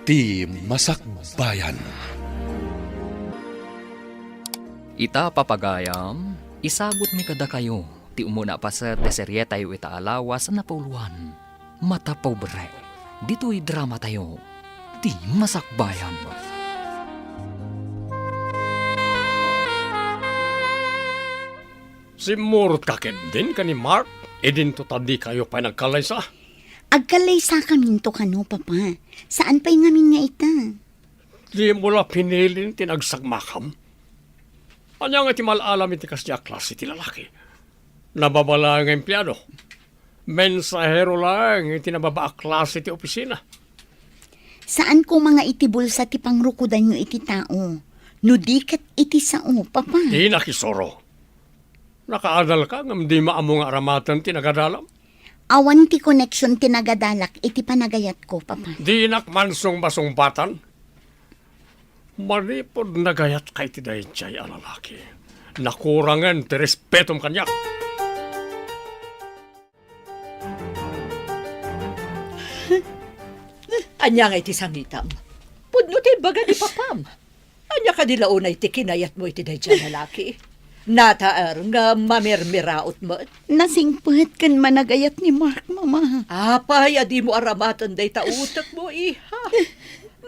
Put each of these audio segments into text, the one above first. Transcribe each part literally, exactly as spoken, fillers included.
Ti Masakbayan. Ita, papagayam, isagutmi kadakayo ti umuna a paset ti serietayo ita a lawas a napauluan, Mata Pobre, ditoy dramatayo, Ti Masakbayan. Simmurotka ketdin ken ni Mark, idinto ta dikayo pay nagkallaysa? Agkallaysakaminto kano, Papa. Saan pay ngamin nga ita? Dimo la pinilin ti nagsagmakam? Ania nga ti mal-alam iti kasdi a klase ti lalaki? Nababa laeng nga empleado. Mensahero laeng iti nababa a klase ti opisina. Saan koma nga iti bulsa ti pangrukodanyo iti tao, no di ket iti sao, Papa? Dinak isuro. Nakaadalka ngem dima ammo nga aramaten ti nagadalam? Awan ti koneksion ti nagadalak iti panagayatko, Papa. Dinak mansungbasungbatan. Manipud nagayatka iti daydiay a lalaki, nakurangen ti respetom kaniak. Ania nga iti sangitam? Pudno ti ibaga ni papam. Ania kadi la unay ti kinayatmo iti daydiay a lalaki? Nataer nga mamirmiraot met? Nasingpet ken managayat ni Mark, Mama. Apay a dimo aramaten dayta utekmo, iha?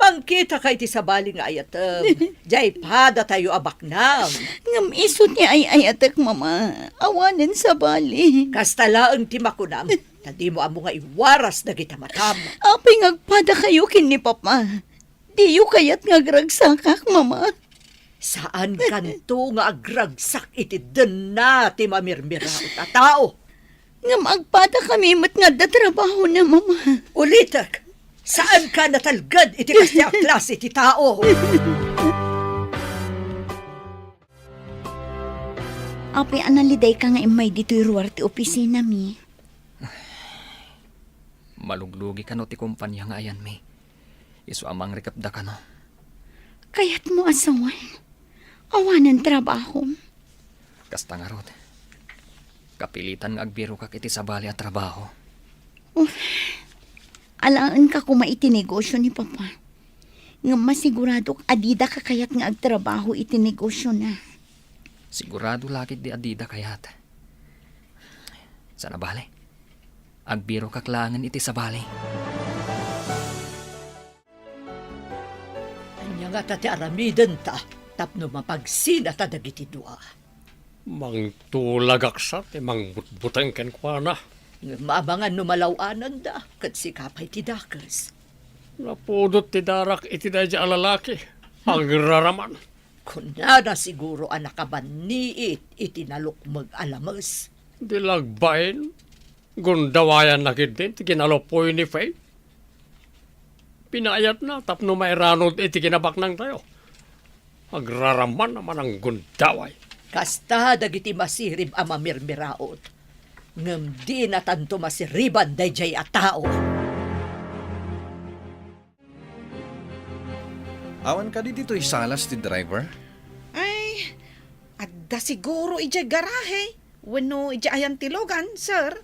Mangkitaka iti sabali nga ayatem. Diay padatayo a baknang. Ngem isu ti ay-ayatek, Mama. Awanen sabali. Kasta laeng ti makunam, ta dimo ammo nga iwaras dagita matam. Apay nga agpadakayo ken ni Papa? Diyo kayat nga agragsakak, Mama? Saankanto nga agragsak iti denna ti mamirmiraot a tao. Ngem agpadakami met nga adda trabahona, Mama. Ulitek, saanka natalged iti kasdi a klase ti tao. Apay a nalidayka nga immay ditoy ruar ti opisinami? Maluglugi kano ti kompania nga ayanmi. Isu a mangrikepda kano. Kayatmo a sawen? Awanen trabahom? Kasta ngarud, kapilitan nga agbirokak iti sabali a trabaho. Uf, alaenka koma iti negosio ni Papa. Ngem masiguradok a dida kakayat nga agtrabaho iti negosiona. Sigurado la ketdi a dida kayat. Sana bale, agbirokak laengen iti sabali. Ania ngata ti aramidenta tapno mapagsinata dagiti dua? Mangtulagak sa ti mangbutbuteng kenkuana. Ngem amangan no malaw-ananda, ket sika pay ti dakes. Napudot ti darak iti daydiay a lalaki. Agraraman. Kunana siguro a nakabanniit iti nalukmeg a lames. Di la agbain, gundawayanna ketdin ti kinalupoy ni Faith. Pinaayatna tapno mairanod iti kinabaknangtayo. Agraraman a mananggundaway. Kasta dagiti masirib a mamirmiraot, ngem dinatanto masiriban daydiay a tao. Awan kadi ditoy salas ti driver? Ay, adda siguro idiay garahe wenno idiay ayan ti lugan, sir.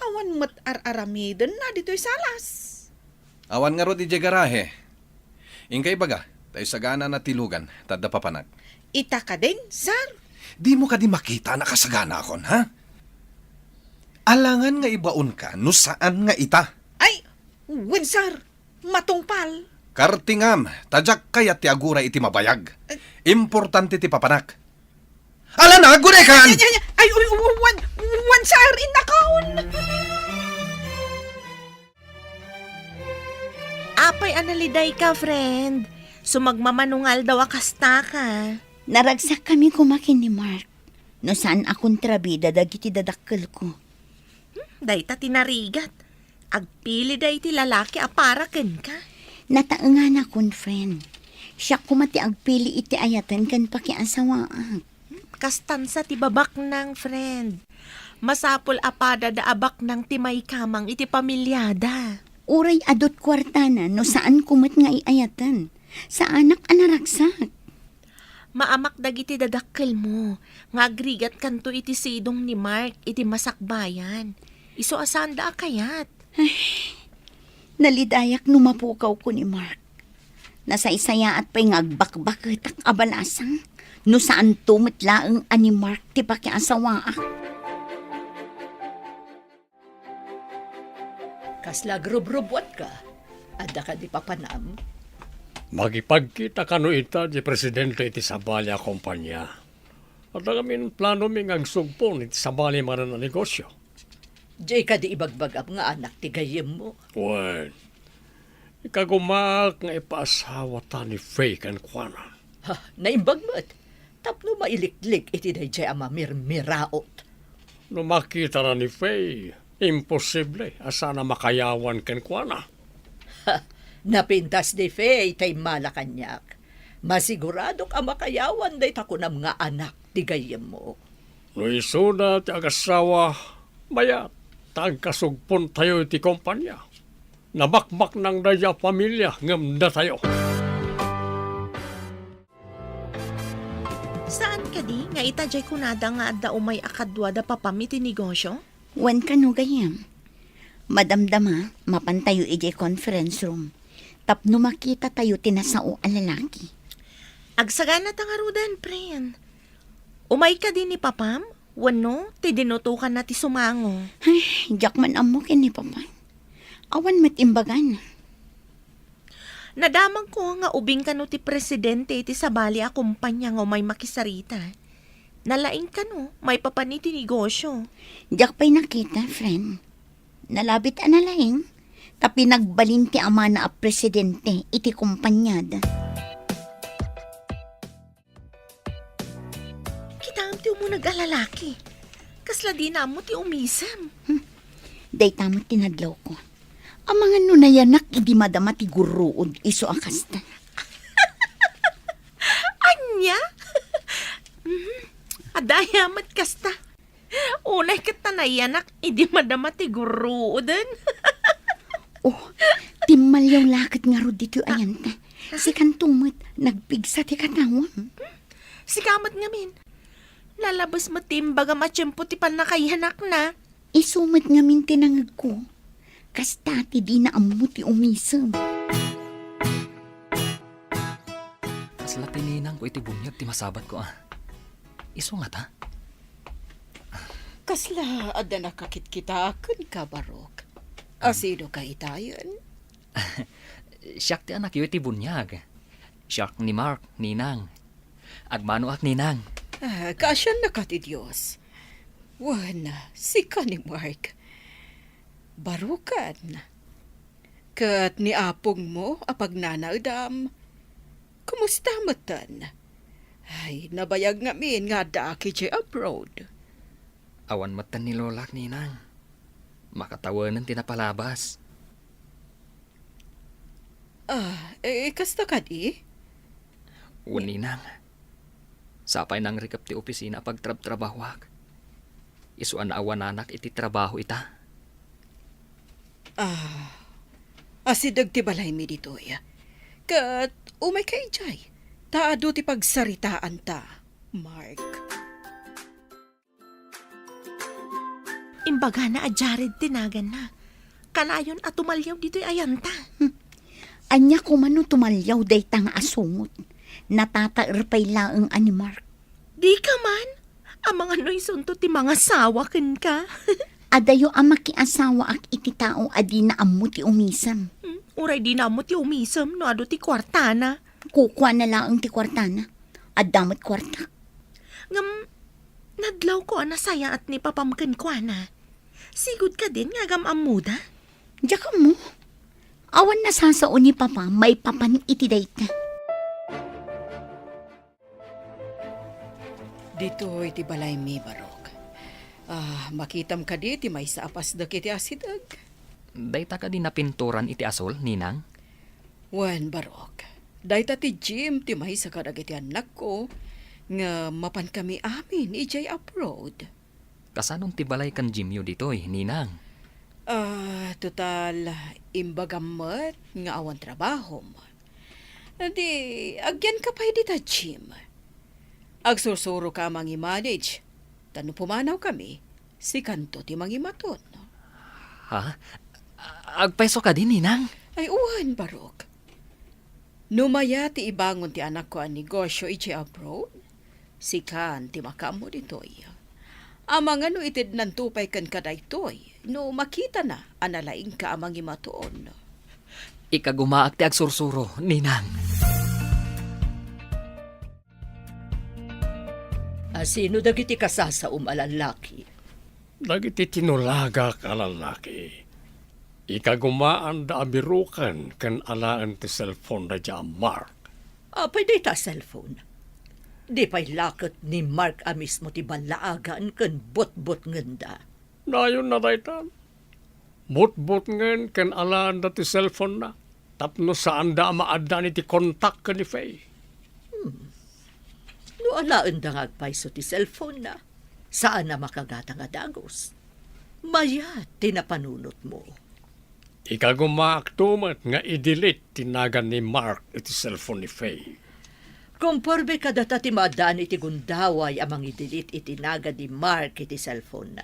Awan met ar-aramidenna ditoy salas. Awan ngarud idiay garahe. Inka ibaga, ta isaganana ti lugan, ta adda papanak. Ita kadin, sir? Dimo kadi makita a nakasaganakon, ha? Alangan nga ibaonka no saan nga ita. Ay, wen, sir. Matungpal. Kartingam, ta diak kayat ti aguray iti mabayag. Eh. Importante ti papanak. Ala na, agurekan! Ay, ay, ay, ay, uy, uy, wan, wan, sir, innakaon. Apay a nalidayka, friend? Sumagmamano nga aldaw a kastaka. Naragsakkami koma ken ni Mark. No saan a kontrabida dagiti dadakkelko. Hmm, dayta ti narigat. Agpilida iti lalaki a para kenka. Nataenganakon, friend. Siak koma ti agpili iti ayaten ken pakiasawaak. Hmm, kastansa ti babaknang, friend. Masapul a padada a baknang ti maikamang iti pamiliada. Uray adut kuartana no saanko met nga iayaten. Saanak a naragsak. Maamak dagiti dadakkelmo nga agrigatkanto iti sidong ni Mark iti masakbayan. Isu a saanda a kayat. Ay, Nalidayak no mapukawko ni Mark. Nasaysayaat pay nga agbakbaketak a balasang no saanto met laeng a ni Mark ti pakiasawaak. Kasla agrubrubuatka? Adda kadi papanam? Makipagkita kano ita ti presidente iti sabali a kompania. Adda ngamin planomi nga agsugpon iti sabali manen a negosio. Diay kadi ibagbagam nga anak ti gayyemmo? Wen, ikagumaak nga ipaasawata ni Faye kenkuana. Ha, naimbag met. Tapno mailiklik iti daydiay a mamirmiraot. No makitana ni Faye, imposible a saan a makayawan kenkuana. Ha, napintas ni Faye ta immala kaniak. Masiguradok a makayawan dayta kunam nga anak ti gayyemmo. No isuna ti agasawa, mayat ta agkasugpontayo iti kompania. Nabakbaknang daydiay a familia ngem datayo. Saan kadi nga ita diay kunada nga adda umay a kadua da papam iti negosio? Wen kano, gayyem. Madamdama, mapantayo idiay conference room tapno makitatayo ti nasao a lalaki. Agsaganata ngaruden, pren. Umay kadi ni papam? Wenno, ti dinutokanna ti sumango? Ay, diak man ammo ken ni papam. Awan met imbagana. Nadamagko nga ubing kano ti presidente iti sabali a kompania nga umay makisarita. Nalaing kano maipapan iti negosio. Diak pay nakita, friend. Nalabit a nalaing, ta pinagbalin ti amana a presidente iti kompaniada. Kitaem ti umuneg a lalaki. Kasla dina ammo ti umisem. Hmm. Dayta met ti nadlawko. Amangan no nayanak idi madama ti gurruod isu a kasta. Ania? Mhm. Adda aya met kasta. Unay ket ta nayanak idi madama ti gurruoden. Oh, timmalyaw la ket ngarud ditoy ayanta. Sikanto met, nagpigsa ti katawam. Sika met ngamin. Nalabes met ti imbagam a tiempo ti pannakayanakna. Isu met ngamin ti nangegko. Kasta ti dina ammo ti umisem. Kasla ti ninangko iti buniag ti masabatko, a. Isu ngata? Kasla adda nakakitkita kenka, Barok? A, sino ka itayen? Siak ti anakyo iti buniag. Siak ni Mark, ninang. Agmanoak, ninang. Ah, kaasiannaka ti Dios. Wen, sika ni Mark. Barokan. Ket ni apongmo a pagnanaedam, kumusta metten? Ay, nabayag ngamin nga addaak idiay abroad. Awan metten ni lolak, ninang. Makatawenen ti napalabas. Ah, eh, kasta kadi? Wen, ninang. Sapay nangrikep ti opisina a pagtrabtrabahoak. Isu a naawananak iti trabaho ita. Ah, asideg ti balaymi ditoy. Ket umayka idiay, ta adu ti pagsaritaanta, Mark. Imbagana a Jared ti naganna. Kanayon a tumalyaw ditoy ayanta. Hmm. Ania koma no tumalyaw dayta nga asungot? Natataer pay laeng a ni Mark. Dika man? Amangan no isunto ti mangasawa kenka. Adayo a makiasawaak iti tao a dina ammo ti umisem. Hmm, uray dina ammo ti umisem no adu ti kuartana. Kukuana laeng ti kuartana. Adda met kuartak. Ngem, nadlawko a nasayaat ni papam kenkuana. Sigud kadin nga agam-ammoda? Diak ammo. Awan nasasao ni papa maipapan iti dayta. Ditoy ti balaymi, Barok. Ah, makitam kadi ti maysa a pasdek iti asideg? Dayta kadi napinturan iti asul, ninang? Wen, Barok. Dayta ti gym ti maysa kadagiti annakko nga mapankami amin idiay abroad. Kasanon ti balay ken gymyo ditoy, ninang? Ah, total, imbagam met nga awan trabahom. Di, agyanka pay dita gym. Agsursuroka a mangimanage, ta no pumanawkami, sikanto ti mangimaton. Ha? A-, Agpayso kadi, Ninang? Ay, wen, Barok. No mayat ti ibangon ti anakko a negosio idiay abroad, sikan ti makaammo ditoy. Amangan no itednanto pay kenka daytoy, no makitana a nalaingka a mangimatuon. Ikagumaak ti agsursuro, Ninang. A, sino dagiti kasasaom a lallaki? Dagiti tinulagak a lallaki. Ikagumaanda a biroken ken alaen ti cellphone daydiay a Mark. Apay dayta a cellphone? Di pay la ket ni Mark a mismo ti ballaagan ken butbutngenda? Nayonna dayta. Butbutngen ken alaenda ti cellphone-na tapno saanda a maaddaan iti kontak ken ni Faye. Hmm. No alaenda nga agpayso ti cellphone-na, saan a makagatang a dagus. Mayat ti napanunotmo. Ikagumaakto met nga i-delete ti nagan ni Mark iti cellphone ni Faye. Komporme kadata ti maaddaan iti gundaway a mangi-delete iti nagan ni Mark iti cellphone-na.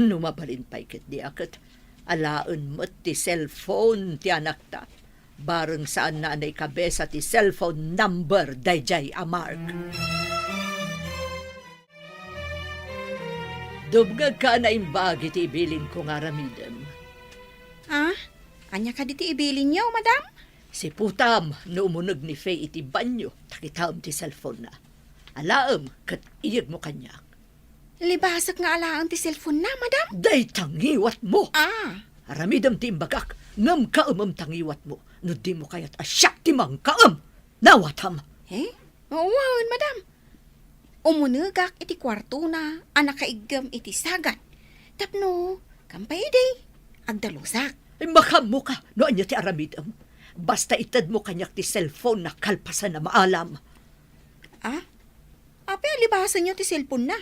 No mabalin pay ketdi a ket alaen met ti cellphone ti anakta, bareng saanna a naikabesa ti cellphone number daydiay a Mark. Dumngegka a naimbag iti ibilinko nga aramidem. Ah? Ania kadi ti ibilinyo, madam? Siputam no umuneg ni Faye iti banio, ta kitaem ti cellphone-na. Alaem ket iyegmo kaniak. Libasek nga alaen ti cellphone-na, madam? Dayta ngiwatmo! Ah. Aramidem ti imbagak, ngem kaemem ta ngiwatmo no dimo kayat a siak ti mangkaem. Nawatam! Eh? Wen, madam. Umunegak iti kuartona a nakaiggem iti sagan. Tapno, kampay idi, agdalusak. Ay, makaammoka no ania ti aramidem. Basta itedmo kaniak ti cellphone-na kalpasan a maalam. Ah? Apay a libasenyo ti cellphone-na?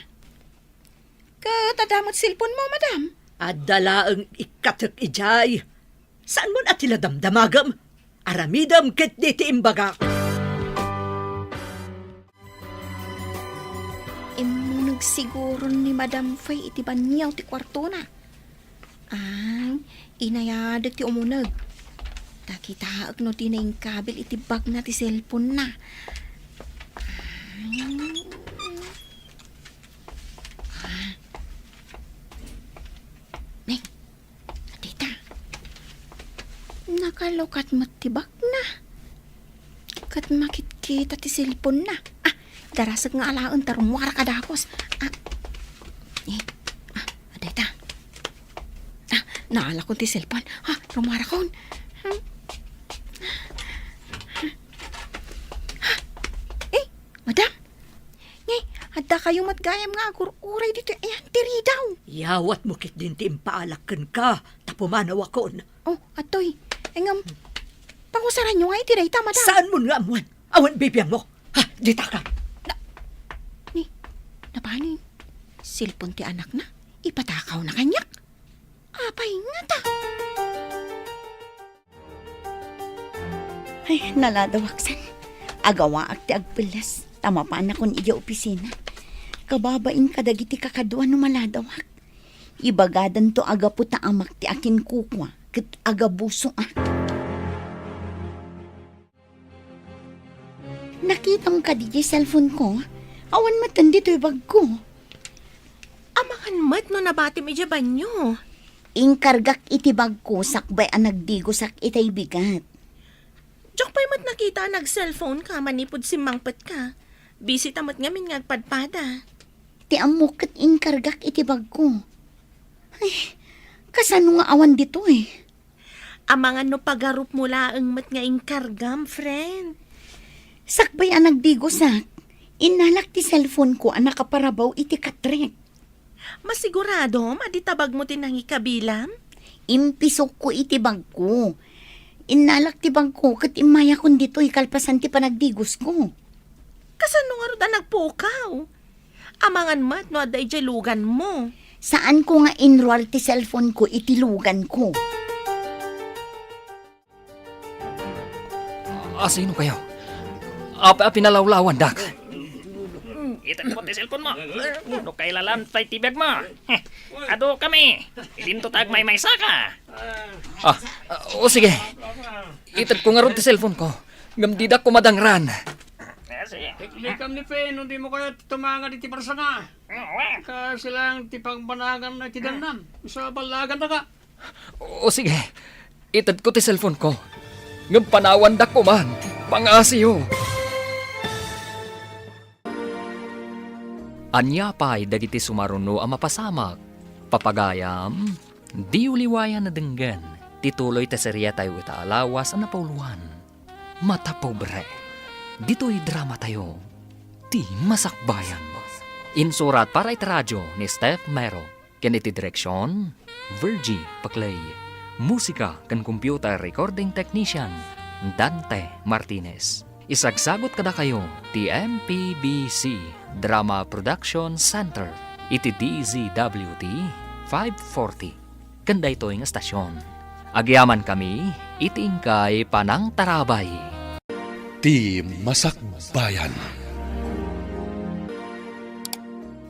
Ket adda met cellphone-mo, madam? Adda laeng ikkatek idiay. Saanmon a ti la damdamagem? Aramidem ketdi ti imbagak. Immuneg siguro ni Madam Faye iti banio ti kuartona. Ay, inayadek ti umuneg. Ta kitaek no dina inkabil iti bagna ti cellphone-na. Ay. Ah. Nay, adda ita. Nakalukat met ti bagna. Ket makitkita ti cellphone-na. Ah, darasek nga alaen ta rummuarak a dagus. Ah, eh, ah, adda ita. Ah, naalakon ti cellphone. Ah, rummuarakon. Hmm. Ah, eh, madam. Ngay, adda kayo met gayam nga agur-uray ditoy ayan ti ridaw. Yawatmo ketdin ti impaalak kenka, ta pumanawakon. Oh, atoy. Ay, ngem, pangusaranyo nga iti dayta, madam. Saanmon nga ammoen? Awan bibiangmo. Ha, ditaka. Na, ni, napanin? Cellphone ti anakna? Ipatakawna kaniak? Apay ngata? Ay, naladawak san. Agawaak ti agpelles, ta mapanakon idiay opisina. Kababain kadagiti kakadua no maladawak. Ibagadanto a gapu ta amak ti akinkukua, ket agabusoak. Nakitam kadi diay cellphone-ko? Awan metten ditoy bagko. Amangan met no nabatim idiay banio. Inkargak iti bagko sakbay a nagdigosak itay bigat. Diak pay met nakita a nag-cellphone ka manipud simmangpetka. Busy ta met ngamin nga agpadpada. Ti ammok ket inkargak iti bagko. Ay, kasano nga awan ditoy? Amangan no pagarupmo laeng met nga inkargam, friend. Sakbay a nagdigosak, innalak ti cellphone-ko a nakaparabaw iti katrek. Masiguradom a di tabagmo ti nangikabilam? Impisokko iti bagko. Innalak ti bagko ket immayakon ditoy kalpasan ti panagdigosko. Kasano ngarud a nagpukaw? Amangan met no adda idiay luganmo. Saanko nga inruar ti cellphone-ko iti luganko. Asino kayo? Apay a pinalawlawandak? Item ko ti cellphone mo. No kailalan pay ti biag mo. Adu kami. Idinto ta agmaymaysa ka. Ah, ah, o sige. Itedko ngarud ti cellphone ko. Ngem dida kumadangran. Liklikam ni Fe, no dimo kayat tumangad iti barsanga. Kasi lang ti pangbanaganna iti dannam. Sa ballagan na ka. O sige, itedko ti cellphone ko. Ngem panawandak koman, pangasiyo. Ania pay dagiti sumaruno a mapasamak? Papagayam, diyo liwayan a denggen ti tuloy ti seriatayo ita a lawas a napauluan. Mata Pobre. Ditoy dramatayo, Ti Masakbayan. Insurat para iti radyo ni Steph Mero. Ken iti direksion, Virgie Paclay. Musika ken computer recording technician, Dante Martinez. Isagsagut kadakayo ti M P B C Drama Production Center iti D Z W T five forty. Ken daytoy nga estasion, agyamankami iti inkay panangtarabay. Ti Masakbayan.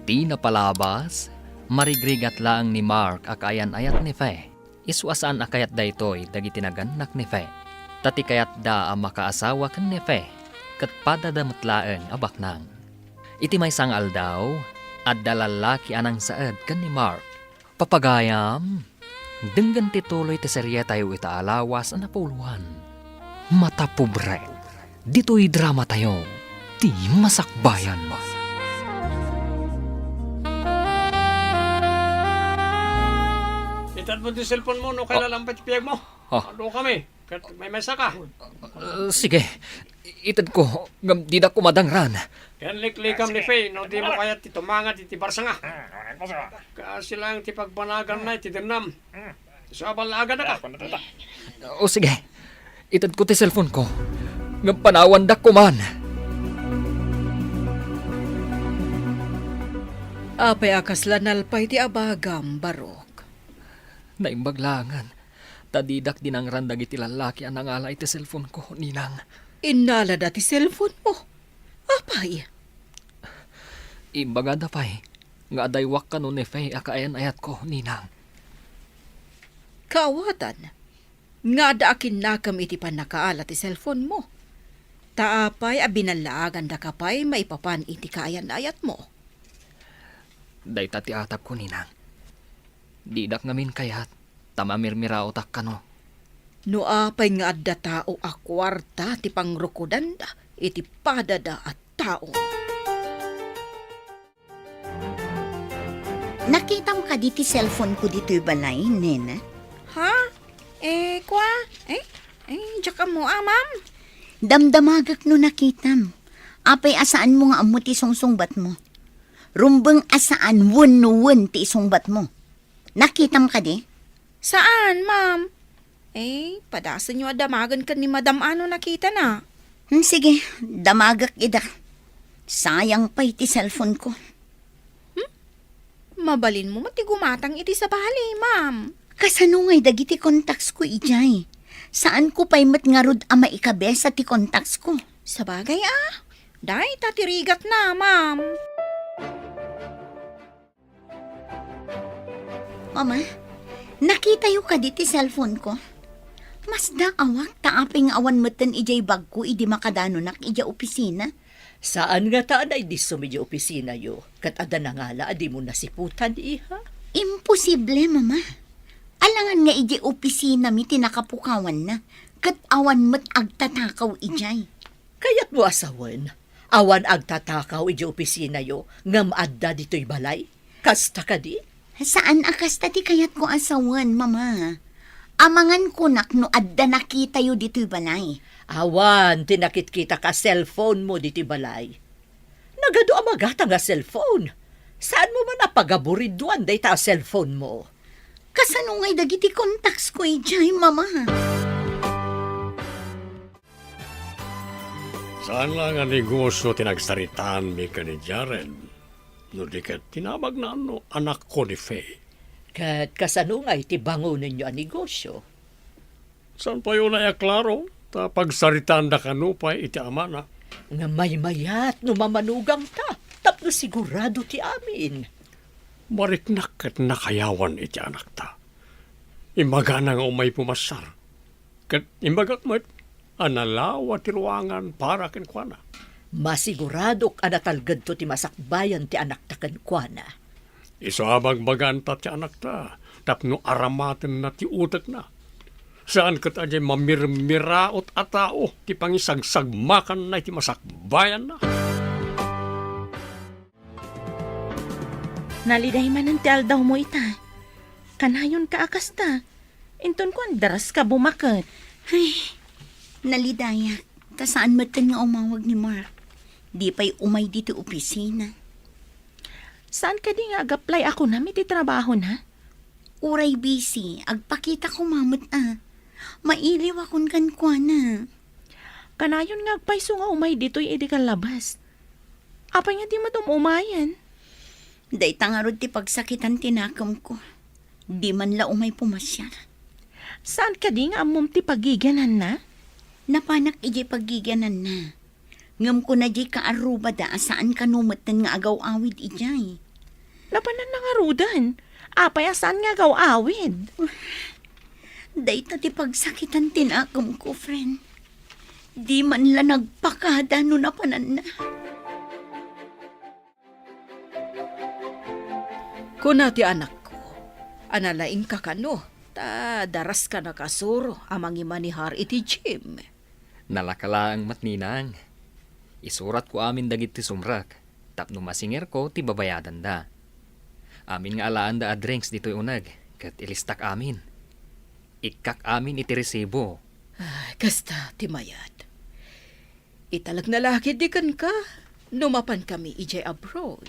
Ti napalabas, marigrigat laeng ni Mark a kaayan-ayat ni Fe. Isu a saan a kayat daytoy dagiti nagannak ni Fe. Ta ti kayatda a makaasawa ken ni Fe, ket padada met laeng a baknang. Iti maysa nga aldaw, adda lallaki a nangsaed ken ni Mark. Papagayam, denggen ti tuloy ti serietayo ita a lawas a napauluan. Mata Pobre. Ditoy dramatayo, Ti Masakbayan. Itedmo ti cellphone mo, no, kailan lang pay ti biag mo? Ah. Adu kami. Ket maymaysa ka. Ah, sige. Itedko, ngem dida kumadangran. Ken liklikam ni Fe, no dimo kayat ti tumangad iti barsanga. Kasi lang ti pagbanaganna iti dennam. Sa ballagan na ka. O sige, itedko ti cellphone ko. Ngem panawandak koman. Apay a kasla nalpay ti abagam, Barok? Naimbag laengen, ta didak dinangran dagiti lallaki a nangala iti cellphone ko, Ninang. Innalada ti cellphone mo? Apay? Imbagada pay nga adaywak kano ni Fe a kaayan-ayatko, Ninang. Kaawatan, nga adda akinnakam iti pannakaala ti cellphone mo. Ta apay a binallaagandaka pay maipapan iti kaayan-ayatmo? Dayta ti atagko, Ninang. Didak ngamin kayat ta mamirmiraotak kano. No apay nga adda tao a kuarta ti pangrukudanda iti padada a tao. Nakitam kadi ti cellphone ko ditoy balay, Nene? Ha? Eh, kwa? Eh? Eh, diak ammo, ah, ma'am? Damdamagak no nakitam. Apay a saanmo nga ammo ti sungsungbatmo? Rumbeng a saan wenno wen ti isungbatmo. Nakitam kadi? Saan, ma'am? Eh, padasenyo a damagen ken ni Madam a no nakitana. Hmm, sige, damagek ida. Sayang pay ti cellphone ko. Hmm? Mabalinmo met ti gumatang iti sabali, ma'am. Kasano ngay dagiti contacts ko idiay? Saanko pay met ngarud a maikabesa ti contacts ko. Sabagay a, dayta ti rigatna, ma'am. Mama, nakitayo kadi ti cellphone ko? Masdaawak ta apay nga awan metten idiay bagko idi makadanonak idiay opisina. Saan ngata a naidissum idiay opisinayo, ket adda nangala a dimo nasiputan, iha? Imposible, Mama. Alangan nga idiay opisinami ti nakapukawanna, ket awan met agtatakaw idiay. Kayatmo a sawen, awan agtatakaw idiay opisinayo ngem adda ditoy balay? Kasta kadi? Saan a kasta ti kayatko a sawen, Mama. Amangan kunak no adda nakitayo ditoy balay. Awan ti nakitkitak a cellphone mo ditoy balay. Nagadu a magatang a cellphone. Saanmo man a pagaburiduan dayta a cellphone mo? Kasano ngay dagiti contacts ko idiay, Mama? Saan la nga negosyo ti nagsaritaanmi ken ni Jared, no di ket ti nabagna no anakko ni Faye. Ket kasano ngay ti bangonenyo a negosyo? Saan pay unay a klaro, ta pagsaritaanda kano pay iti amana. Nga maymayat no mamanugangta, tapno sigurado ti amin. Mariknak ket nakayawan iti anakta. Imbagana nga umay pumasiar. Ket imbagak met a nalawa ti ruangan para kenkuana. Masiguradok a natalgedto ti masakbayan ti anakta kenkuana. Isu a bagbaganta ti anakta tapno aramatenna ti utekna. Saan ket a diay mamirmiraot a tao ti pangisagsagmakanna iti masakbayanna. Naliday manen ti aldawmo ita. Kanayonka a kasta. Inton kuan, daraska bumaket. Ay, nalidayak. Ta saan metten nga umawag ni Mark. Di pay umay ditoy opisina. Saan kadi nga ag-apply a kunam iti trabahona? Uray busy, agpakita koma met a. Mailiwakon kenkuana. Kanayon nga agpayso nga umay ditoy idi kallabas. Apay nga di met um-umayen? Dayta ngarud ti pagsakitan ti nakemko. Di man la umay pumasiar. Saan kadi nga ammom ti pagigiananna? Napanak idiay pagigiananna. Ngem kuna diay kaarrubada a saan kano metten nga agaw-awid idiay. Napananna ngaruden. Apay a saan nga agaw-awid? Dayta ti pagsakitan ti nakemko, friend. Di man la nagpakada no napananna. Kuna ti anakko, a nalaingka kano, ta daraska nakasuro a mangimanihar iti gym. Nalaka laeng met, ninang. Isuratko amin dagiti sumrek tapno masingerko ti babayadanda. Amin nga alaanda a drinks ditoy uneg, ket ilistak amin. Ikkak amin iti resibo. Ah, kasta ti mayat. Italekna la ketdi kenka no mapankami idiay abroad.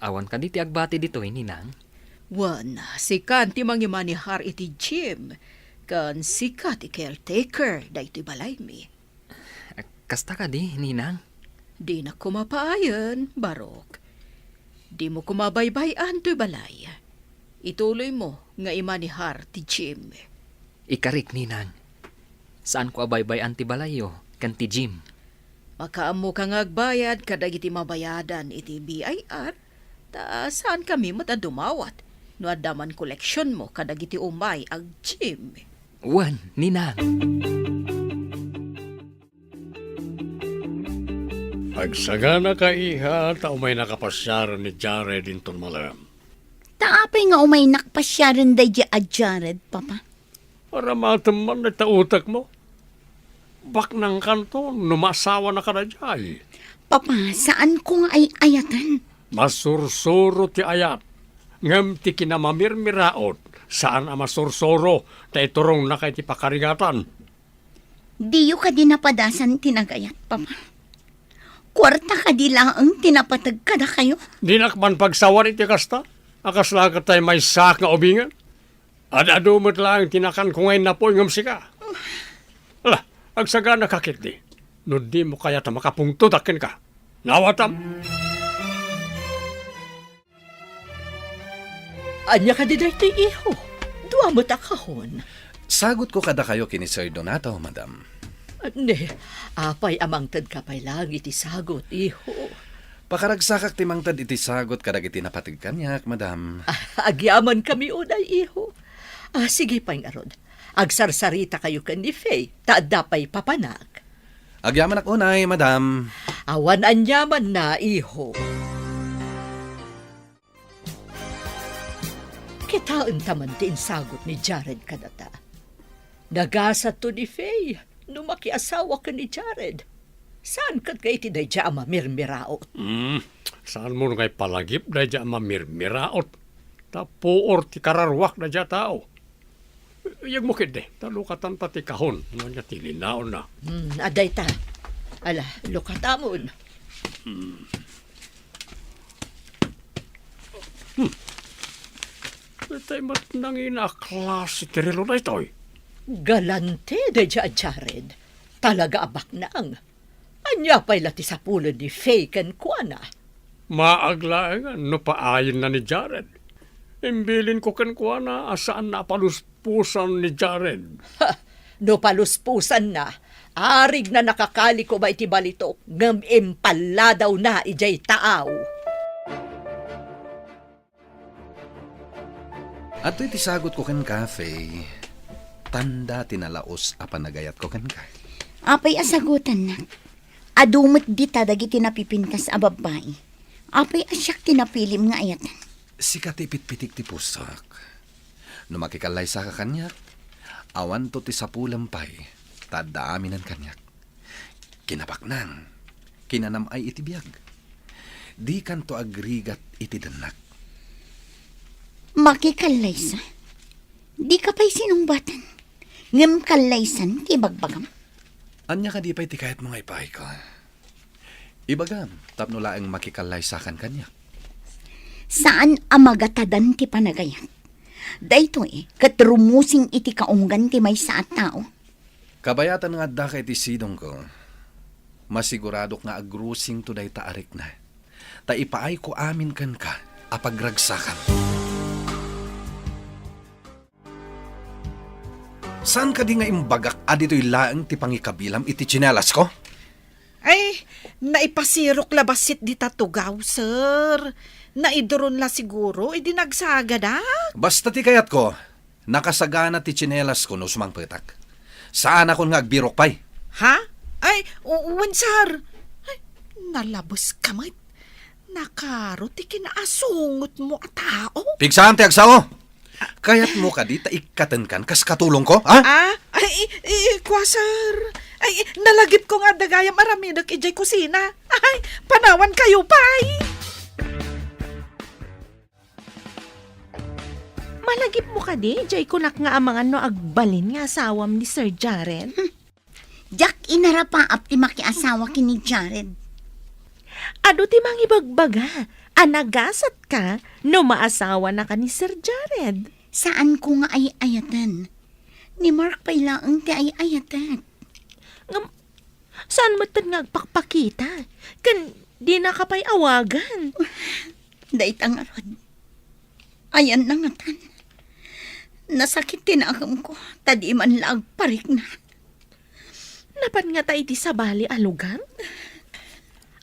Awan kadi ti agbati ditoy, ninang? Wen, sikan ti mangimanihar iti gym, ken sika ti caretaker daytoy balaymi. Kasta kadi, ninang? Dinak koma paayen, Barok. Dimo koma baybay-an toy balay. Ituloymo nga imanihar ti gym. Ikarik, ninang. Saanko a baybay-an ti balayyo ken ti gym. Makaammoka nga agbayad kadagiti mabayadan iti B I R, ta saankami met a dumawat no adda man koleksionmo kadagiti umay ag-gym. Wen, ninang. Agsaganaka, iha, ta umaynaka pasiaren ni Jared inton malem. Ta apay nga umaynak pasiaren daydi a Jared, Papa? Aramatem man dayta utekmo. Baknangkanto no maasawanaka daydiay. Papa, saanko nga ay-ayaten. Masursuro ti ayat, ngem ti kinamamirmiraot, saan a masursuro ta iturongnaka iti pakarigatan. Diyo kadi napadasan ti nagayat, Papa? Kuarta kadi laeng ti napateg kadakayo? Dinak man pagsawan iti kasta. A kasla ket tay maysaak nga ubingen? Ad-adu met laeng ti nakanko nga innapuy ngem sika. Ala, agsaganaka ketdi. No dimo kayat a makapungtodak kenka. Naawatam? Ania kadi daytoy, iho? Dua met a kahon. Sagutko kadakayo ken ni Sir Donato, madam. Ne, apay a mangtedka pay laeng iti sagut, iho? Pakaragsakak ti mangted iti sagut kadagiti napateg kaniak, madam. Ah, agyamankami unay, iho. Ah, sige pay ngarud. Agsarsarita kayo ken ni Faye, ta adda pay papanak. Agyamanak unay, madam. Awan aniamanna, iho. Kitaenta man ti insagut ni Jared kadata. Nagasatto ni Faye no makiasawa ken ni Jared. Saan ket nga iti daydiay a mamirmiraot? Hmm, saanmo nga ipalagip daydiay a mamirmiraot? Ta puor ti kararuak daydiay a tao. Yegmo ketdi, ta lukatanta ti kahon, no ania ti linaonna. Hmm, adda ita. Ala, lukatamon. Hmm. Hmm. Itay met nangina a klase ti relo daytoy. Galante daydiay a Jared. Talaga a baknang. Ania pay la ti sapulen ni Faye kenkuana? Maag laengen no paayenna ni Jared. Imbilinko kenkuana a saanna a paluspusan ni Jared. Ha! No paluspusanna, arigna nakakali koma iti balitok ngem impalladawna idiay taaw. Adtoy ti sagutko kenka, Faye. Tanda ti nalaus a panagayatko kenka. Apay a sagutannak? Adu met dita dagiti napipintas a babbai. Apay a siak ti napilim nga ayatan? Sika ti pitpitik ti pusok. No makikallaysaka kaniak, awanto ti sapulem pay, ta adda aminen kaniak. Kinabaknang, kinanam-ay iti biag. Dikanto agrigat iti dennak. Makikallaysa? Dika pay sinungbatan. Ngem kallaysan ti ibagbagam. Ania kadi pay ti kayatmo nga ipaayko? Ibagam, tapno laeng makikallaysakan kaniak. Saan a magatadan ti panagayat. Daytoy ket rumusing iti kaunggan ti maysa a tao. Kabayatan nga addaka iti sidongko, masiguradok nga agrusingto dayta a rikna, ta ipaayko amin kenka a pagragsakan. Saan kadi nga imbagak a ditoy laeng ti pangikabilam iti tsinelasko? Ay, naipasirok la bassit dita tugaw, sir. Naiduron la siguro idi nagsagadak. Basta ti kayatko, nakasagana ti tsinelasko no sumangpetak. Saanakon nga agbirok pay. Ha? Ay, u-, wen, sir. Ay, nalabeska met. Nakaro ti kinaasungotmo a tao. Pigsaan ti agsao! Kayatmo kadi ta ikkatenkan kas katulongko, ha? Ah, ay, i-, i-, kua, sir. Ay, nalagipko nga adda gayam aramidek idiay kusina. Ay, panawankayo pay. Malagipmo kadi idiay kunak nga amangan no agbalin nga asawam ni Sir Jared? Diak inarapaap ti makiasawa ken ni Jared. Adu ti mangibagbaga a nagasatka no maasawanaka ni Sir Jared. Saanko nga ay-ayaten. Ni Mark pay laeng ti ay-ayatek. Ngem, saan metten nga agpakpakita? Ken dinaka pay awagan. Dayta ngarud. Ayanna ngatan. Nasakit ti nakemko, ta di man la agparikna. Napan ngata iti sabali a lugar?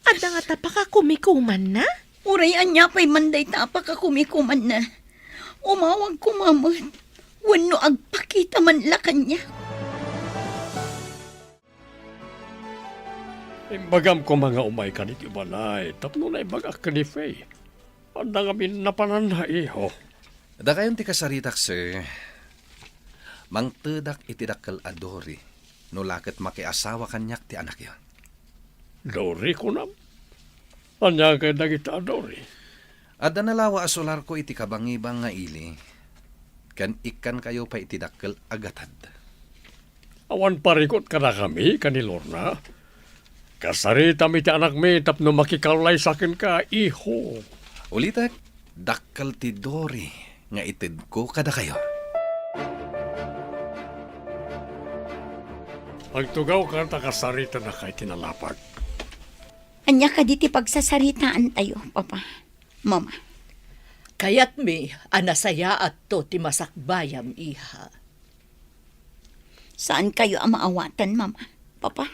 Adda ngata pakakumikumanna? Uray ania pay man dayta a pakakumikumanna, umawag koma met wenno agpakita man la kaniak. Imbagam koma nga umayka ditoy balay tapno naibagak ken ni Faye. Adda ngamin napananna, iho. Dakayon ti kasaritak, sir. Mangtedak iti dakkel a Dory, no la ket makiasawa kaniak ti anakyo. Dory, kunam? Ania kay dagita a Dory? Adda nalawa a solarko iti kabangibang nga ili, ken ikkankayo pay iti dakkel a gatad. Awan parikut kadakami ken ni Lorna. Kasaritam iti anakmi tapno makikallaysa kenka, iho. Ulitek, dakkel ti Dory nga itedko kadakayo. Agtugawka ta kasaritannaka iti nalapag. Ania kadi ti pagsasaritaantayo, Papa? Mama. Kayatmi a nasayaatto ti masakbayam, iha. Saankayo a maawatan, Mama, Papa?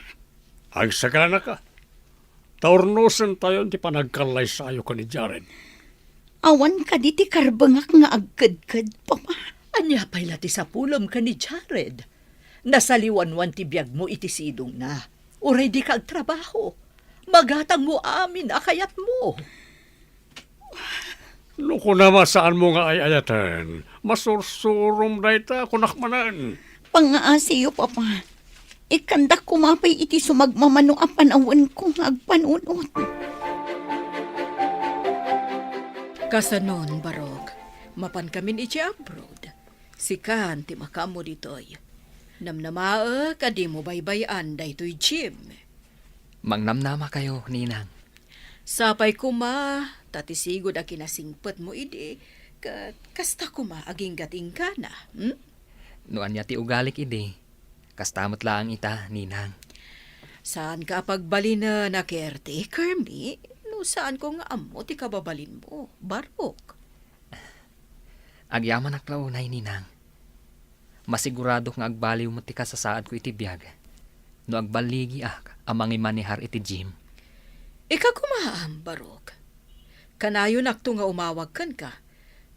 Agsaganaka. Ta urnosentayon ti panagkallaysayo ken ni Jared. Awan kadi ti karbengak nga agkedked, Papa? Ania pay la ti sapulem ken ni Jared? Nasaliwanwan ti biagmo iti sidongna. Uray dika agtrabaho, magatangmo amin a kayatmo. No kunam a saanmo nga ay-ayaten, masursurom dayta, kunak manen. Pangngaasiyo, Papa. Ikkandak koma pay iti sumagmamano a panawenko nga agpanunot. Kasanon, Barok? Mapankamin iti abroad. Sikan ti makaammo ditoy. Namnamaek a dimo baybay-an daytoy Jim. Mangnamnamakayo, Ninang. Sapay koma, ta ti sigud a kinasingpetmo idi, ket kasta koma aginggatingkana, hmm? No ania ti ugalik idi, kasta met laeng ita, Ninang. Saanka a pagbalinen a caretaker mi, no saanko nga ammo ti kababalinmo, Barok. Agyamanak la unay, Ninang. Masiguradok nga agbaliw met ti kasasaadko iti biag no agballigiak a mangimanehar iti gym. Ika koma, Barok. Kanayonakto nga umawag kenka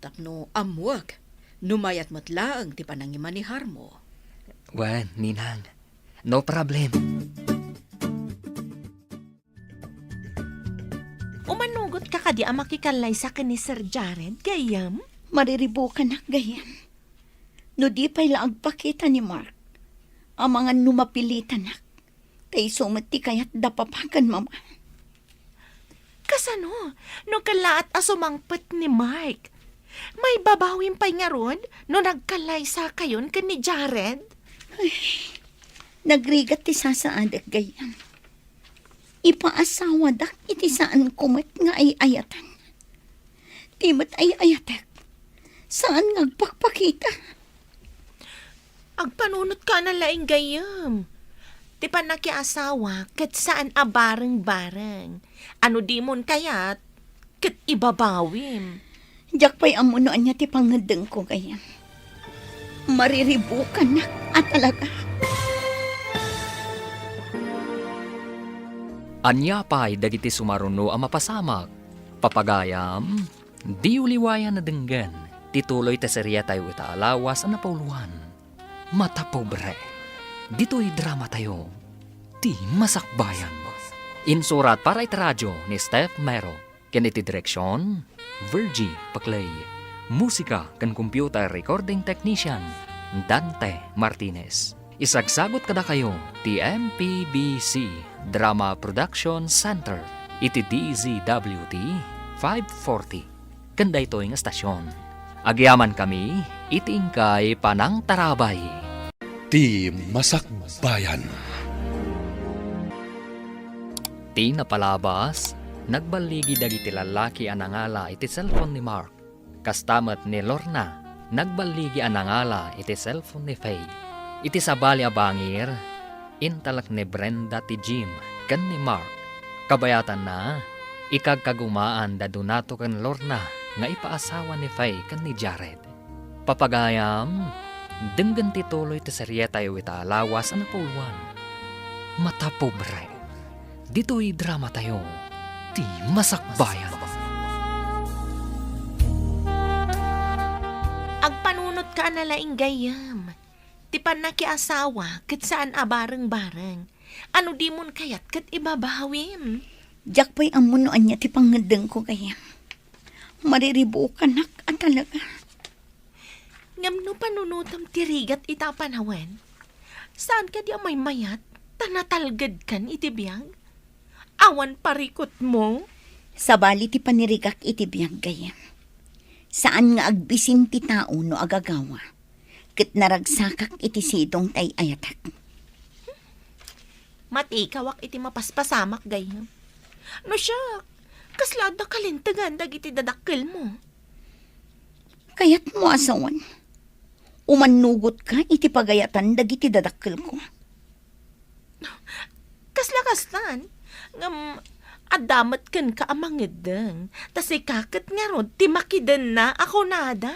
tapno ammoek No mayat met laeng ti panangimaneharmo. Wen, Ninang. No problem. Umanugot ka kadi a makikallaysa ken ni Sir Jared, gayyem? Mariribukanak, gayyem. No di pay la agpakita ni Mark, amangan no mapilitanak, ta isu met ti kayat da papa ken mama. Kasano no kellaat a sumangpet ni Mark? Maibabawim pay ngarud no nagkallaysakayon ken ni Jared? Ay, nagrigat ti sasaadek, gayyem. Ipaasawadak iti saanko met nga ay-ayatan. Ti met ay-ayatek, saan nga agpakpakita. Agpanunotka a nalaing, gayyem. Ti pannakiasawa ket saan a bareng-bareng. Ano dimon kayat, ket ibabawim. Diak pay ammo no ania ti pangngeddengko, gayyem. Mariribukanak a talaga. Ania pay dagiti sumaruno a mapasamak? Papagayam, diyo liwayan a denggen ti tuloy ti seriatayo ita a lawas a napauluan, Mata Pobre. Ditoy dramatayo, Ti Masakbayan. Insurat para iti radio ni Steph Mero. Ken iti direksion, Virgie Paclay. Musika ken computer recording technician, Dante Martinez. Isagsagut kadakayo ti M P B C Drama Production Center iti D Z W T five forty. Ken daytoy nga estasion, agyamankami iti inkay panangtarabay. Ti Masakbayan. Ti napalabas, nagballigi dagiti lallaki a nangala iti cellphone ni Mark. Kasta met ni Lorna, nagballigi a nangala iti cellphone ni Faye. Iti sabali a bangir, intalek ni Brenda ti Jim ken ni Mark. Kabayatanna, ikagkagumaan da Donato ken Lorna nga ipaasawa ni Faye ken ni Jared. Papagayam, denggen ti tuloy ti serietayo ita a lawas a napauluan, Mata Pobre. Ditoy dramatayo, Ti Masakbayan. Agpanunotka a nalaing, gayyem. Ti pannakiasawa ket saan a bareng-bareng. Ano dimon kayat ket ibabawim? Diak pay ammo no ania ti pangngeddengko, gayyem. Mariribukanak a talaga. Ngem no panunotem ti rigat ita a panawen, saan kadi a maymayat ta natalgedkan iti biag? Awan parikutmo? Sabali ti panirigak iti biag, gayyem. Saan nga agbisin ti tao no agagawa, ket naragsakak iti sidong ti ay-ayatek. Matikawak iti mapaspasamak, gayyem. No siak, kasla adda kalintegan dagiti dadakkelmo? Kayatmo a sawen, umannugotka iti pagayatan dagiti dadakkelko. Kasla kastan, ngem adda met kenka a mangeddeng, ta sika ket ngarud ti makidenna a kunada.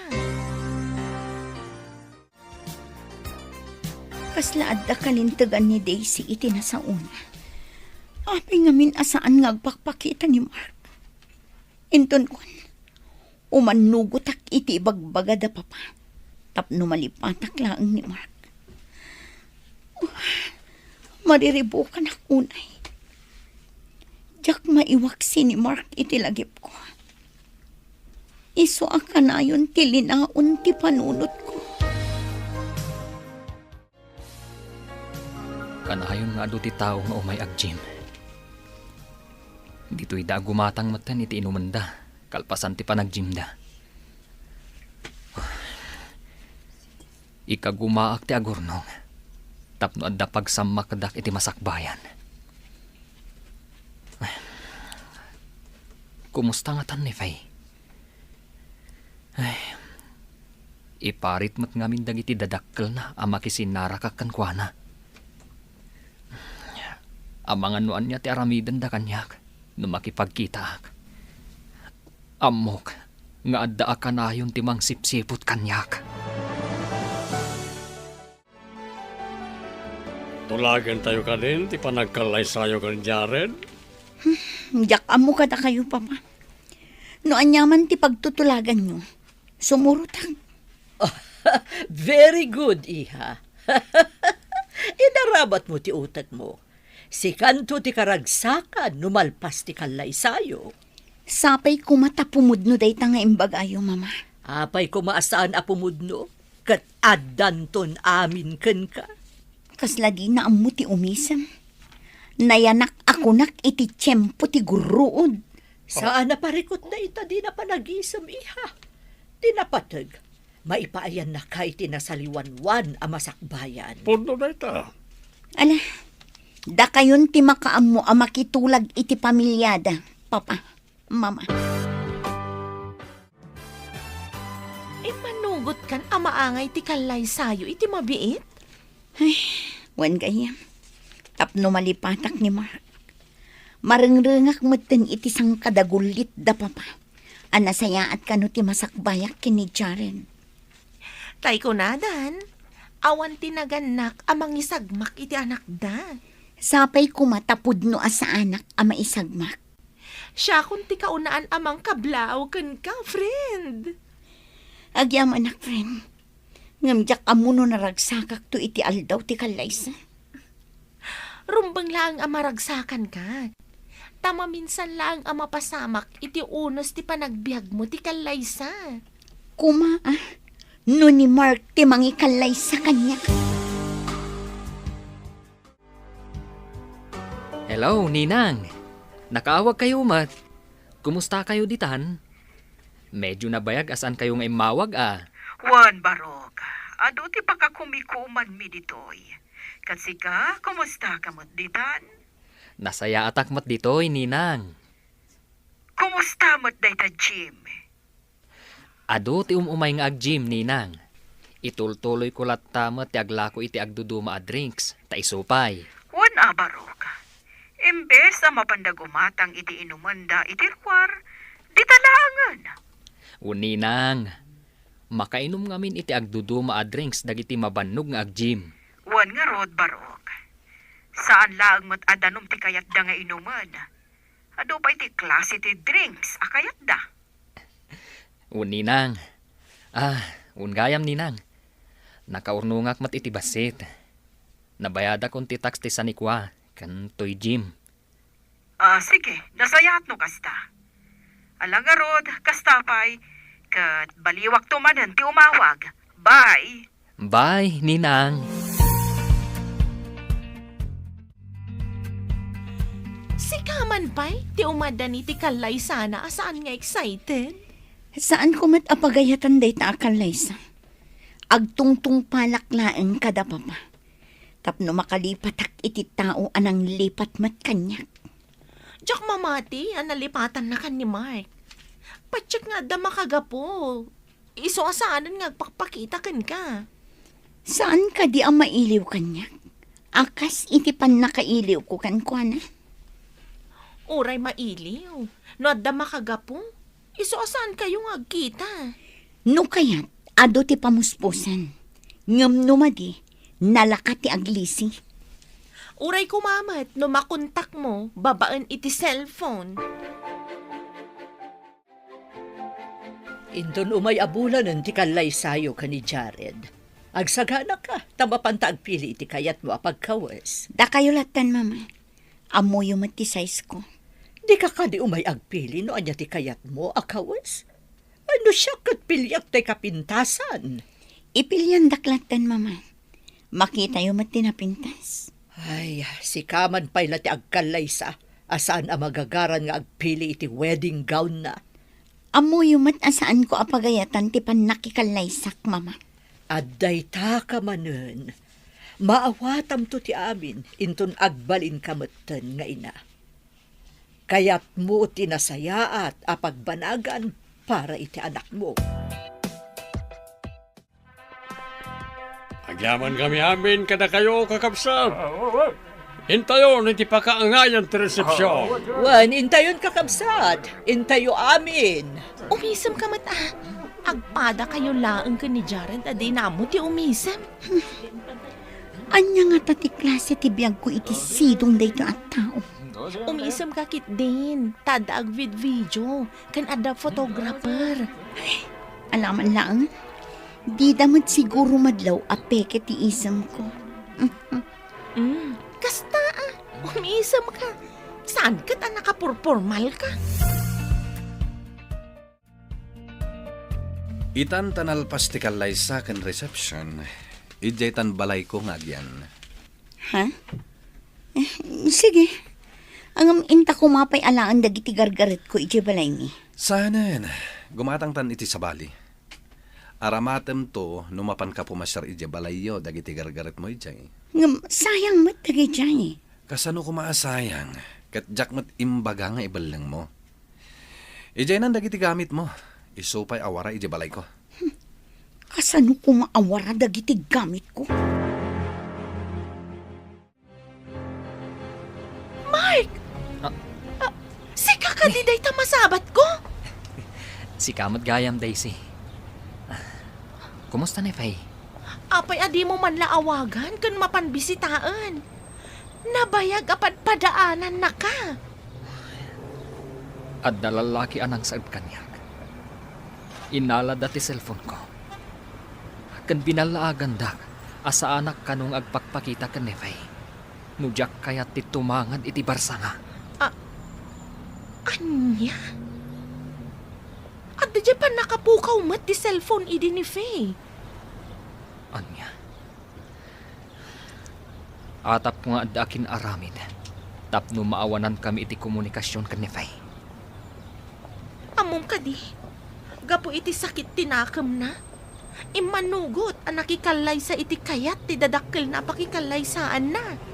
Kasla adda kalintegan ni Daisy iti nasaona. Apay ngamin a saan nga agpakpakita ni Mark? Inton kuan, umannugotak iti ibagbaga da papa tapno malipatak laeng ni Mark. Mariribukanak unay. Diak maiwaksi ni Mark iti lagipko. Isu a kanayon ti linaon ti panunotko. Kanayon nga adu ti tao nga umay ag-gym. Ditoy da agumatang metten iti inumenda, kalpasan ti panag-gymda. Ikagumaak ti agurnong, tapno adda pagsammakdak iti masakbayan. Kumusta ngatan ni Faye? Ay, iparit met ngamin dagiti dadakkelna a makisinnarakak kenkuana. Amangan no ania ti aramidenda kaniak no makipagkitaak. Ammok nga adda a kanayon ti mangsipsiput kaniak. Tulagentayo kadin ti panagkallaysayo ken Jared? Hmm, diak ammo kadakayo, Papa. No aniaman ti pagtutulaganyo, sumurotak. Very good, iha. Inaramatmo ti utekmo. Sikanto ti karagsakan no malpas ti kallaysayo. Sapay koma ta pumudno dayta nga imbagayo, Mama. Apay koma a saan a pumudno, ket addanton amin kenka. Kasla dina ammo ti umisem. Nayanak a kunak iti tiempo ti gurruod. Saan a parikut dayta dina panagisem, iha. Ti napateg, maipaayannaka iti nasaliwanwan a masakbayan. Pudno dayta. Ala, dakayon ti makaammo a makitulag iti pamiliada, Papa, Mama. Immanugotkan a maangay ti kallaysayo iti mabiit? Ay, wen gayam. Tapno malipatak ni Mark. Marengrengak metten iti sangkadagullit da Papa a nasayaat kano ti masakbayak ken ni Jaren. Tay kunadan, awan ti nagannak a mangisagmak iti anakda. Sapay koma ta pudno a saanak a maisagmak. Siakon ti kaunaan a mangkablaaw kenka, friend. Agyamanak, friend. Ngem diak ammo no naragsakakto iti aldaw ti kallaysa. Rumbeng laeng a maragsakanka. Ta maminsan laeng a mapasamak iti unos ti panagbiagmo ti kallaysa. Koma, ah, no ni Mark ti mangikallaysa kaniak. Hello, Ninang. Nakaawagkayo met. Kumustakayo ditan? Medyo nabayag a saankayo nga immawag, a. Wen, Barok. Adu ti pakakumikumanmi ditoy. Ket sika, kumustaka met ditan? Nasayaatak met ditoy, Ninang. Kumusta met dayta gym? Adu ti um-umay nga ag-gym, Ninang. Itultuloyko latta met ti aglako iti agduduma a drinks, ta isu pay. Wen a, Barok. Imbes a mapanda gumatang iti inumenda iti ruar, dita laengen. Wen, Ninang. Makainum ngamin iti agduduma a drinks dagiti mabannog nga ag-gym. Wen ngarud, Barok. Saan laeng met a danum ti kayatda nga inumen. Adu pay ti klase ti drinks a kayatda. Wen, Ninang. Ah, wen gayam, Ninang. Nakaurnongak met iti bassit. Nabayadakon ti tax ti sanikua ken toy gym. Ah, sige, nasayaat no kasta. Ala ngarud, kasta pay, ket baliwakto manen ti umawag. Bye! Bye, Ninang. Sika man pay, ti umaddan iti kallaysana a saan nga excited? Saanko met a pagayatan dayta a kallaysa. Agtungtungpalak laeng kada Papa. Tapno makalipatak iti tao a nanglipat met kaniak. Diak mamati a nalipatannakan ni Mark. Patiek nga adda makagapu. Isu a saanen nga agpakpakita kenka. Saan kadi a mailiw kaniak? A kas iti pannakailiwko kenkuana? Uray mailiw, no adda makagapu, isu a saankayo nga agkita. No kayat, adu ti pamuspusan. Ngem no madi, nalaka ti aglisi. Uray koma met no makontakmo babaen iti cellphone. Inton umay a bulanen ti kallaysayo ken ni Jared, agsaganaka ta mapanta agpili iti kayatmo a pagkawes. Dakayo lattan, Mama. Ammoyo met ti size ko. Dika kadi umay agpili no ania ti kayatmo a kawes? Ay, no siak ket piliak tay kapintasan. Ipiliandak lattan, Mama. Makitayo met ti napintas. Ay, sika man pay la ti agkallaysa a saan a magagaran nga agpili iti wedding gown na. Ammoyo met a saanko a pagayatan ti pannakikallaysak, Mama. Adda itaka manen. Maawatamto ti amin inton agbalinka metten nga ina. Kayatmo ti nasayaat a pagbanagan para iti anakmo. Agyamankami amin kadakayo, kakabsat. Intayon iti pakaangayan ti resepsion. Wen, intayon, kakabsat. Intayo amin. Umisemka met, a. Agpadakayo laeng ken ni Jared a dina ammo ti umisem. Ania ngata ti klase ti biagko iti sidong daytoy a tao? Umisemka ketdin, ta adda agvidvideo, ken adda photographer. Ay, alaman laeng. Dida met siguro madlaw a peke ti isemko. Mm, kasta, ah. Umiisemka. Saan ket a nakapurpormalka? Itan ta nalpas ti kallaysa ken reception, idiay tan balayko nga agyan. Ha? Eh, sige. Ngem inta koma pay alaen dagiti gargaretko idiay balaymi. Saanen, gumatangtan iti sabali. Aramatemto no mapanka pumasiar idiay balayyo dagiti gargaretmo idiay. Ngem sayang met dagidiay. Kasano koma a sayang? Ket diak met imbaga nga ibellengmo. Idiaynan dagiti gamitmo. Isu pay a wara idiay balayko. Kasano koma a wara dagiti gamitko? Mark! Ah. Ah, sika kadi dayta masabatko? Sika met gayam, Daisy. Kumusta ni Faye? Apay a dimo man la awagan ken mapan bisitaen? Nabayag a padpadaanannaka. Adda lallaki a nangsaed kaniak. Innalada ti cellphone-ko. Ken binallaagandak a saanak kano nga agpakpakita ken ni Faye no diak kayat ti tumangad iti barsanga. A-, ania? Adda diay pannakapukaw met ti cellphone idi ni Faye. Ania? Atapko nga adda akin-aramid tapno maawanankami iti komunikasion ken ni Faye. Ammom kadi, gapu iti sakit ti nakemna, immanugot a nakikallaysa iti kayat ti dadakkelna a pakikallaysaanna.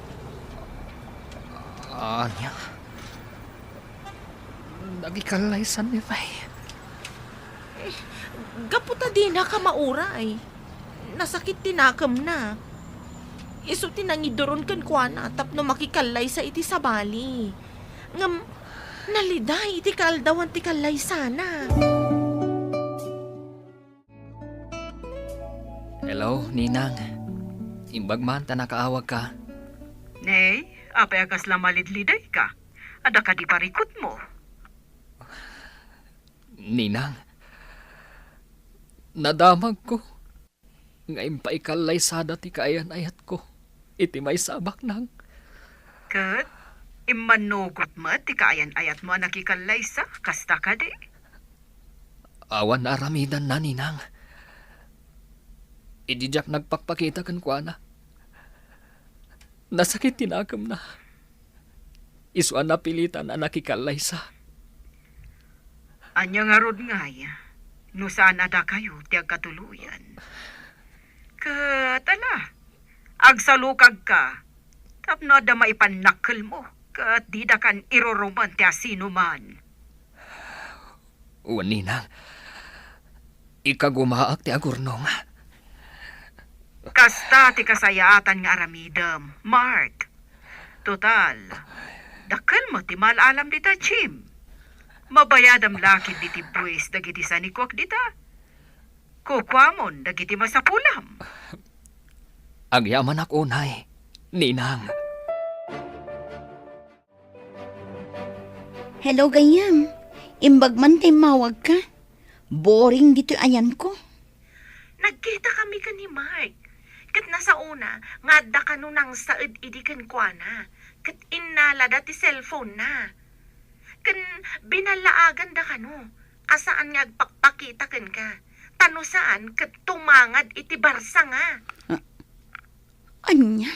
Ania? Nakikallaysan ni Faye. Eh, gapu ta dinaka mauray. Nasakit ti nakemna. Isu ti nangiduron kenkuana tapno makikallaysa iti sabali. Ngem, naliday iti kaaldawan ti kallaysana. Hello, Ninang. Imbag man ta nakaawagka. Nay, apay a kasla malidlidayka? Adda kadi parikutmo? Ninang, nadamagko nga impaikallaysa dati kaayan-ayatko iti maysa a baknang. Ket immanugot met ti kaayan-ayatmo a nakikallaysa, kasta kadi? Awan naaramidanna, Ninang. Idi diak nagpakpakita kenkuana, nasakit ti nakemna. Isu a napilitan a nakikallaysa. Ania ngarud ngay, no saan a dakayo ti agkatuloyan? Ket ala, agsalukagka tapno adda maipannakkelmo ket didakan irurumen ti asinoman. Wen, Ninang, ikagumaak ti agurnong. Kasta ti kasayaatan nga aramidem, Mark. Total, dakkel met ti maal-alam dita, Jim. Mabayadam la ketdi ti buis dagiti sanikuak dita. Kukuamon dagiti masapulam. Agyamanak unay, Ninang. Hello, gayyem. Imbag man ta immawagka. Boring ditoy ayanko. Nagkitakami ken ni Mark. Ket nasaona nga adda kano nangsaed idi kenkuana. Ket innalada ti cellphone-na. Ken binallaaganda kano a saan nga agpakpakita kenka. Ta no saan, ket tumangad iti barsanga. Ah, ania?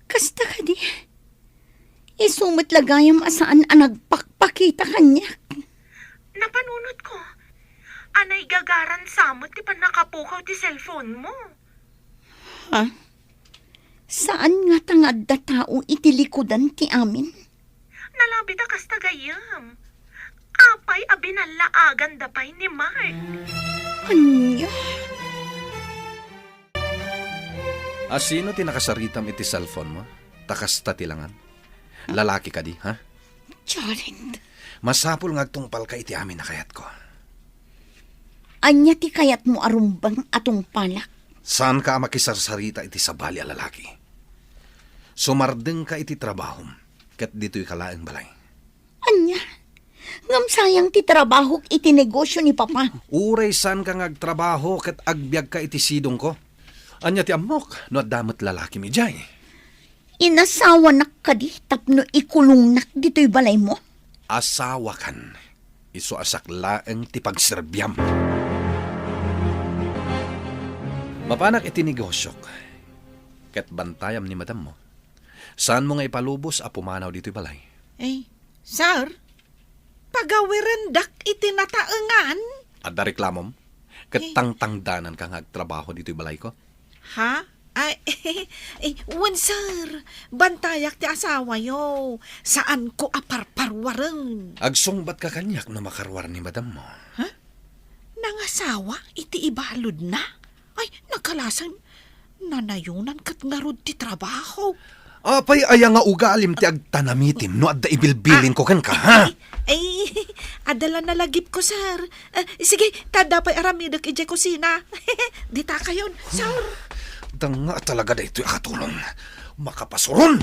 Kasta kadi? Isu met la gayam a saan a nagpakpakita kaniak. Napanunotko a naigagaran sa met ti pannakapukaw ti cellphone-mo. Ha? Saan ngata nga adda tao iti likudan ti amin? Nalabit a kasta gayyem. Apay a binallaaganda pay ni Mark? Ania? A sino ti nakasaritam iti cellphone-mo? Ta kasta ti langan. Lalaki kadi, ha? Jared. Masapul nga agtungpalka iti amin a kayatko. Ania ti kayatmo a rumbeng a tungpalak? Saanka a makisarsarita iti sabali a lalaki. Sumardengka iti trabahom, ket ditoyka laeng balay. Ania? Ngem sayang ti trabahok iti negosio ni Papa. Uray saanka nga agtrabaho ket agbiagka iti sidongko. Ania ti ammok no adda met lalakim idiay? Inasawanak kadi tapno ikulongnak ditoy balaymo? Asawakan, isu a siak laeng ti pagserbiam. Mapanak iti negosiok, ket bantayam ni madammo. Saanmo nga ipalubos a pumanaw ditoy balay? Eh, sir, pagawirendak iti nataengan. Adda reklamom? Ket Eh. tangtangdananka nga agtrabaho ditoy balayko? Ha? Ay, eh, wen, sir. Bantayak ti asawayo. Saanko a parparuaren. Agsungbatka kaniak no makaruar ni madammo. Ha? Nangasawa iti ibaludna? Ay, nagkalasan. Nanayonan ket ngarud ti trabaho. Apay aya nga ugalim ti agtanamitim no adda ibilbilinko kenka, ha? Ay, adda la nalagipko, sir. Eh, sige, ta adda pay aramidek idiay kusina. Dita kayon, sir. Danga talaga daytoy a katulong. Makapasuron!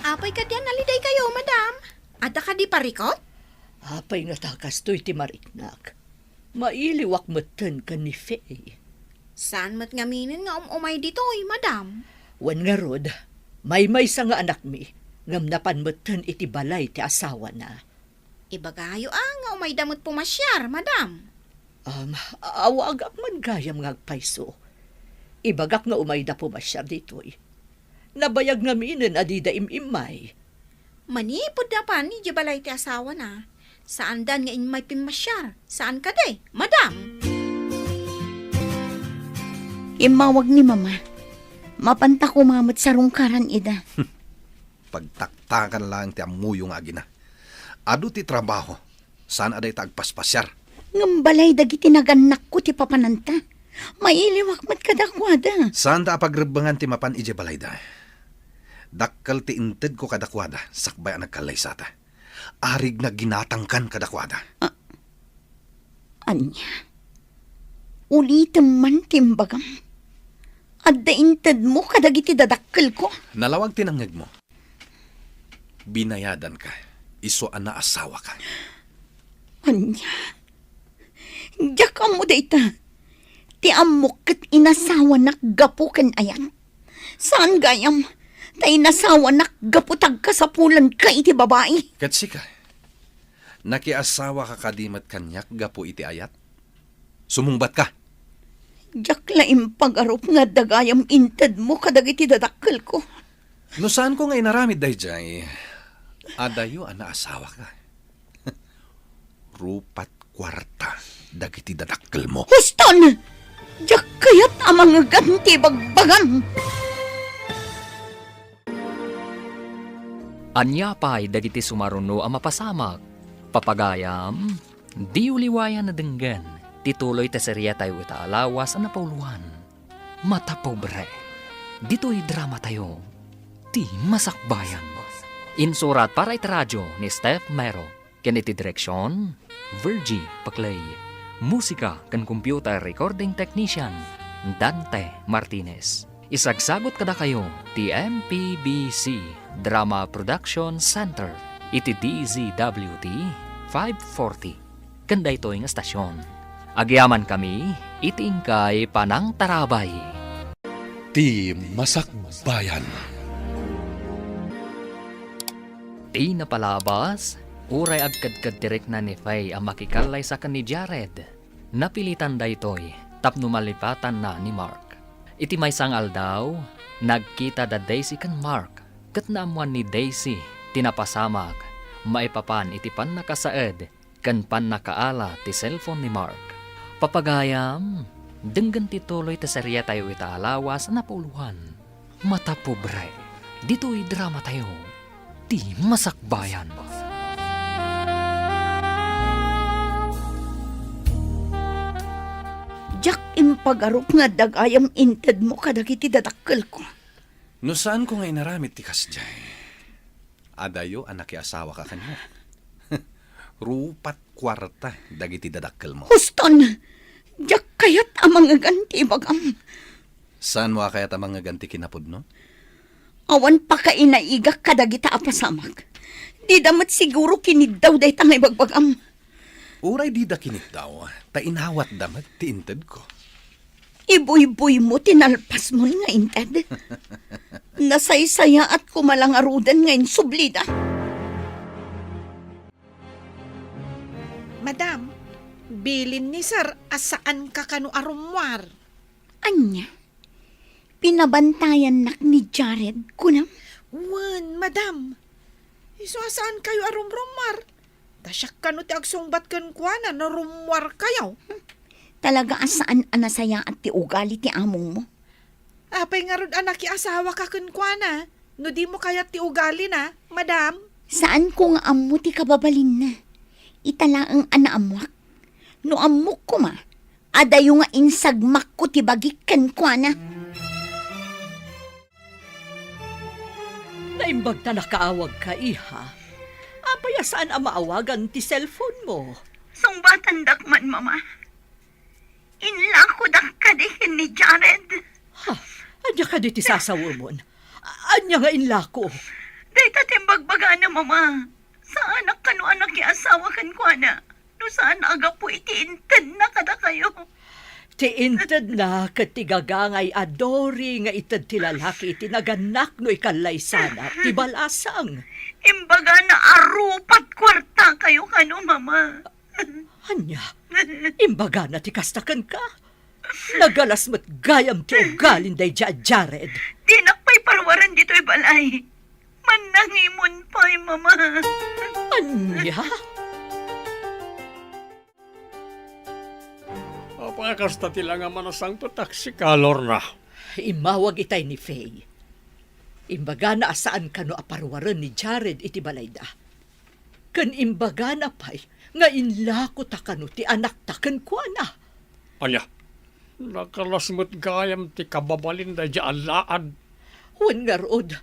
Apay kadi a naliday kayo, madam? Adda kadi parikot? Apay nga ta kastoy ti mariknak? Mailiwak metten ken ni Faye. Saan met ngaminen nga um-umay ditoy, madam? Wen ngarud, maymaysa nga anakmi, ngem napan metten iti balay ti asawana. Ibagayo a nga umayda met pumasiar, madam. Um, awagak man gayam nga agpayso. Ibagak nga umayda pumasiar ditoy. Nabayag ngaminen a dida im-immay. Manipud napan idiay balay ti asawana, saandan nga immay pimmasiar. Saan kadi, madam? Immawag ni Mama. Mapanta koma met sarungkaran ida. Pagtaktakan laeng ti ammoyo nga agina. Adu ti trabaho, saan a dayta agpaspasiar. Ngem balay dagiti nagannakko ti papananta. Mailiwak met kadakuada. Saanda a pagrebbengan ti mapan idiay balayda. Dakkel ti intedko kadakuada sakbay a nagkallaysata. Arigna ginatangkan kadakuada. A-, ania? Ulitem man ti imbagam. Adda intedmo kadagiti dadakkelko. Nalawag ti nangngegmo. Binayadanka, isu a naasawaka. Ania? Diak ammo dayta. Ti ammok ket inasawanak gapu ken ayat. Saan gayam, ta inasawanak gapu ta agkasapulanka iti babai. Ket sika, nakiasawaka kadi met kaniak gapu iti ayat? Sumungbatka. Diak la impagarup nga adda gayam intedmo kadagiti dadakkelko. No saanko nga inaramid daydiay, adayo a naasawaka. Rupat kuarta dagiti dadakkelmo. Huston! Diak kayat a mangegan ti bagbagam. Ania pay dagiti sumaruno a mapasamak? Papagayam, diyo liwayan a denggen ti tuloy ti seriatayo ita a lawas a napauloan, Mata Pobre. Ditoy dramatayo, Ti Masakbayan. Insurat para iti radio ni Steph Mero. Ken iti direksion, Virgie Paclay. Musika ken computer recording technician, Dante Martinez. Isagsagut kadakayo ti M P B C Drama Production Center iti D Z W T five forty. Ken daytoy nga estasion, agyamankami iti inkay panangtarabay. Ti Masakbayan. Ti napalabas, uray agkedked ti rikna ni Faye a makikallaysa ken ni Jared, napilitan daytoy tapno malipatanna ni Mark. Iti maysa nga aldaw, nagkita da Daisy ken Mark, ket naammoan ni Daisy ti napasamak maipapan iti pannakasaed ken pannakaala ti cellphone ni Mark. Papagayam, denggen ti tuloy ti seriatayo ita a lawas a napauloan, Mata Pobre. Ditoy dramatayo, Ti Masakbayan. Diak impagarup nga adda gayam intedmo kadagiti dadakkelko. No saanko nga inaramid ti kasdiay, adayo a nakiasawaka kaniak. Rupat kuarta dagiti dadakkelmo. Huston! Diak kayat a mangegan ti ibagam. Saanmo a kayat a mangegan ti kinapudno? Awan pakainaigak kadagita a pasamak. Dida met siguro kiniddaw dayta nga ibagbagam. Uray dida kiniddaw, ta inawatda met ti intedko. Ibuybuymo ti nalpasmon nga inted. Nasaysayaat koma la ngaruden nga insublida. Madam, bilin ni Sir a saanka kano a rummuar. Ania? Pinabantayannak ni Jared, kunam? Wen, madam. Isu a saankayo a rumrummuar. Ta siak kano ti agsungbat kenkuana no rummuarkayo. Talaga a saan a nasayaat ti ugali ti amongmo. Apay ngarud a nakiasawaka kenkuana, no dimo kayat ti ugalina, madam? Saanko nga ammo ti kababalinna. Ita laeng a naammoak. No ammok koma, adayo nga insagmakko ti bagik kenkuana. Naimbag ta nakaawagka, iha. Apay a saan a maawagan ti cellphone mo? Sungbatandak man, Mama. Inlakodak kadi ken ni Jared. Ha? Ania kadi ti sasawemon? A-, ania nga inlako? Dayta ti imbagbagana, Mama. Saanak kano a nakiasawa kenkuana no saan a gapu iti intedna kadakayo. Ti intedna ket ti gagangay a Dory nga ited ti lalaki iti nagannak no ikallaysana ti balasang. Imbagana a rupat kuartakayo kano, Mama. Ania? Imbagana ti kasta kenka? Nagalas met gayam ti ugalin daydiay a Jared. Dinak pay paruaren ditoy balay. Mannangimon pay, Mama. Ania? Apay a kasta ti langaman a sangpetak sika, Lorna? Immawag itay ni Faye. Imbagana a saan kano a paruaren ni Jared iti balayda. Ken imbagana pay nga inlakota kano ti anakta kenkuana. Ania? Nagalas met gayam ti kababalin daydiay a laad. Wen ngarud,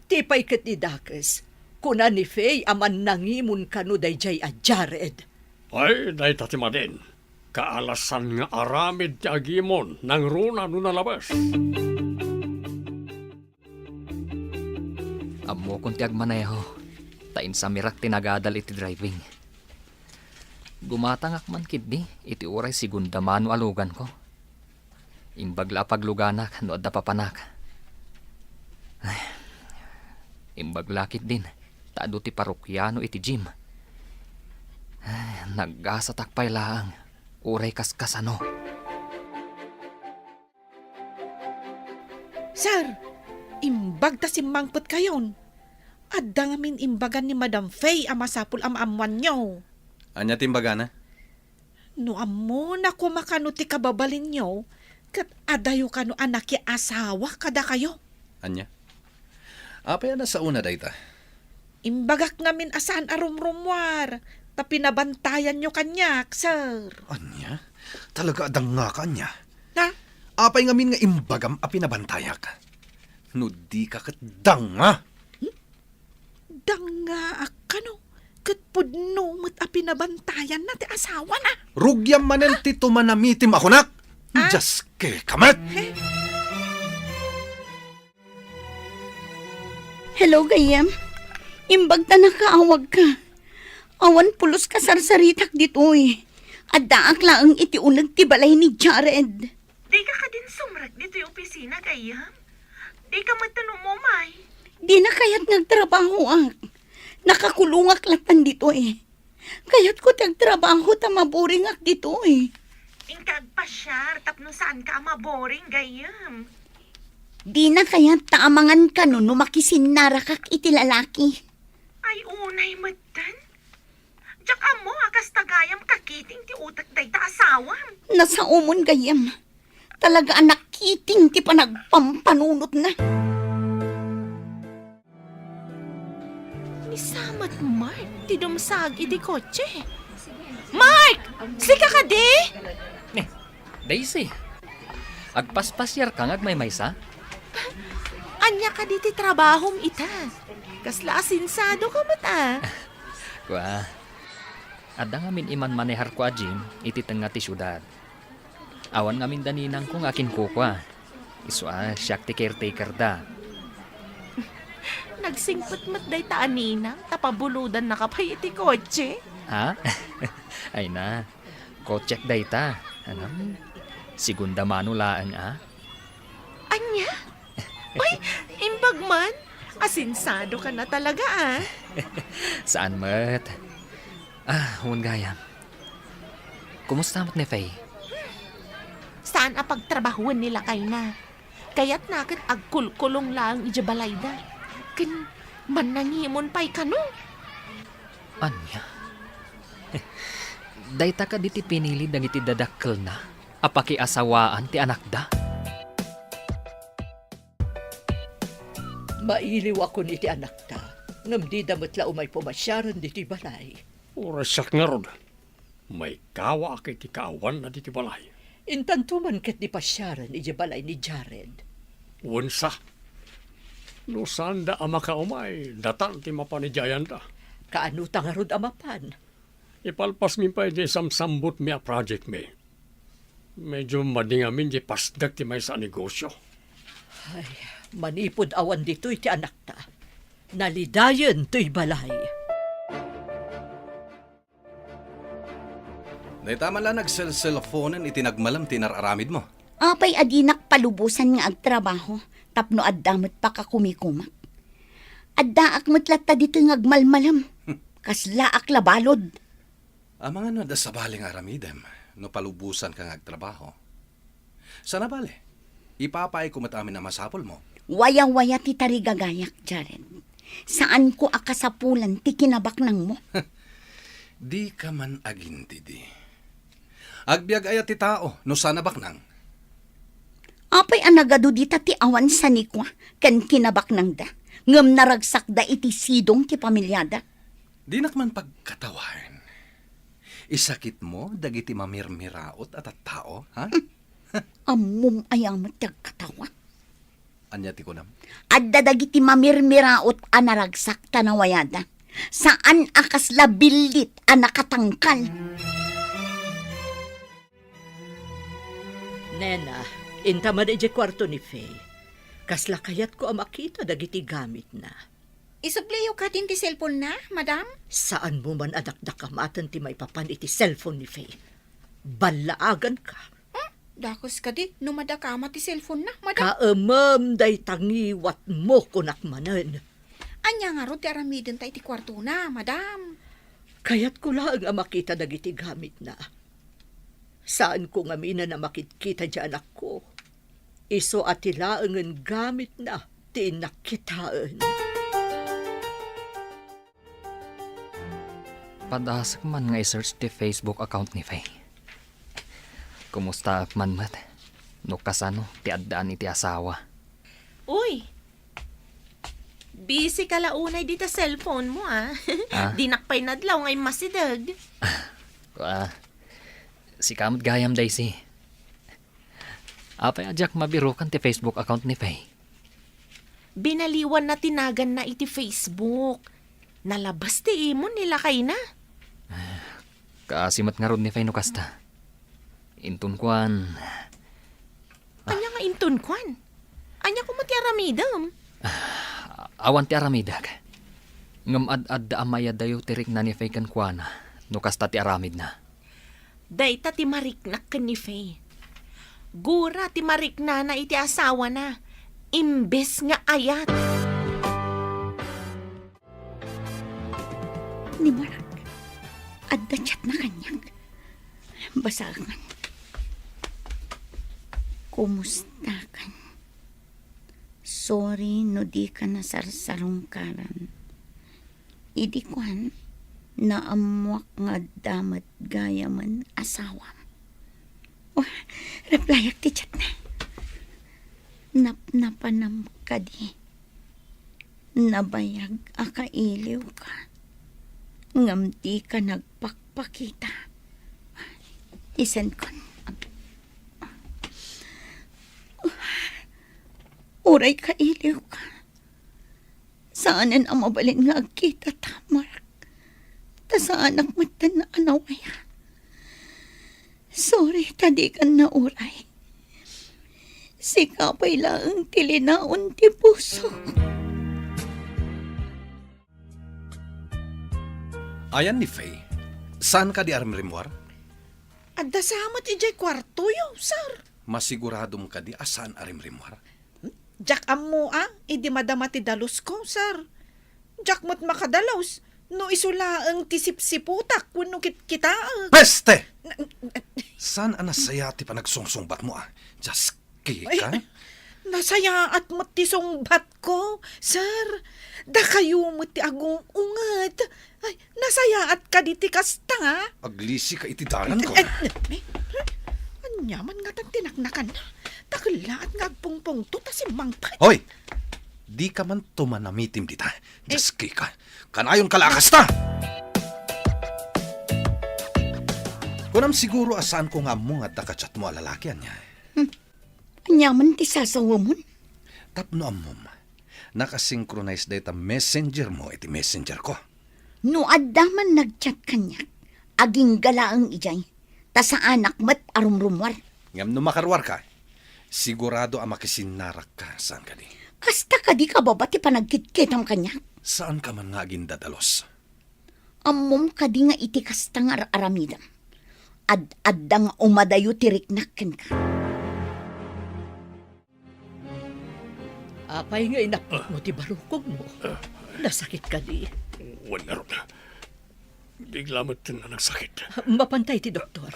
ti pay ket ni dakes, kuna ni Faye a mannangimon kano daydiay a Jared. Ay, dayta ti madin. Kaalasan nga aramid ti agimon nangruna no nalabes. Ammokon ti agmaneho, ta insamirak ti nagadal iti driving. Gumatangak man ketdi iti uray segunda mano a luganko. Imbag la a pagluganak no adda papanak. Ay, imbag la ketdin ta adu ti parokiano iti gym. Ay, nagasatak pay laeng, uray kaskasano. Sir, imbag ta simmangpetkayon. Adda ngamin imbagan ni Madam Faye a masapul a maammoanyo. Ania ti imbagana? No ammona koma kano ti kababalinyo, ket adayo kano a nakiasawa kadakayo. Ania? Apay a nasaona dayta? Imbagak ngamin a saan a rumrummuar, ta pinabantayanyo kaniak, sir. Ania? Talaga a dangngaka ania? Ha? Apay ngamin nga imbagam a pinabantayak? No dika ket danga! Dangaak kano, ket pudno met a pinabantayanna ti asawana. Rugiam manen ti tumanamitim a kunak! Ah? Dios ke kamet! Eh? Hello, gayyem. Imbag ta nakaawagka. Awan pulos kasarsaritak ditoy. Addaak laeng iti uneg ti balay ni Jared. Dika kadin sumrek ditoy opisina, gayyem? Dika met umumay? Dina kayat nga agtrabahoak. Nakakulongak latan ditoy. Kayatko ti agtrabaho ta maboringak ditoy. Inka agpasiar tapno saanka a maboring, gayyem. Dina kayat ta amangan kano no makisinnarakak iti lalaki. Ay, unay metten. Diak ammo a kasta gayam kakiting ti utek dayta asawam. Nasaomon gayyem. Talaga a nakiting ti panagpampanunotna. Ni sa met Mark ti dumsag iti kotse. Mark! Sika kadi? Eh, Daisy, agpaspasiarka nga agmaymaysa? Ania kadi ti trabahom ita? Kasla asensiado ka met a. Kua, adda ngamin imanmaneharko a gym iti tengnga ti siudad. Awan ngamin da ninangko nga akinkukua. Isu a siak ti caretaker da. Agsingpet met dayta a ninang, ta pabulodannaka pay iti kotse. Ha? Ay na, kotsek dayta. Anam, segunda mano laeng, a? Ania? Ay, imbag man. Asensiado ka na talaga, a. Saan met? Ah, wen gayam. Kumusta met ni Faye? Saan a pagtrabahoen ni lakayna. Kayatna ket agkulkulong laeng idiay balayda. Ken mannangimon pay kano. Ania? Dayta kadi ti pinili dagiti dadakkelna a pakiasawaan ti anakda? Mailiwakon iti anakta, ngem dida met la umay pumasiaren ditoy balay. Uray siak ngarud, maikawaak iti kaawanna ditoy balay. Intanto man ket di pasiaren idiay balay ni Jared. Wen sa. No saanda a makaumay, datan ti mapan idiay ayanda. Kaano ta ngarud a mapan? Ipalpasmi pay di samsambutmi a projectmi. Medyo madi ngamin di pasdek ti maysa a negosyo. Ay, manipud awan ditoy ti anakta, nalidayen toy balay. Dayta man la nagselselfonen iti nagmalem ti inar-aramidmo. Apay a dinak palubosan nga agtrabaho tapno adda met pakakumikumak? Addaak met latta ditoy nga agmalmalem. Kaslaak la balud. Amangan no adda sabali nga aramidem no palubosanka nga agtrabaho. Sana bale, ipapaayko met amin a masapulmo. Wayawaya ti tarigagayak, Jared. Saanko a kasapulan ti kinabaknangmo. Dika man agintidi. Agbiag aya ti tao no saan a baknang? Apay a nagadu dita ti awan sanikua ken kinabaknangda, ngem naragsakda iti sidong ti pamiliada? Dinak man pagkatawaen. Isakitmo dagiti mamirmiraot a tattao, ha? Ammom aya met ti agkatawa? Ania ti kunam? Adda dagiti mamirmiraot a naragsak ta nawayada. Saan a kasla billit a nakatangkal. Nena, inta man idiay kuarto ni Faye. Kasla kayatko a makita dagiti gamitna. Isubliyo kadin ti cellphone-na, madam? Saanmo man a dakdakamaten ti maipapan iti cellphone ni Faye. Ballaaganka. Hmm? Dakes kadi no madakama ti cellphone-na, madam? Kaemem dayta ngiwatmo, kunak manen. Ania ngarud ti aramidenta iti kuartona, madam? Kayatko laeng a makita dagiti gamitna. Saanko ngaminen a makitkita ti anakko. Isu a ti laengen gamitna ti innak kitaen. Padasek man nga i-search ti Facebook account ni Faye. Kumustaak man met no kasano ti addaan iti asawa. Uy! Busy ka la unay dita cellphone mo, a. Ah? Dinak pay nadlaw nga immasideg. Ah, sika met gayam, Daisy. Apay a diak mabirukan ti Facebook account ni Faye? Binaliwanna ti naganna iti Facebook. Nalabas ti imon ni lakayna. Kaasi met ngarud ni Faye no kasta. Inton kuan. Ania nga inton kuan? Ania koma ti aramidem? Awan ti aramidek. Ngem ad-adda a mayadayo ti rikna ni Faye kenkuana no kasta ti aramidna. Dayta ti mariknak ken ni Faye. Gura ti mariknana iti asawana, imbes nga ayat. Ni Mark, adda chatna kaniak. Basaen. Kumustakan? Sorry no di ka nasarsarungkaran. Idi kuan, naammuak nga adda met gayamen asawam. Oh, replyak ti chatna. Napnapanam kadi. Nabayag a kailiwka, ngem dika nagpakpakita. Isenkon. Uray kailiwka, saanen a mabalin nga agkitata, Mark. Ta saanak metten a nawaya. Sorry ta dikan nauray. Sika pay laeng ti linaon ti pusok. Ayan ni Faye, saan kadi a rimrimmuar? Adda sa met idiay kuartoyo, sir. Masiguradom kadi a saan a rimrimmuar? Diak ammo a idi madama ti dalusko, sir. Diak met makadalus no isu laeng ti sipsiputak wenno kitkitaek. Peste! Na- Saan a nasaya ti panagsungsungbatmo a? Just Kika? Ay, nasayaat met ti sungbatko, sir. Dakayo met ti agung-unget. Ay, nasayaat kadi ti kasta? Aglisika iti dalanko. Eh, eh, eh, ania man ngatan ti naknakanna? Dakellaat nga agpungpungto ta simmangpet. Hoy! Dika man tumanamitim dita. Just Kika. Kanayonka la a kasta! Kunam siguro a saanko nga ammo nga adda ka-chatmo a lalaki, ania? Hmm. Ania man ti sasawamon? Tapno ammom, nakasynchronize dayta messenger mo iti messenger ko. No adda man nag-chat kaniak, agingga laeng idiay, ta saanak met a rumrummuar. Ngem no makaruarka, sigurado a makisinnarakka, saan kadi? Kasta kadi kababa ti panagkitkitam kaniak? Saanka man nga agindadalos? Ammom kadi nga iti kasta nga ar-aramidem, ad-adda nga umadayo ti riknak kenka. Apay nga inapnotmo ti barukogmo? Nasakit kadi? Wen ngarud, bigla met nga nagsakit. Mapantay ti doktor.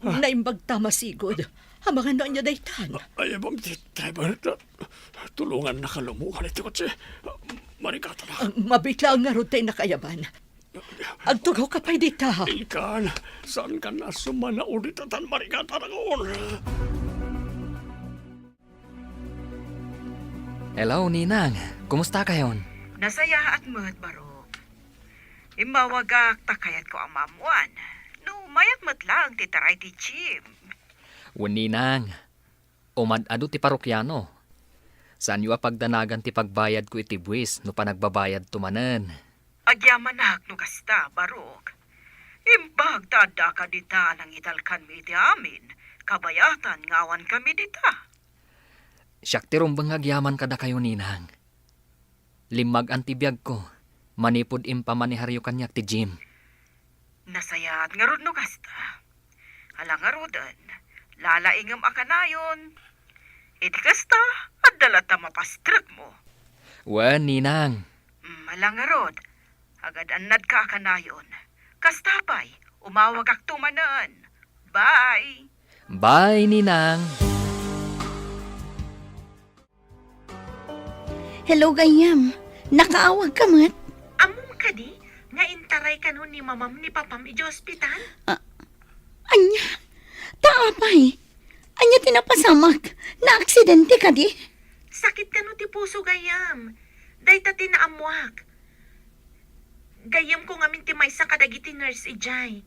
Naimbag ta masigud. Amangan no ania daytan. Ay, abang ti driver. Tulongannaka lumukan iti kotse. Marikata na. Ah, mabiit laeng ngarud tay nakayaban. Agtugawka pay dita. Inkan, saankan a sumanaw dita tan marikata na kaon. Hello, Ninang. Kumusta kayon? Nasayaat met, Barok. Immawagak ta kayatko a maammoan no mayat met laeng ti taray ti Jim. Wen, Ninang. Umad-adu ti parokiano. Saanyo a pagdanagan ti pagbayadko iti buis no panagbabayadto manen. Agyamanak no kasta, Barok. Imbag ta addaka dita a nangitalkanmi iti amin, kabayatan nga awankami dita. Siak ti rumbeng nga agyaman kadakayo, Ninang. Limmagan ti biagko manipud impamaneharyo kaniak ti Jim. Nasayaat ngarud no kasta. Ala ngaruden, lalaingem a kanayon. Iti kasta, adda latta mapastrekmo. Wen, Ninang. Mm, ala ngarud, agad-annadka a kanayon. Kasta pay, umawagakto manen. Bye! Bye, Ninang! Hello, gayyem. Nakaawagka met? Ammom kadi nga intaray kano ni mamam ni papam idiay ospital? Ah, ania? Ta apay? Ania ti napasamak? Naaksidente kadi? Sakit kano ti puso, gayyem. Dayta ti naammoak. Gayyemko ngamin ti maysa kadagiti nurse idiay.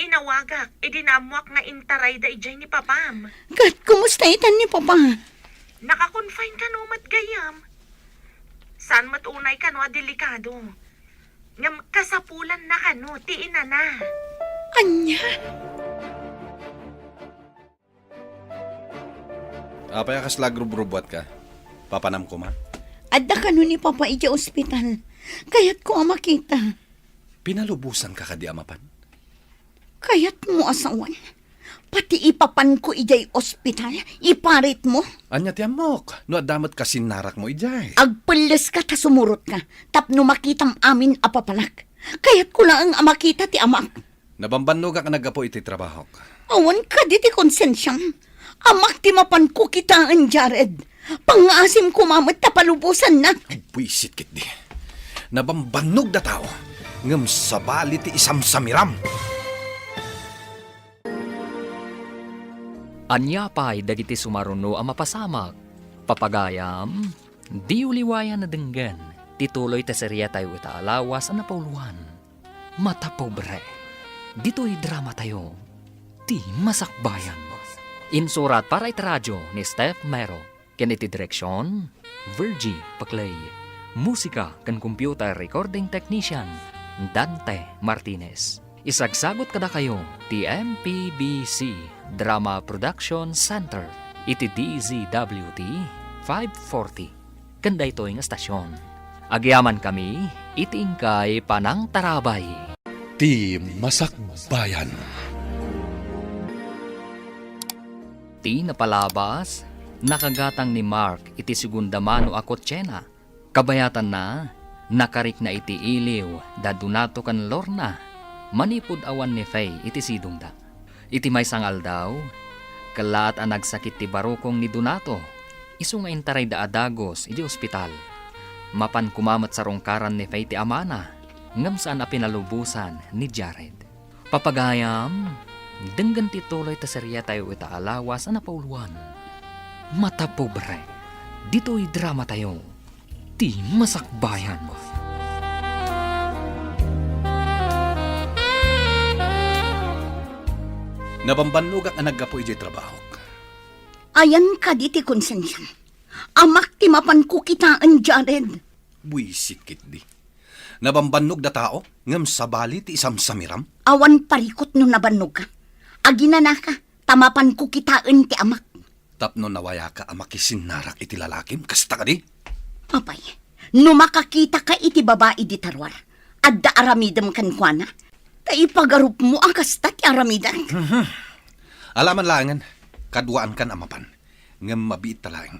Inawagak idi naammoak nga intarayda idiay ni papam. Ket kumusta itan ni papa? Naka-confine kano met gayyem. Saan met unay kano a delikado. Ngem kasapulanna kano ti inana. Ania? Apay a kasla agrubrubbuatka? Papanam koma? Adda kano ni Papa idiay ospital. Kayatko a makita. Pinalubosanka kadi a mapan? Kayatmo a sawen. Pati ipapanko idiay ospital, iparitmo. Ania ti ammok? No adda met kasinnarakmo idiay. Agpelleska ta sumurotka, tapno makitam amin a papanak. Kayatko laeng a makita ti amak. Nabambannogak a naggapu iti trabahok. Awan kadi ti konsensiam. Amak ti mapanko kitaen, Jared. Pangngaasim koma met ta palubosannak. Buisit ketdi. Nabambannog datao, ngem sabali ti isamsamiram. Ania pay dagiti sumaruno a mapasamak? Papagayam, diyo liwayan a denggen ti tuloy ti seriatayo ita a lawas a napauluan. Mata Pobre. Ditoy dramatayo, Ti Masakbayan. Insurat para iti radio ni Steph Mero, ken iti direksion, Virgie Paclay. Musika ken computer recording technician, Dante Martinez. Isagsagut kadakayo ti M P B C Drama Production Center iti D Z W T five forty. Ken daytoy nga estasion, agyamankami iti inkay panangtarabay. Ti Masakbayan. Ti napalabas, nakagatang ni Mark iti segunda mano a kotsena. Kabayatanna, nakarikna iti iliw da Donato ken Lorna manipud awan ni Faye iti sidongda. Iti maysa nga aldaw, kellaat a nagsakit ti barukong ni Donato, isu nga intarayda a dagus iti ospital. Mapan koma met sarungkaran ni Faye ti amana, ngem saan a pinalubosan ni Jared. Papagayam, denggen ti tuloy ta seriatayo ita a lawas a napauluan. Mata pobre, ditoy dramatayo, Ti Masakbayan. Nabambannogak a naggapu idiay trabahok. Ayan kadi ti konsensiam. Amak ti mapanko kitaen, Jared. Buisit ketdi. Nabambannog datao, ngem sabali ti isamsamiram. Awan parikut no nabannogka. Aginanaka, ta mapanko kitaen ti amak. Tapno nawayaka a makisinnarak iti lalakim, kasta kadi? Apay, no makakitaka iti babai dita ruar, adda aramidem kenkuana? Ta ipagarupmo a kasta ti aramidek. Mhm. Alaman laengen, kaduaankan a mapan. Ngem mabiitta laeng.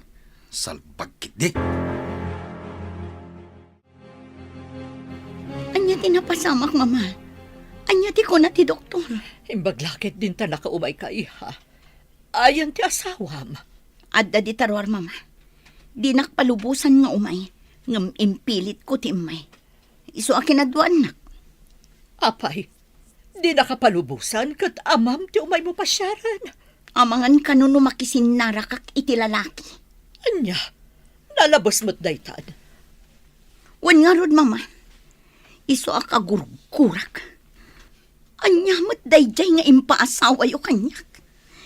Salbag ketdi. Ania ti napasamak, Mama? Ania ti kuna ti doktor? Imbag la ketdin ta nakaumayka, iha. Ayan ti asawam? Adda dita ruar, Mama. Dinak palubosan nga umay, ngem impilitko ti immay. Isu a kinaduaannak. Apay, dinaka palubosan ket amam ti umaymo pasiaren? Amangan kano no makisinnarakak iti lalaki. Ania, nalabes met daytan? Wen ngarud, Mama. Isu a kagurgurak. Ania met daydiay nga impaasawayo kaniak?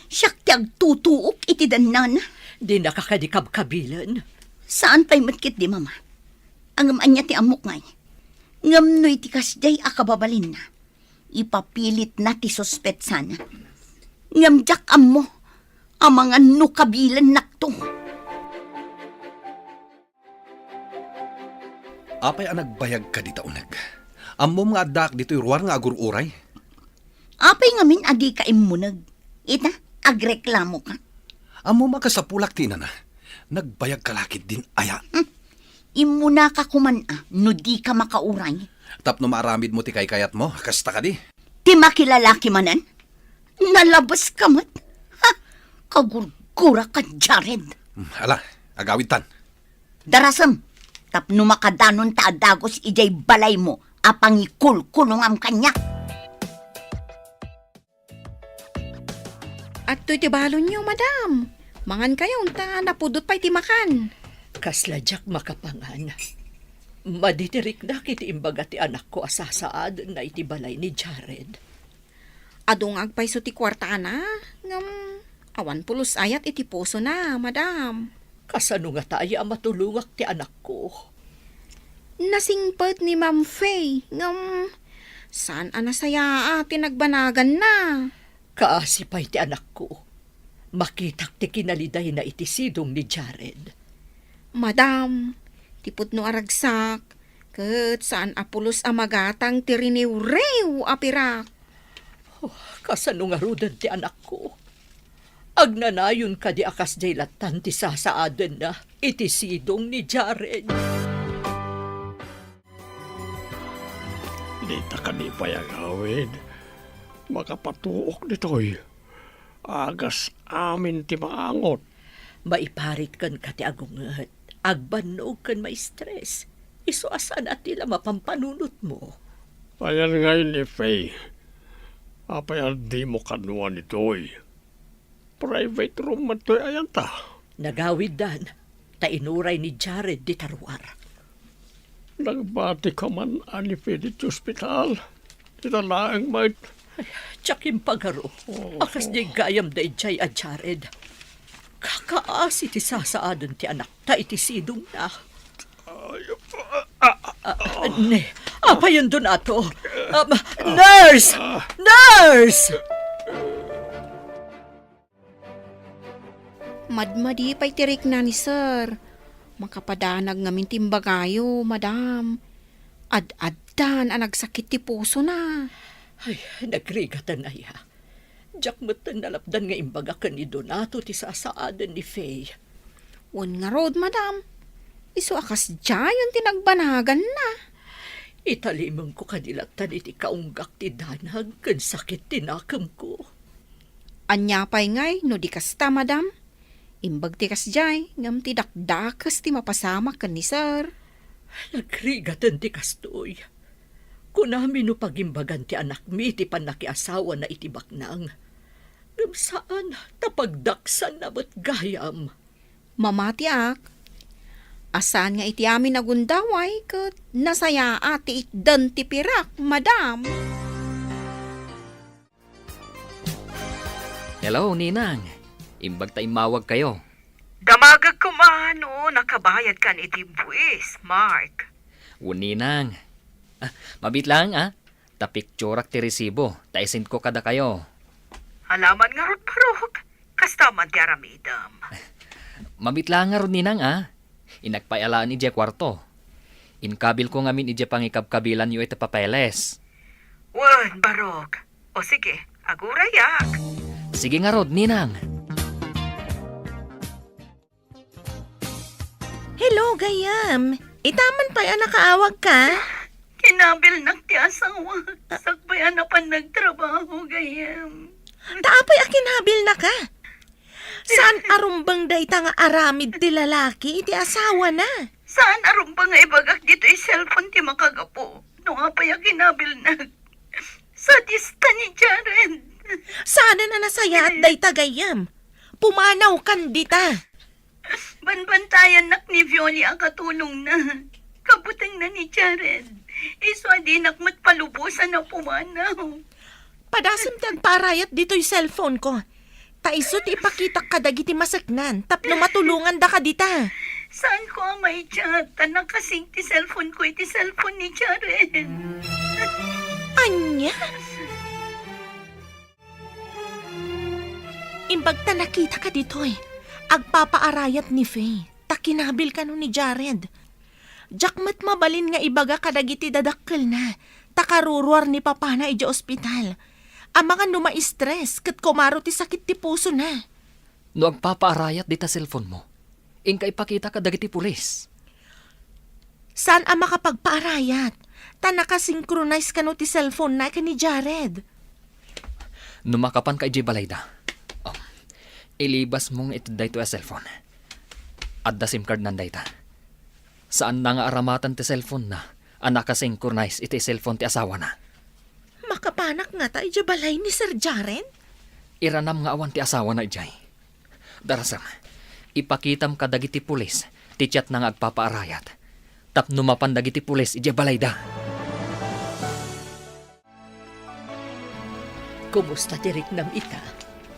Siak ti agtutuok iti dannana. Dinaka kadi kabkabilen? Saan pay met ketdi, Mama. Ngem ania ti ammok ngay? Ngem no iti kasdiay a kababalinna, ipapilitna ti suspetsana. Ngem diak ammo, amangan no kabilennakto. Apay a nagbayag kadi ta uneg? Ammom nga addaak ditoy ruar nga agur-uray? Apay ngamin a dika immuneg? Ita, agreklamoka. Ammom a kasapulak ti inana. Nagbayagka la ketdin aya? Hmm. Immunaka koman a no dika makauray. Tapno maaramidmo ti kaykayatmo, kasta kadi? Ti makilalaki manen? Nalabeska met? Ha? Kagurguraka, Jared. Hmm, ala, agawidtan. Darasem, tapno makadanonta a dagus idiay balaymo a pangikulkulongam kaniak. Adtoy ti balonyo, madam. Mangankayon ta napudot pay ti makan. Kasla diak makapangan. Madi ti riknak iti imbaga ti anakko a sasaadenna iti balay ni Jared. Adu nga agpayso ti kuartana, ngem awan pulos ayat iti pusona, madam. Kasano ngata aya a matulongak ti anakko? Nasingpet ni Ma'am Faye, ngem saan a nasayaat ti nagbanaganna. Kaasi pay ti anakko. Makitak ti kinalidayna iti sidong ni Jared. Madam, ti pudno a ragsak, ket saan a pulos a magatang ti riniwriw a pirak. Oh, kasano ngaruden ti anakko? Agnanayon kadi a kasdiay lattan ti sasaadenna iti sidong ni Jared? Dita kadi pay agawid. Makapatuok ditoy. Agas amin ti maangot. Maiparit kenka ti agunget. Agbannog ken maistres. Isu a saan a ti la mapanpanunotmo. Ayan ngay ni Faye. Apay a dimo kanoan itoy? Private room man toy ayanta. Nagawiddan, ta inuray ni Jared dita ruar. Nagbatika man a ni Faye ditoy ospital? Dita laeng met. Ay, diak impagaro. Oh. A kasdiay gayam daydiay a Jared. Kakaasi ti sasaaden ti anakta iti sidongna. Ay, ah, ah, ah. Ah, ne, apayon, Donato. Um, nurse! Nurse! Madmadi pay ti rikna ni Sir. Makapadanag ngamin ti imbagayo, madam. Ad-addan a nagsakit ti pusona. Ay, nagrigaten aya. Diak metten nalapdan nga imbaga ken ni Donato ti sasaaden ni Faye. Wen ngarud, madam. Isu a kasdiayen ti nagbanaganna. Italimengko kadi lattan iti kaunggak ti danag ken sakit ti nakemko. Ania pay ngay no di kasta, madam? Imbag ti kasdiay, ngem ti dakdakes ti mapasamak ken ni Sir. Nagrigaten ti kastoy. Kunami no pagimbagan ti anakmi ti pannakiasawana iti baknang. Ngem saan ta pagdaksanna met gayam. Mamatiak. A saan nga iti amin a gundaway ket nasayaat ti itdan ti pirak, madam. Hello, Ninang. Imbag ta immawag kayo. Damagek koma no nakabayad kan iti buis, Mark. Wen, Ninang. Ah, mabit lang, ah. Ta picturak ti resibo, ta isend ko kada kayo. Alaman ngarud, Barok. Kasta man ti aramidem. Mabit lang ngarud, Ninang, ah. Innak pay alaen idiay kuarto. Inkabil ko ngamin idiay pangikabkabilan yo iti papeles. Wen, Barok. O sige, agurayak. Sige ngarud, Ninang. Hello, gayam. Itaman pay a nakaawag ka? Kinabilnak ti asawa. Sakbay a napan nagtrabaho, gayam. Ta apay a kinabilnaka? Saan a rumbeng dayta nga aramid ti lalaki iti asawana? Saan a rumbeng nga ibagak ditoy cellphone ti makagapu no apay a kinabilnak? Sadista ni Jared. Saanen a nasayaat dayta, gayam. Pumanawkan dita. Banbantayannak ni Violi a katulongna. Kabutengna ni Jared. Isu a dinak met palubosan a pumanaw. Padasem ti agpaarayat ditoy cellphone ko. Ta isu ti ipakitak kadagiti maseknan tapno matulongandaka dita. Saan ko a maichat ta nakasing ti cellphone ko iti cellphone ni Jared. Ania? Imbag ta nakitaka ditoy, agpapaarayat ni Faye, ta kinabil kano ni Jared. Diak met mabalin nga ibaga kadagiti dadakkelna, ta karuruar ni papana idiay ospital. Amangan no ma-stress ket kumaro ti sakit ti pusona. No agpapaarayat dita cellphone mo, inka ipakita kadagiti pulis. Saan a makapagpaarayat, ta nakasynchronize kano ti cellphone na ken ni Jared. No makapanka idiay balayda, oh, ilibas mo nga iti daytoy a cellphone. Adda SIM card nan dayta. Saan na nga aramatan ti cellphone na a nakasynchronize iti cellphone ti asawana. Makapanak ngata idiay balay ni Sir Jared? Iranam nga awan ti asawana idiay. Darasem, ipakitam kadagiti pulis ti chatna nga agpapaarayat. Tapno mapan dagiti pulis idiay balayda. Kumusta ti riknam ita?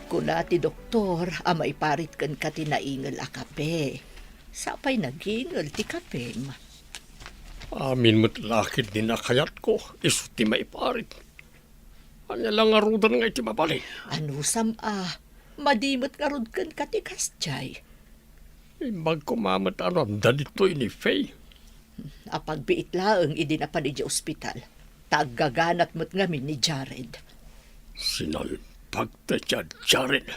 Kuna ti doktor a maiparit kenka ti naingel a kape. Sapay nagingel ti kapem. Amin met la ketdi nakayatko, isu ti maiparit. Ania la ngaruden nga iti mabalin? Anusam a, madi met ngarud kenka ti kasdiay. Imbag koma met a no adda ditoy ni Faye. Apagbiit laeng idi napan idiay ospital. Ta aggaganat met ngamin ni Jared. Sinalbag ta iti Jared.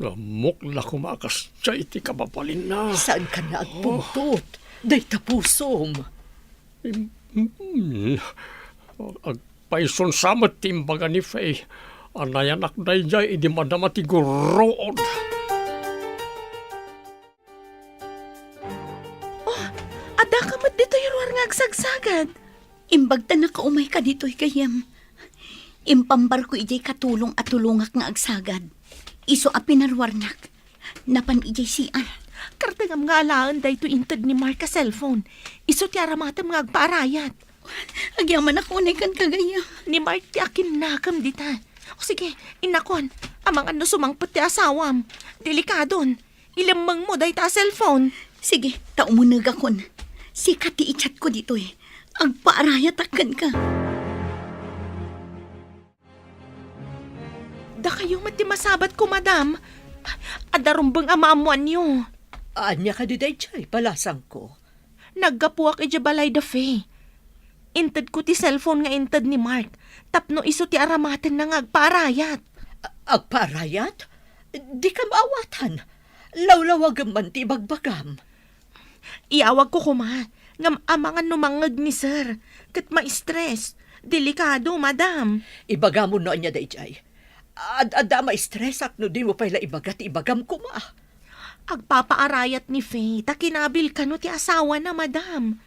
Nammok la koma a kasdiay ti kababalinna. Saankan nga agpungtot? Dayta pusom. Im-, mm, agpayson sa met ti imbaga ni Faye a nayanak daydiay idi madama ti gurruod. Oh, addaka met ditoy ruar nga agsagsagad. Imbag ta nakaumayka ditoy, gayyem. Impambarko idiay katulong a tulongak nga agsagad. Isu a pinaruarnak. Napan idiay C R. Kartengam nga alaen daytoy inted ni Mark a cellphone. Isu ti aramatem nga agpaarayat. Agyamanak unay kenka, gayyem. Ni Mark ti akinnakem dita. O sige, innakon, amangan no sumangpet ti asawam. Delikadon. Ilemmengmo dayta a cellphone. Sige, ta umunegakon. Sika ti i-chatko ditoy. Agpaarayatak kenka. Dakayo met ti masabatko, madam. Adda rumbeng a maammoanyo. Ania kadi daydiay, balasangko? Naggapuak idiay balay da Faye. Intedko ti cellphone nga inted ni Mark tapno isu ti aramatenna nga agpaarayat. A-, agpaarayat? Dika maawatan. Lawlawagem man ti ibagbagam. Iyawagko koma, ngem amangan no mangngeg ni Sir, ket ma-stress. Delikado, madam. Ibagamon no ania daydiay. Ad-adda a ma-stressak no dimo pay la ibaga ti ibagam koma. Agpapaarayat ni Faye ta kinabil kano ti asawana, madam.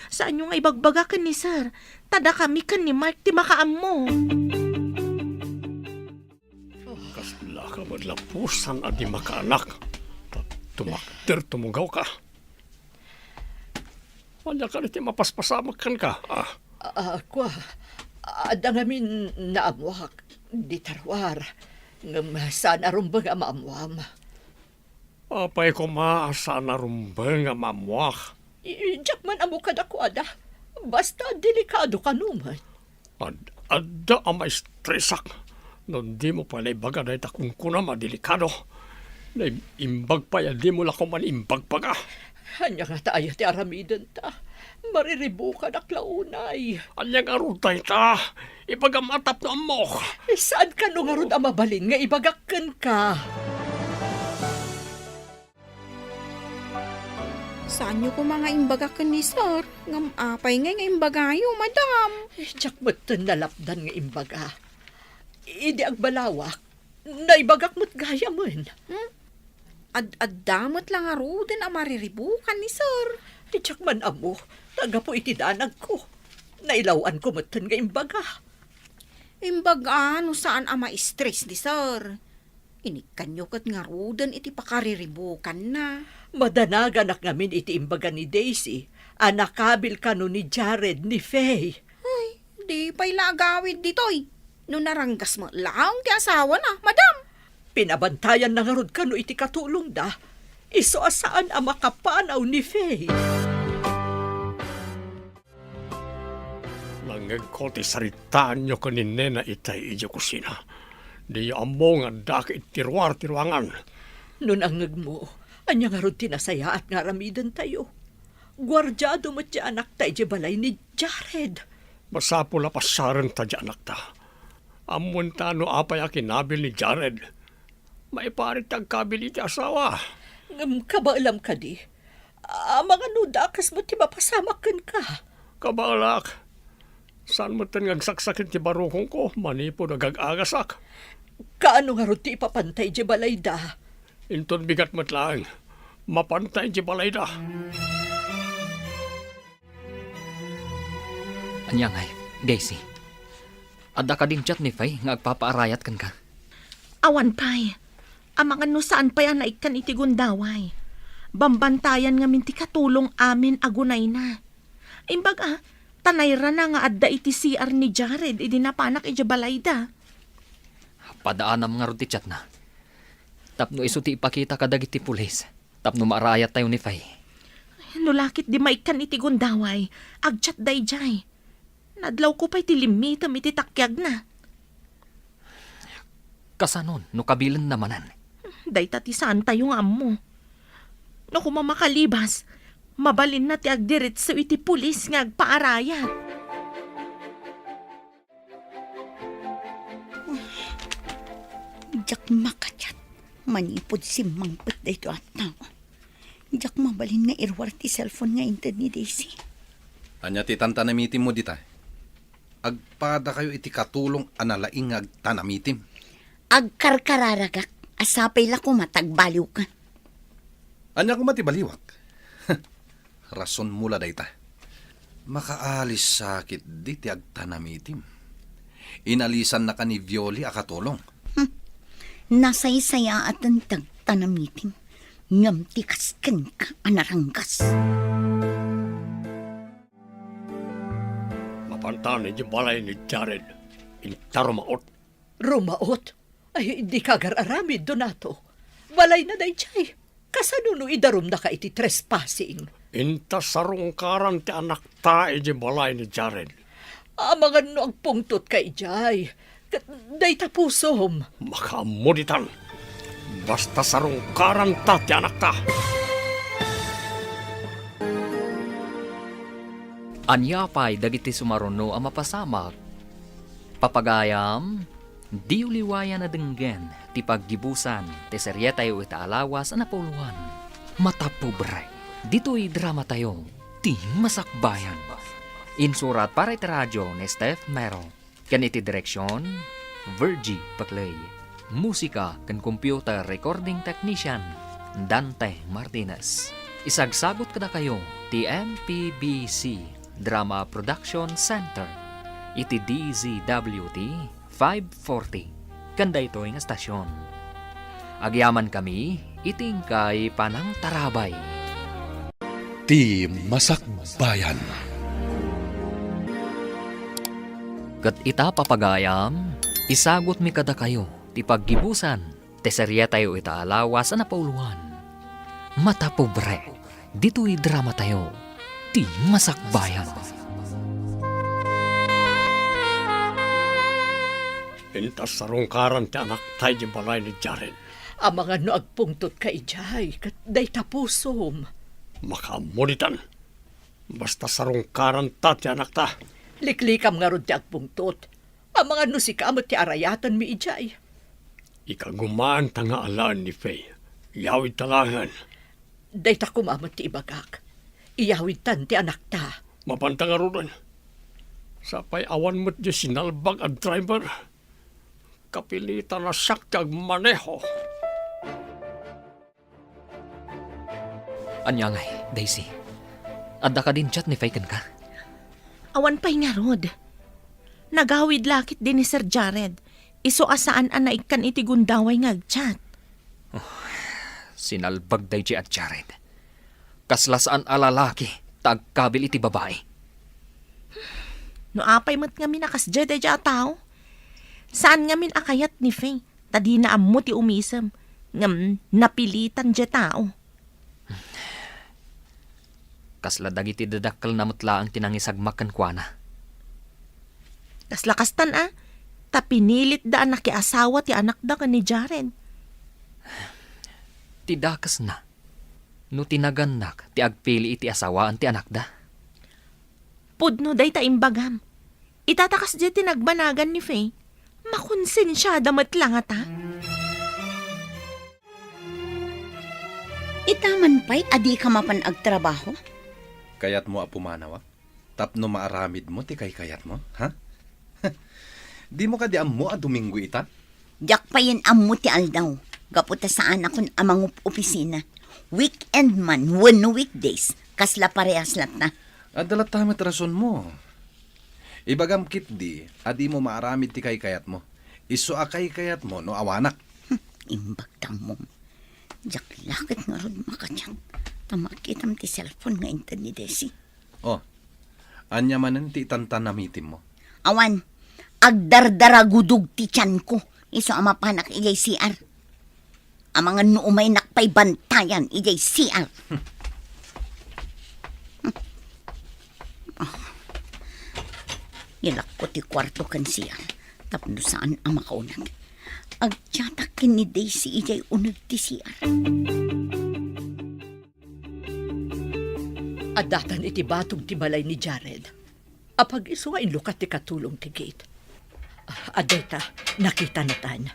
Saanyo nga ibagbaga ken ni Sir, ta dakami ken ni Mark ti makaammo. Kasla ka met lapusan a di makaanak. Ta-, tumakder, tumugaw ka. Ania kadi ti mapaspasamak kenka, a? A, kua, adda ngamin naammuak dita ruar, ngem saan a rumbeng a maammuam. Apay koma a saan a rumbeng a maammuak? I-, diak man ammo kadakuada. Basta delikado kano met. Ad-, adda a maistresak no dimo pay la ibaga dayta kunkunam a delikado. Naimbag pay a dimo la koma imbagbaga. Ania ngata aya ti aramidenta? Mariribukanak la unay. Ania ngarud dayta? Ibagam a tapno ammok. Saan kano ngarud a mabalin nga ibagak kenka? Saanyo koma nga imbagak ken ni Sir, ngem apay ngay nga imbagayo, madam? Eh, diak metten nalapdan nga imbaga. Idi agbalawak, naibagak met gayamen. Hmm? Ad-adda met la ngaruden a mariribukan ni Sir. Diak man ammo, ta gapu iti danagko. Nailaw-anko metten nga imbaga. Imbaga no saan a ma-stress ni Sir. Inikkanyo ket ngaruden iti pakariribukanna. Madanaganak ngamin iti imbaga ni Daisy a nakabil kano ni Jared ni Faye. Ay, di pay la agawid ditoy. No naranggas met laeng ti asawana, madam. Pinabantayanna ngarud kano iti katulongda. Isu a saan a makapanaw ni Faye. Nangngegko ti saritaanyo ken ni Nena itay idiay kusina. Diyo ammo nga addaak iti ruar ti ruangan. No nangngegmo, ania ngarud ti nasayaat nga aramidentayo? Guardiado met ti anakta idiay balay ni Jared. Masapul a pasiarenta ti anakta. Ammoenta no apay a kinabil ni Jared. Maiparit ti agkabil iti asawa. Ngem kabaelam kadi? Amangan no dakes met ti mapasamak kenka. Kabaelak. Saan metten nga agsaksaken ti barukongko manipud agag-agasak. Kaano ngarud ti ipapantay idiay balayda? Inton bigat met laeng, mapantay idiay balayda. Ania ngay, Daisy? Adda kadin chat ni Faye nga agpapaarayat kenka? Awan pay. Amangan no saan pay a naikkan iti gundaway. Bambantayan ngamin ti katulong amin a gunayna. Imbag a, ta nairana nga adda iti C R ni Jared idi napanak idiay balayda. Padaanam ngarud ti chatna. Tapno isu ti ipakita kadagiti pulis. Tapno maarayattayo ni Faye. No la ketdi maikkan iti gundaway, agchat daydiay. Nadlawko pay ti limmitem iti takiagna. Kasanon no kabilenna manen? Dayta ti saantayo nga ammo. No koma makalibas, mabalinna ti agdiretso iti pulis nga agpaarayat. Diak makachat manipud simmangpet daytoy a tao. Diak mabalin nga iruar ti cellphone nga inted ni Daisy. Ania ti tantanamitimmo dita? Agpadakayo iti katulong a nalaing nga agtanamitim. Agkarkararagak a sapay la koma ta agbaliwka. Ania koma ti baliwak? Rasonmo la dayta. Makaalis sa ketdi ti agtanamitim. Inalisannaka ni Violi a katulong. Hmm. Nasaysayaaten ti agtanamitim, ngem ti kas kenka a naranggas. Mapantan idiay balay ni Jared, inta rumaot. Rumaot? Ay, dika agar-aramid, Donato. Balayna daydiay. Kasano no idarumnaka iti trespassing? Inta sarungkaran ti anakta idiay balay ni Jared. Amangan no agpungtotka idiay. Ket dayta pusom. Makaammo ditan. Basta sarungkaranta ti anakta. Ania pay dagiti sumaruno a mapasamak? Papagayam, diyo liwayan a denggen ti paggibusan ti serietayo ita a lawas a napauluan. Mata pobre, ditoy dramatayo, ti Masakbayan. Insurat para iti radio ni Steph Mero. Ken iti direksion, Virgie Paclay. Musika ken computer recording technician, Dante Martinez. Isagsagut kadakayo ti M P B C Drama Production Center iti D Z W T five forty ken daytoy nga stasyon. Agyamankami iti inkay panangtarabay. Ti Masakbayan. Ket ita, papagayam, isagutmi kadakayo ti paggibusan ti serietayo ita a lawas a napauluan. Mata pobre, ditoy dramatayo, Ti Masakbayan. Inta sarungkaran ti anakta idiay balay ni Jared. Amangan no agpungtotka idiay, ket dayta pusom. Makaammo ditan. Basta sarungkaranta ti anakta. Liklikam ngarud ti agpungtot. Amangan no sika met ti arayatenmi idiay. Ikagumaanta nga alaen ni Faye. Iyawidta laengen. Dayta koma met ti ibagak. Iyawidtan ti anakta. Mapanta ngaruden. Sapay awan met diay sinalbag a driver. Kapilitan a siak ti agmaneho. Ania ngay, Daisy? Adda kadin chat ni Faye kenka? Awan pay ngarud. Nagawid la ketdi ni Sir Jared. Isu a saan a naikkan iti gundaway nga agchat. Oh, sinalbag daydi a Jared. Kasla saan a lalaki ta agkabil iti babai. No apay met ngamin a kasdiay daydi a tao? Saan ngamin a kayat ni Faye, ta dina ammo ti umisem, ngem napilitan diay tao. Kasla dagiti dadakkelna met laeng ti nangisagmak kenkuana. Kasla kastan a, ta pinilitda a nakiasawa ti anakda ken ni Jared. Ti dakesna, no ti nagannak ti agpili iti asawaan ti anakda. Pudno dayta imbagam. Ita ta kasdiay ti nagbanagan ni Faye, makonsensiada met la ngata. Ita man pay a dika mapan agtrabaho? Kayatmo a pumanawak tapno maaramidmo ti kaykayatmo, ha? Dimo kadi ammo a Domingo ita? Diak payen ammo ti aldaw, gapu ta saanakon a mangup-opisina. Weekend man wenno weekdays, kasla parehas latta. Adda latta met rasonmo. Ibagam ketdi a dimo maaramid ti kaykayatmo. Isu a kaykayatmo no awanak. Hm, imbag ta ammom. Diak la ket ngarud makachat ta makitam ti cellphone nga inted ni Desi. Oh, ania manen ti itantan a meetingmo? Awan, agdardaragudog ti tianko isu a mapanak idiay C R. Amangan no umaynak pay bantayan idiay C R. Ah, ilakko ti kuarto ken C R tapno saan a makauneg. Agchatak ken ni Daisy idiay uneg ti C R. Addatan iti batog ti balay ni Jared. Apag-isu nga inlukat ti katulong ti gate. Ah, adda ita, nakitanatan.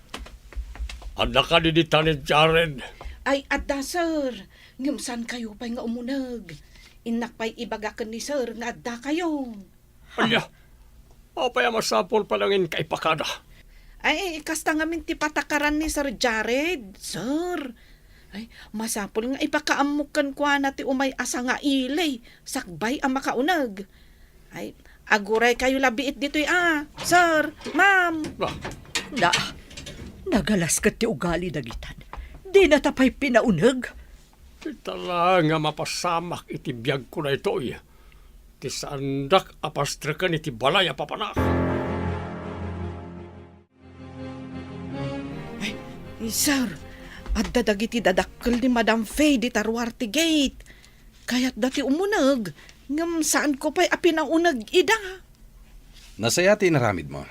Adda kadi dita ni Jared? Ay, adda, sir. Ngem saankayo pay nga umuneg. Innak pay ibaga ken ni sir nga addakayo. Ania? Apay a masapul pay laeng inka ipakada? Ay, kasta ngamin ti patakaran ni Sir Jared, sir. Ay, masapul nga ipakaammok kenkuana ti umay a sangaili, sakbay a makauneg. Ay, aguraykayo la biit ditoy a, sir, ma'am. Ah. Na, nagalas ket ti ugali dagitan. Dinata pay pinauneg. Ita la nga mapasamak iti biagko daytoy. Ti saandak a pastreken iti balay a papanak. Ay, sir, adda dagiti dadakkel ni Madam Faye dita ruar ti gate. Kayatda ti umuneg, ngem saanko pay a pinauneg ida. Nasayaat ti inaramidmo.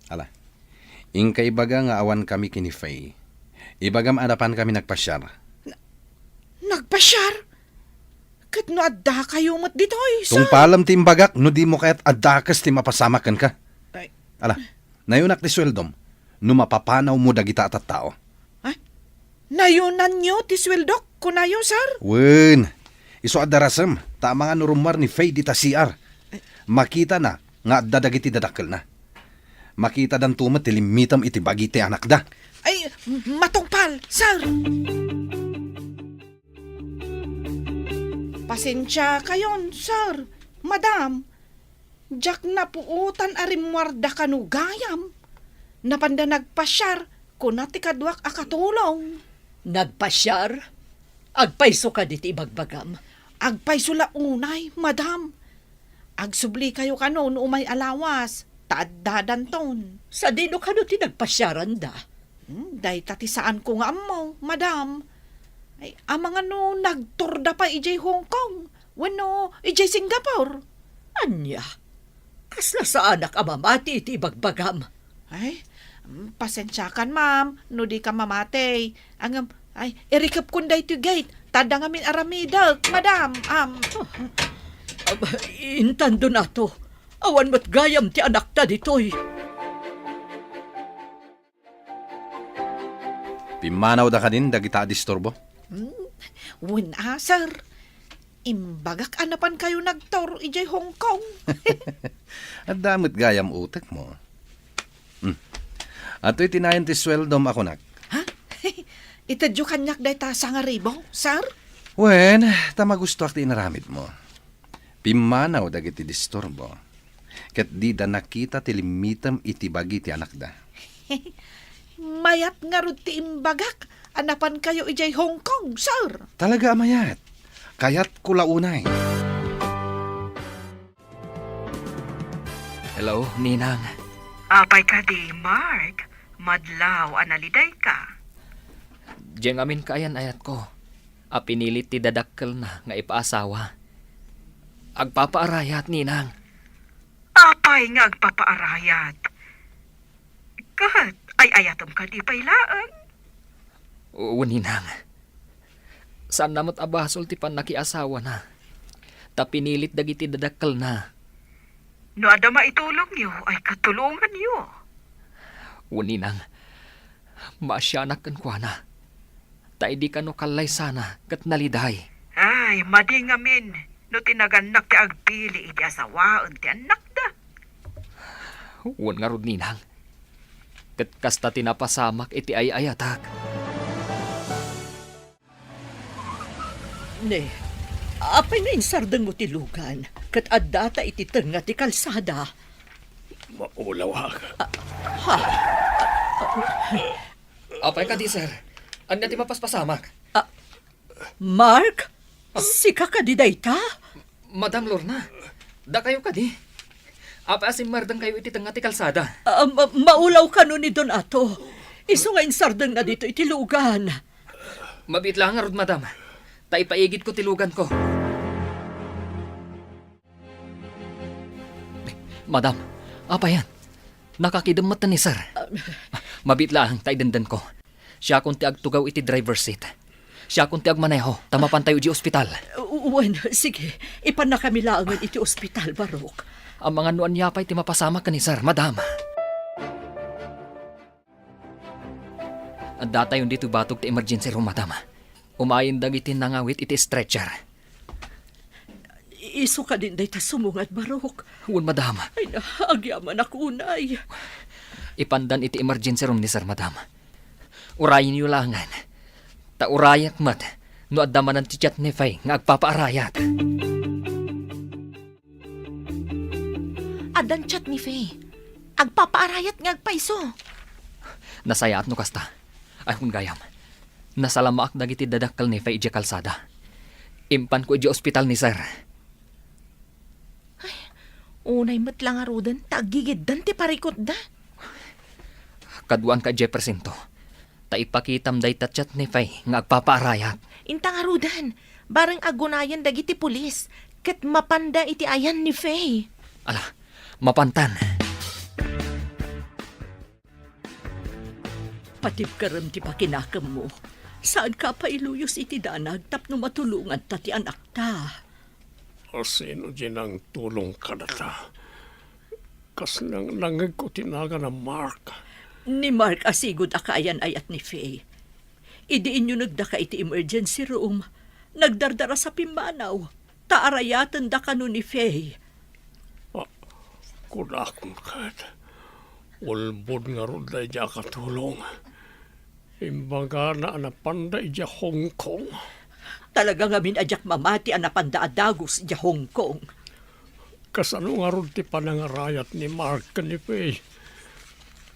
Ala, inka ibaga nga awankami ken ni Faye. Ibagam a napankami nagpasiar. Na-, nagpasiar? Ket no addakayo met ditoy, sir? Tungpalem ti imbagak no dimo kayat a dakes ti mapasamak kenka. Ay. Ala, nayonak ti sueldom no mapapanawmo dagita a tattao. Ay, nayonanyo ti sueldok, kunayo, sir? Wen, isu a darasem, ta amangan no rummuar ni Faye dita C R. Makitana nga adda dagiti dadakkelna. Makitadanto met ti limmitem iti bagi ti anakda. Ay, matungpal, sir! Pasensiakayon, sir, madam. Diak napuotan a rimmuarda kano gayam. Napanda nagpasiar, kuna ti kaduak a katulong. Nagpasiar? Agpayso kadi ti ibagbagam? Agpayso la unay, madam. Agsublikayo kano no umay a lawas, ta addadanton. Sadino kano ti nagpasiaranda? Hmm, dayta ti saanko nga ammo, madam. Ay, amangan no nagtourda pay idiay Hong Kong wenno idiay Singapore. Ania? Kasla saanak a mamati iti ibagbagam? Ay, mm, pasensiakan, ma'am, no dika mamati. Ngem, ay, irikepkon daytoy gate, ta adda ngamin aramidek, madam. Am. Aba, intan, Donato, awan met gayam ti anakta ditoy. Pimmanawda kadin dagita a disturbo? Hmm, wen a, sir. Imbagak a napankayo nagtour idiay Hong Kong. Adda met gayam utekmo. Hmm. Atoy ti nayon ti sueldom a kunak. Ha? Itedyo kaniak dayta sangaribu, sir? Wen, ta magustoak ti inaramidmo. Pimmanaw dagiti disturbo, ket dida nakita ti limmitem iti bagi ti anakda. Mayat ngarud ti imbagak a napankayo idiay Hong Kong, sir. Talaga a mayat. Kayatko la unay. Hello, Ninang. Apay kadi, Mark? Madlaw a nalidayka. Diay ngamin kaayan-ayatko a pinilit ti dadakkelna nga ipaasawa. Agpapaarayat, Ninang. Apay nga agpapaarayat? Ket ay-ayatem kadi pay laeng? Wen, Ninang. Saanna met a basol ti pannakiasawana, ta pinilit dagiti dadakkelna. No adda maitulongyo, ay katulonganyo. Wen, Ninang. Maasianak kenkuana. Ta idi kano kallaysana ket naliday. Ay, madi ngamin no ti nagannak ti agpili iti asawaen ti annakda. Wen ngarud, Ninang. Ket kasta ti napasamak iti ay-ayatak. Ne, apay nga insardengmo ti lugan ket addata iti tengnga ti kalsada? Maulawak. Ah, ha? Apay kadi, sir? Ania ti mapaspasamak? Ah, Mark? Ah. Sika kadi dayta? Madam Lorna, dakayo kadi? Apay a simmardengkayo iti tengnga ti kalsada? Ah, ma-, maulaw kano ni Donato. Isu nga insardengna ditoy iti lugan. Mabiit laeng ngarud, madam. Ta ipaigidko ti luganko. Madam, apayan? Nakakidem met ni sir. Ah. Mabiit laeng ta idendenko. Siakon ti agtugaw iti driver seat. Siakon ti agmaneho, ta mapantayo idiay ospital. U-, wen, sige. Ipannakami laengen iti ospital, Barok. Amangan no ania pay ti mapasamak ken ni sir, madam. Addatayon ditoy batog ti emergency room, madam. Umayen dagiti nangawit iti stretcher. Isu kadin dayta sumungad, Barok? Wen, madam. Ay na, agyamanak unay. Ipandan iti emergency room ni sir, madam. Urayenyo laengen. Ta urayak met no adda manen ti chat ni Faye nga agpapaarayat. Addan chat ni Faye. Agpapaarayat nga agpayso. Nasayaat no kasta. Ay, kun gayam, nasalamaak dagiti dadakkel ni Faye idiay kalsada. Impanko idiay ospital ni sir. Ay, unay met la ngaruden ta aggigiddan ti parikutda. Kaduaanka idiay presinto. Ta ipakitam dayta chat ni Faye nga agpapaarayat. Inta ngaruden, bareng agunayen dagiti pulis, ket mapanda iti ayan ni Faye. Ala, mapantan. Patibkerem ti pakinakemmo. Saanka pay luyos iti danag tapno matulonganta ti anakta. Asino diay nangtulong kadata? Kas nang-, nangngegko ti nagan a Mark. Ni Mark a sigud a kaayan-ayat ni Faye. Idi inyunegdaka iti emergency room, nagdardarasa pimmanaw, ta arayatenda kano ni Faye. Ah, kunakon ket, ulbod ngarud daydi a katulong. Imbagana a napanda idiay Hong Kong. Talaga ngamin a diak mamati a napanda a dagus idiay Hong Kong. Kasano ngarud ti panangarayat ni Mark ken ni Faye?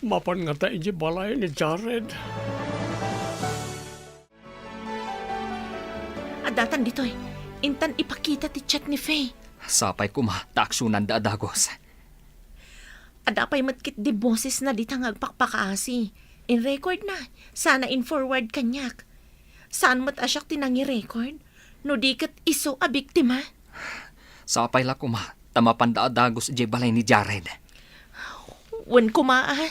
Mapan ngata idiay balay ni Jared? Addatan ditoy. Intan ipakita ti chat ni Faye. Sapay koma ta aksionanda a dagus. Adda pay met ketdi bosesna dita nga agpakpakaasi. In-record na. Sana in-forward kaniak. Saan met a siak ti nangi-record? No di ket isu a biktima? Sapay la koma ta mapanda a dagus idiay balay ni Jared. Wen koma a.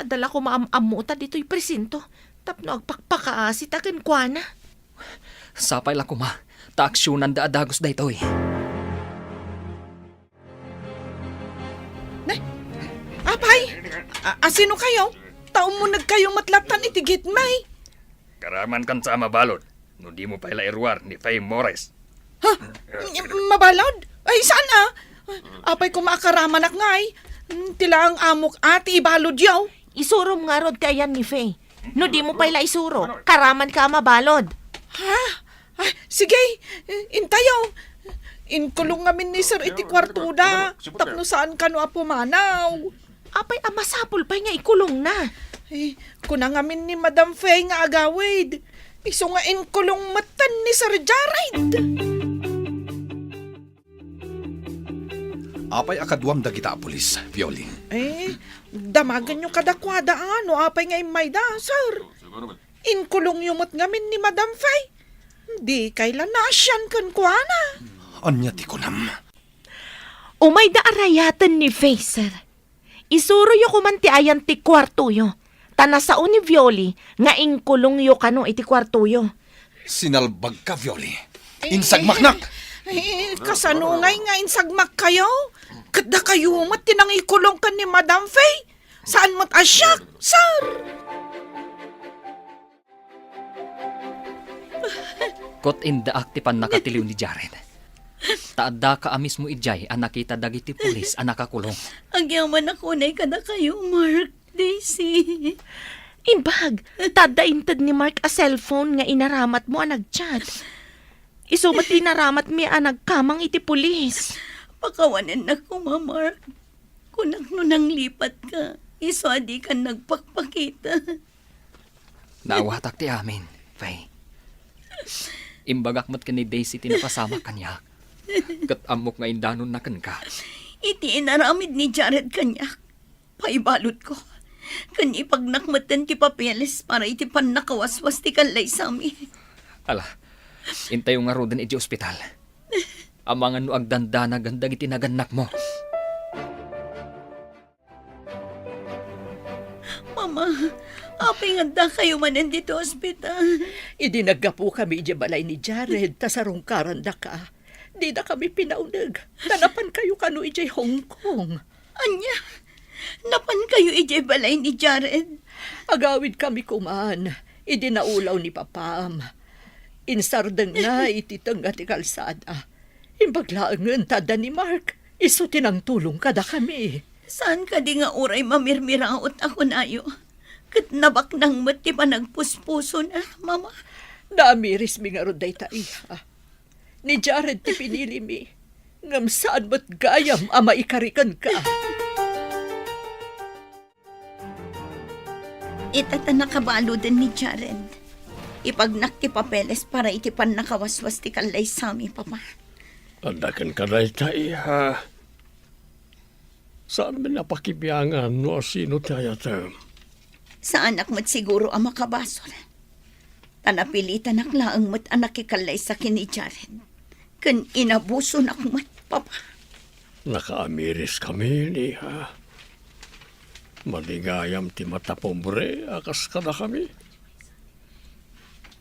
Adda la koma am-ammota ditoy presinto tapno agpakpakaasita kenkuana. Sapay la koma ta aksionanda a dagus daytoy. Ne? Apay? A-, asino kayo? Ta ummuneg kayo met lattan iti gitmay. Karamankan sa a mabalud, no dimo pay la iruar ni Faye Morris. Ha? Mabalud? Ay, saan a? Apay koma a karamanak ngay? Ti laeng amok a ti ibaludyo. Isurom ngarud ti ayan ni Faye. No dimo pay la isuro, karamanka a mabalud. Ha? Ah, sige, intayo. Inkulong ngamin ni Sir iti kuartoda, tapno saan kano a pumanaw. Apay a masapul pay nga ikulongna? Eh, kuna ngamin ni Madam Faye nga agawid. Isu nga inkulong metten ni Sir Jared. Apay a kaduam dagita a pulis, Violin? Eh, damagenyo kadakuada a no apay nga immayda, sir. Inkulongyo met ngamin ni Madam Faye. Dikay la naasian kenkuana. Ania ti kunam? Umayda a rayaten ni Faye, sir. Isuroyo koman ti ayan ti kuartoyo, ta nasao ni Violi nga inkulongyo kano iti kuartoyo. Sinalbagka, Violi. Insagmaknak! Eh, kasano ngay nga insagmakkayo? Ket dakayo met ti nangikulong ken ni Madam Faye. Saan met a siak, sir? Ket indaak ti pannakatiliw ni Jared. Ta addaka a mismo idiay a nakita dagiti pulis a nakakulong. Agyamanak unay kadakayo, Mark, Daisy. Imbag, ta adda inted ni Mark a cellphone nga inaramatmo a nagchat. Isu met ti inaramatmi a nagkamang iti pulis. Pakawanennak koma, Mark. Kunak no nanglipatka, isu a dikan nagpakpakita. Naawatak ti amin, Faye. Imbagak met ken ni Daisy ti napasamak kaniak. Ket ammok nga indanonna kenka. Iti inaramid ni Jared kaniak, paibaludko. Ken ipagnak metten ti papeles para iti pannakawaswas ti kallaysami. Ala, intayo ngaruden iti ospital. Amangan no agdandanagan dagiti nagannakmo. Mama, apay nga addakayo manen ditoy ospital? Idi naggapukami idiay balay ni Jared ta sarungkarandaka, didakami pinauneg ta napankayo kano idiay Hong Kong. Ania? Napankayo idiay balay ni Jared? Agawidkami koman idi naulaw ni Papam. Insardengna iti tengnga ti kalsada. Imbag laengen ta adda ni Mark, isu ti nangtulong kadakami. Saan kadi nga uray mamirmiraot a kunayo? Ket nabaknang met ti panagpuspusona, Mama. Naamirismi ngarud dayta, iha. Ni Jared ti pinilimi, ngem saan met gayam a maikari kenka. Ita ta nakabaluden ni Jared. Ipagnak ti papeles para iti pannakawaswas ti kallaysami, Papa. Adda kenka dayta, iha. Saanmi a pakibiangan no asino ti ayatem. Saanak met siguro a makabasol. Ta napilitanak laeng met a nakikallaysa ken ni Jared. Ken inabusonak met, Papa. Nakaamiriskami, iha. Madi gayam ti matapobre a kas kadakami.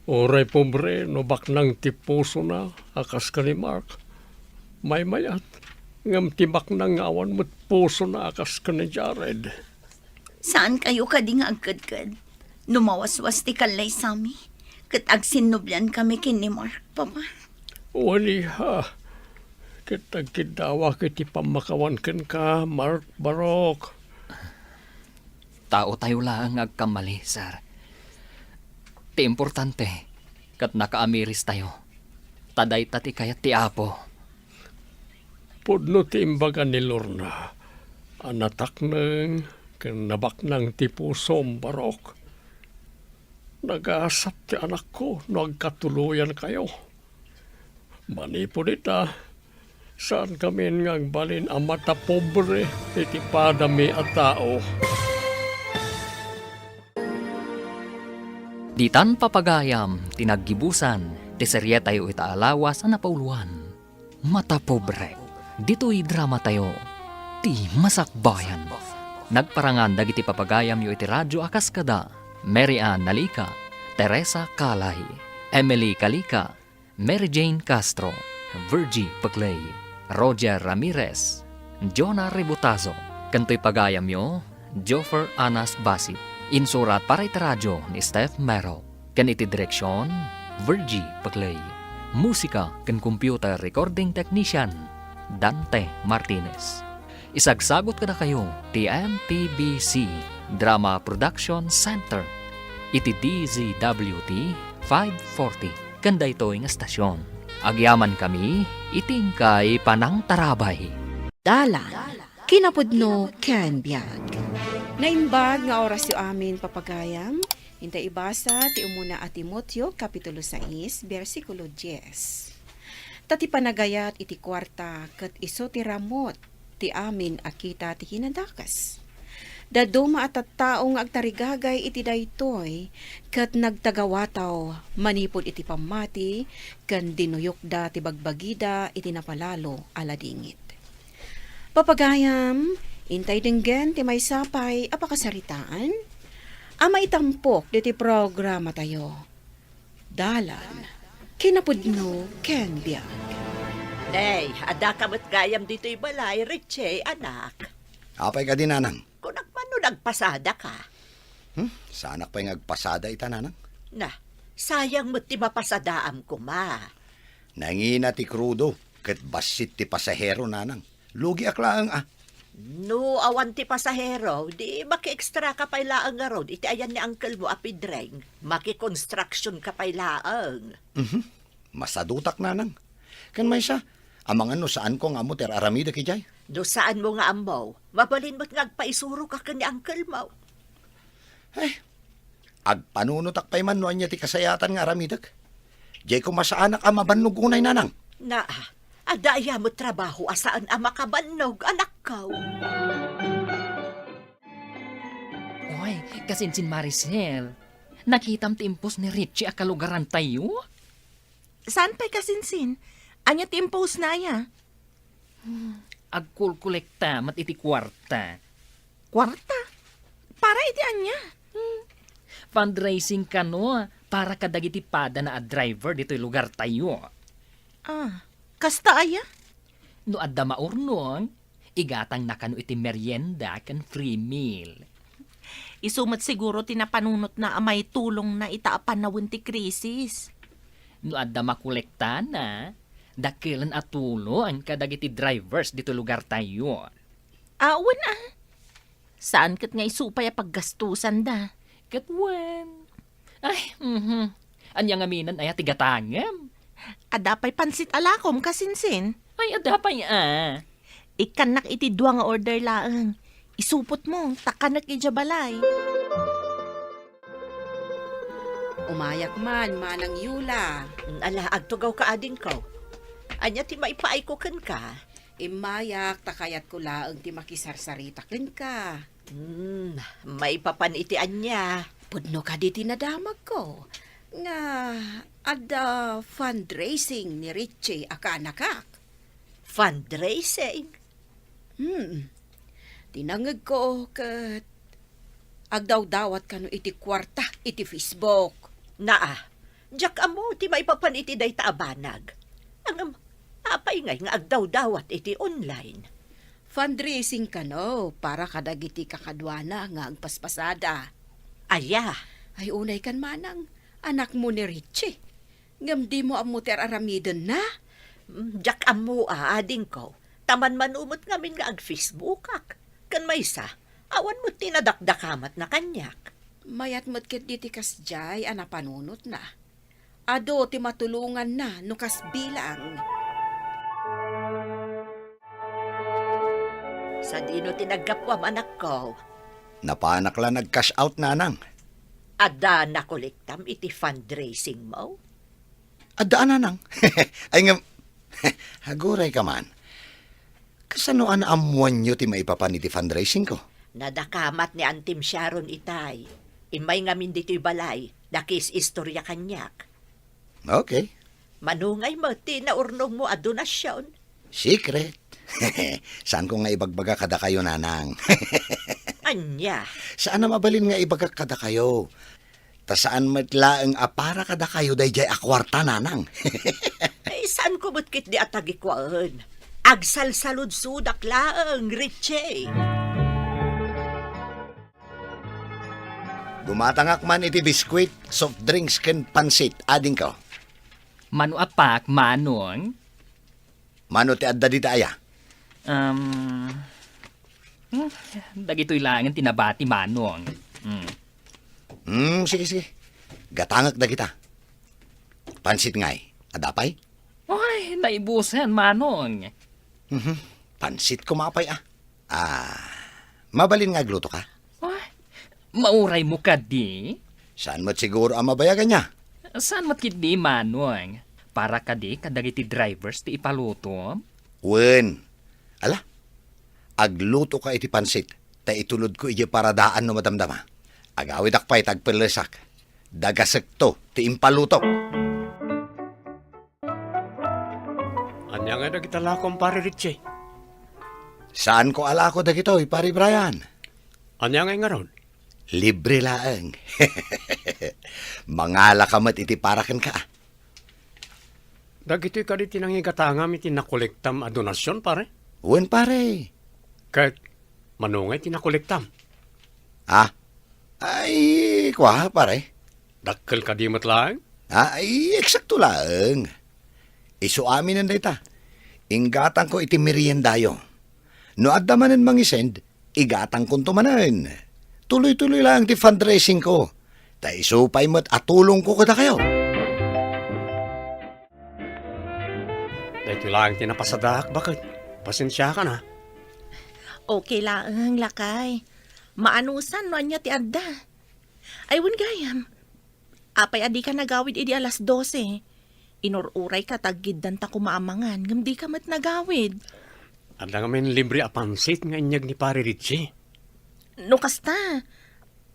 Uray pobre no baknang ti pusona a kas ken ni Mark. Maymayat, ngem ti baknang nga awan met pusona a kas ken ni Jared. Saan kayo kadi nga agkedked? No mawaswas ti kallaysami, ket agsinnublian kami ken ni Mark, Papa. Wen, iha. Ket agkiddawak iti pammakawan kenka, Mark Barok. Taotayo laeng nga agkamali, sir. Ti importante, ket nakaamiristayo. Ta dayta ti kayat ti Apo. Pudno ti imbaga ni Lorna a natakneng ken nabaknang ti pusom, Barok. Nagasat ti anakko no agkatuloyankayo. Manipud ita, saankamin nga agbalin a matapobre iti padami a tao. Ditan papagayam ti naggibusan ti serietayo ita a lawas a napauloan. Matapobre. Ditoy dramatayo, ti Masakbayan. Nagparangan dagiti papagayamyo iti radio a kas kada Mary Ann Nalica, Teresa Calay, Emily Calica, Mary Jane Castro, Virgie Peclay, Roger Ramirez, Jonah Rebotazo, ken toy pagayamyo, Joffer Anas Basit. Insurat para iti radio ni Steph Mero. Ken iti direksion, Virgie Peclay. Musika ken computer recording technician, Dante Martinez. Isagsagut kadakayo ti M P B C Drama Production Center iti D Z W T five forty ken daytoy nga estasion. Agyamankami iti inkay panangtarabay. Dalan, kinapudno ken biag. Naimbag nga orasyo amin, papagayam. Inta ibasa ti umuna a Timoteo, Kapitulo sais, bersikulo dies. Ta ti panagayat iti kuarta ket isu ti ramut ti amin a kita ti kinadakes. Dadduma a tattao nga agtarigagay iti daytoy ket nagtagawataw manipud iti pammati ken dinuyokda ti bagbagida iti napalalo a ladingit. Papagayam, intay denggen ti maysa pay a pakasaritaan a maitampok ditoy programatayo. Dalan, kinapudno ken biag. Nay, addaka met gayam ditoy balay, Richie, anak. Apay kadi, nanang? Kunak man no nagpasadaka. Hmm? Saanak pay nga agpasada ita, nanang? Na, sayang met ti mapasadaam koma. Nangina ti krudo, ket bassit ti pasahero, nanang. Lugiak laeng a. No awan ti pasahero, di makiekstraka pay laeng ngarud iti ayan ni uncle mo a Pedreng. Makikonstruksionka pay laeng. Mhm. Masadutak, nanang. Ken maysa, amangan no saanko nga ammo ti ar-aramidek idiay. No saanmo nga ammo, mabalin met nga agpaisuroka ken ni uncle mo. Ay, agpanunotak pay man no ania ti kasayaatan nga aramidek. Diay koma saanak a mabannog unay, nanang. Na, adda aya met trabaho a saan a makabannog, anakko? Oy, kasinsin Maricel, nakitam ti impos ni Richie a kalugarantayo? Saan pay kasinsin? Ania ti impos na aya? Hmm, agkolkolekta met iti kuarta. Kuarta? Para iti ania? Hmm, fundraising kano para kadagiti padana a driver ditoy lugartayo. Ah, kasta aya? No adda maurnong, igatangna kano iti merienda ken free meal. Isu met siguro ti napanunotna a maitulongna ita a panawen ti krisis. No adda makolektana, dakelen a tulong kadagiti drivers ditoy lugartayo. Awan a. Saan ket nga isu pay a paggastusanda. Ket wen. Ay, mhm. Ania ngamin aya ti gatangem? Adda pay pansit a lakom, kasinsin? Ay, adda pay a. Ikkannak iti dua nga order laeng. Isupotmo, ta kanek idiay balay. Umayak man, Manang Yula. Ala, agtugawka, adingko. Ania ti maipaayko kenka? Immayak, ta kayatko laeng ti makisarsarita kenka. Hmm, maipapan iti ania? Pudno kadi ti nadamagko nga adda fundraising ni Richie a kaanakak. Fundraising? Hmm. Ti nangngegko ket agdawdawat kano iti kuarta iti Facebook. Naa, Diak ammo ti maipapan iti dayta a banag. Ngem, apay ngay nga agdawdawat iti online? Fundraising kano para kadagiti kakaduana nga agpaspasada. Aya? Ay, unay kan manang, anakmo ni Richie. Ngem dimo ammo ti ar-aramidenna? Mm, diak ammo a, adingko. Ta manmano met ngamin nga ag-Facebookak. Ken maysa, awan met ti nadakdakamatna kaniak. Mayat met ketdi ti kasdiay a napanunotna. Adu ti matulonganna no kas bilang. Sadino ti naggapuam, anakko? Napanak la nag-cash out, nanang. Adda nakolektam iti fundraising mo? Adda a, nanang. Ay ngem, aguray ka man. Kasano a naammoanyo ti maipapan iti fundraising ko? Nadakamat ni Antim Sharon itay. Immay ngamin ditoy balay, nakiis-istorya kaniak. Okay. Mano ngay met ti naurnongmo a donasion? Secret. Saanko nga ibagbaga kadakayo, nanang. Ania? Saan a mabalin nga ibagak kadakayo. Ta saan met laeng a para kadakayo daydiay a kuarta, nanang. Ay, saanko met ketdi a tagikuaen. Agsalsaludsodak laeng, Richie. Gumatangak man iti biskuit, soft drinks, ken pansit, adingko. Mano a pack, Manong? Mano ti adda dita aya? Um, hmm, dagitoy laengen ti nabati, Manong. Hmm. Hmm, sige, sige. Gatangek dagita. Pansit ngay. Adda pay? Oy, naibusen, Manong. Mhm. Pansit koma pay, ah. Ah, mabalin nga agluto ka? Ay, mauraymo kadi? Saan met siguro a mabayagan niya? Saan met ketdi, Manong? Para kadi kadagiti drivers ti ipaluto? Wen. Ala, agluto ka iti pansit, ta itulodko idiay paradaan no madamdama. Agawidak pay ta agpellesak. Dagasekto ti impalutok. Ania ngay dagita lakom, Pare Richie? Saanko a lako dagitoy, Pare Brian. Ania ngay ngarud? Libre laeng. Mangala ka met iti para kenka. Dagitoy kadi ti nangigatangam iti nakolektam a donasion, pare? Wen, pare. Ket mano ngay ti nakolektam? Ah? Ay, kua, pare. Dakkel kadi met laeng? Ah, ay, eksakto laeng. Isu aminen dayta. Inggatangko iti meriendayo. No adda manen mangisend, igatangkonto manen. Tuloy-tuloy laeng ti fundraising ko. Ta isu pay met a tulongko kadakayo. Daytoy laeng ti napasadaak, baket. Pasensiakan, a. Okay laeng, lakay. Maanusan no ania ti adda. Ay, wen gayam. Apay a dika nagawid idi alas dose? Inur-urayka ta aggiddanta koma a mangan, ngem dika met nagawid. Adda ngamin libre a pansit nga inyeg ni Pare Richie. No kasta,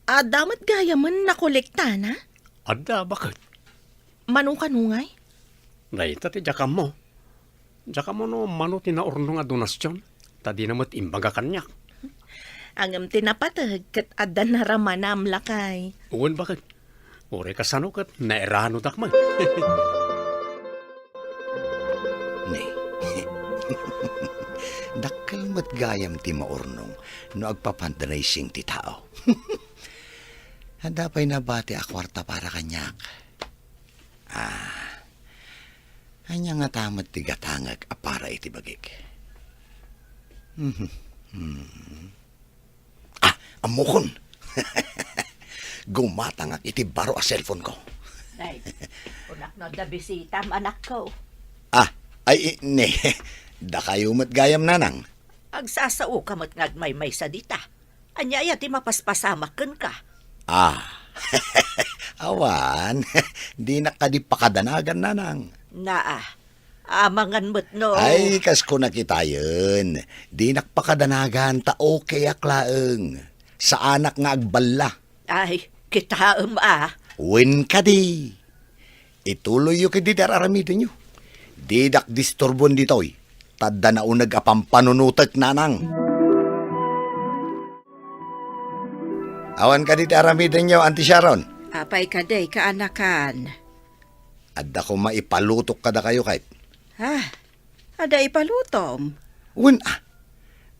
adda met gayamen nakolektana? Adda, baket. Mano kano ngay? Dayta ti diak ammo. Diak ammo no mano ti naurnong a donasion, ta dina met imbaga kaniak. Ngem ti napateg ket adda naramanam, lakay. Wen, baket. Uray kasano ket nairanodak met. Ne. Dakkel met gayam ti maurnong no agpa-fundraising ti tao. Adda pay nabati a kuarta para kaniak. Ah. Ania ngata met ti gatangek a para iti bagik? Mhm. Hmm. Ah, ammokon. Gumatangak iti baro a cellphone ko. Nay, kunak no adda bisitam, anakko. Ah, ay, i-, ne. Dakayo met gayam, nanang. Agsasaoka met nga agmaymaysa dita. Ania aya ti mapaspasamak kenka? Ah. Awan. Dinak kadi pakadanagan, nanang. Naa. Amangan met no. Ay, kas kunak itayen. Dinak pakadanagan ta okayak laeng. Saanak nga agballa. Ay, kitaem a. Wen kadi. Ituloyyo ketdi ti ar-aramidenyo. Didak disturbon ditoy, ta adda nauneg a pampanunotek, nanang. Awan kadi ti aramidenyo, Auntie Sharon? Apay kadi, kaanakan? Adda koma ipalutok kadakayo, ket. Ah, adda ipalutom? Wen, ah.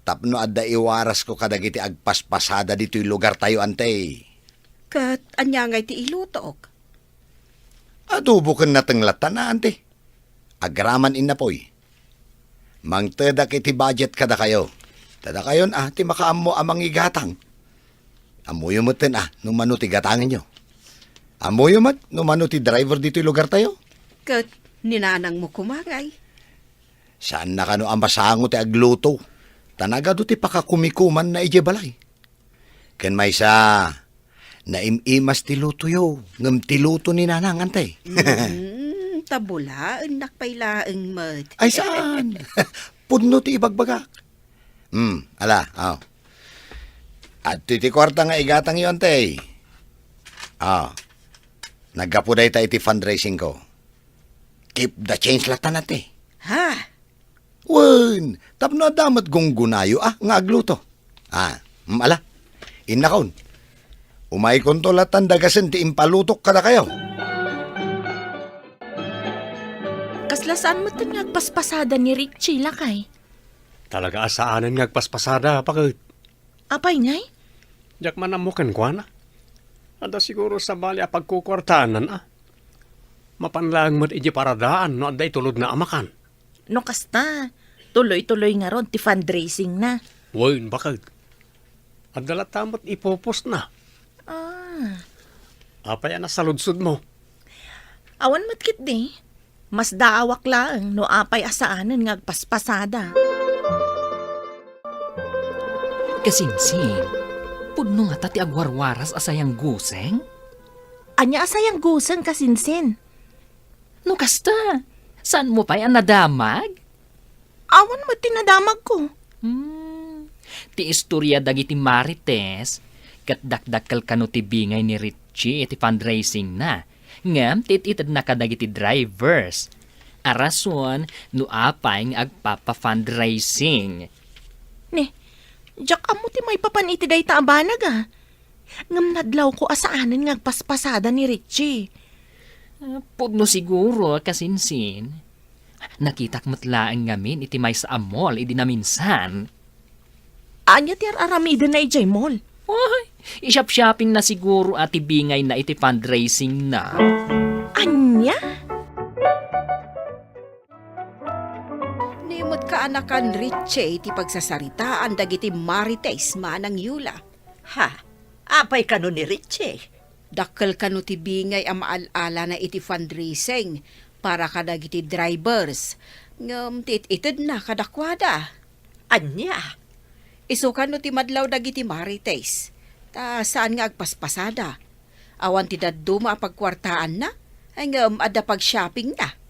Tapno adda iwarasko kadagiti agpaspasada ditoy lugartayo, anti. Ket ania ngay ti ilutok? Adobo ken nateng latta, anti. Agraman innapoy. Mangtedak iti budget kadakayo. Ta dakayon, ah, ti makaammo a mangigatang. Ammoyo metten, ah, no mano ti gatangenyo. Ammoyo met no mano ti driver ditoy lugartayo. Ket ni nanangmo koma ngay? Saanna kano a masango ti agluto, ta nagadu ti pakakumikumanna idiay balay. Ken maysa, naim-imas ti lutoyo, ngem ti luto ni Nanang, anti. Mm, ta bulaennak pay laeng met. Ay, saan? Pudno ti ibagbagak. Hmm, ala, aw. Adtoy ti kuarta nga igatangyo, anti. Aw. Naggapu dayta iti fundraising ko. Keep the change latta, anti. Ha? Wen, tapno adda met gunggonayo, ah, nga agluto. Ah, mm, ala. Innakon. Umaykonto lattan dagasen ti impalutok kadakayo. Kasla saan metten nga agpaspasada ni Richie, lakay? Talaga a saanen nga agpaspasada, paket. Apay ngay? Diak man ammo kenkuana. Adda siguro sabali a pagkukuartaanna, ah. Mapan laeng met idiay paradaan no adda itulodna a makan. No kasta, tuloy-tuloy ngarud ti fundraisingna. Wen, baket. Adda latta met ipupostna. Ah. Apay a nasaludsodmo? Awan met ketdi. Masdaawak laeng no apay a saanen nga agpaspasada. Kasinsin, pudno ngata ti agwarwaras a sayangguseng? Ania a sayangguseng, kasinsin? No kasta, saanmo pay a nadamag? Awan met ti nadamagko. Hmm. Ti istoria dagiti Marites, ket dakdakkel kano ti bingay ni Richie iti fundraisingna. Ngem ti it-itedna kadagiti drivers a rason no apay nga agpapa-fundraising. Ni, diak ammo ti maipapan iti dayta a banag, a. Ngem nadlawko a saanen nga agpaspasada ni Richie. Ah, pudno siguro, kasinsin. Nakitak met laeng ngamin iti maysa a mall idi naminsan. Ania ti ar-aramidenna idiay mall? Ay, i-shop-shoppingna siguro a ti bingayna iti fundraisingna. Ania? Ni met kaanakan, Richie, ti pagsasaritaan dagiti Marites, Manang Yula. Ha? Apay kano ni Richie? Dakkel kano ti bingay a maal-alana iti fundraising para kadagiti drivers, ngem ti it-itedna kadakuada. Ania? Isu kano ti madlaw dagiti Marites, ta saan nga agpaspasada. Awan ti dadduma a pagkuartaanna, ngem adda pag-shoppingna.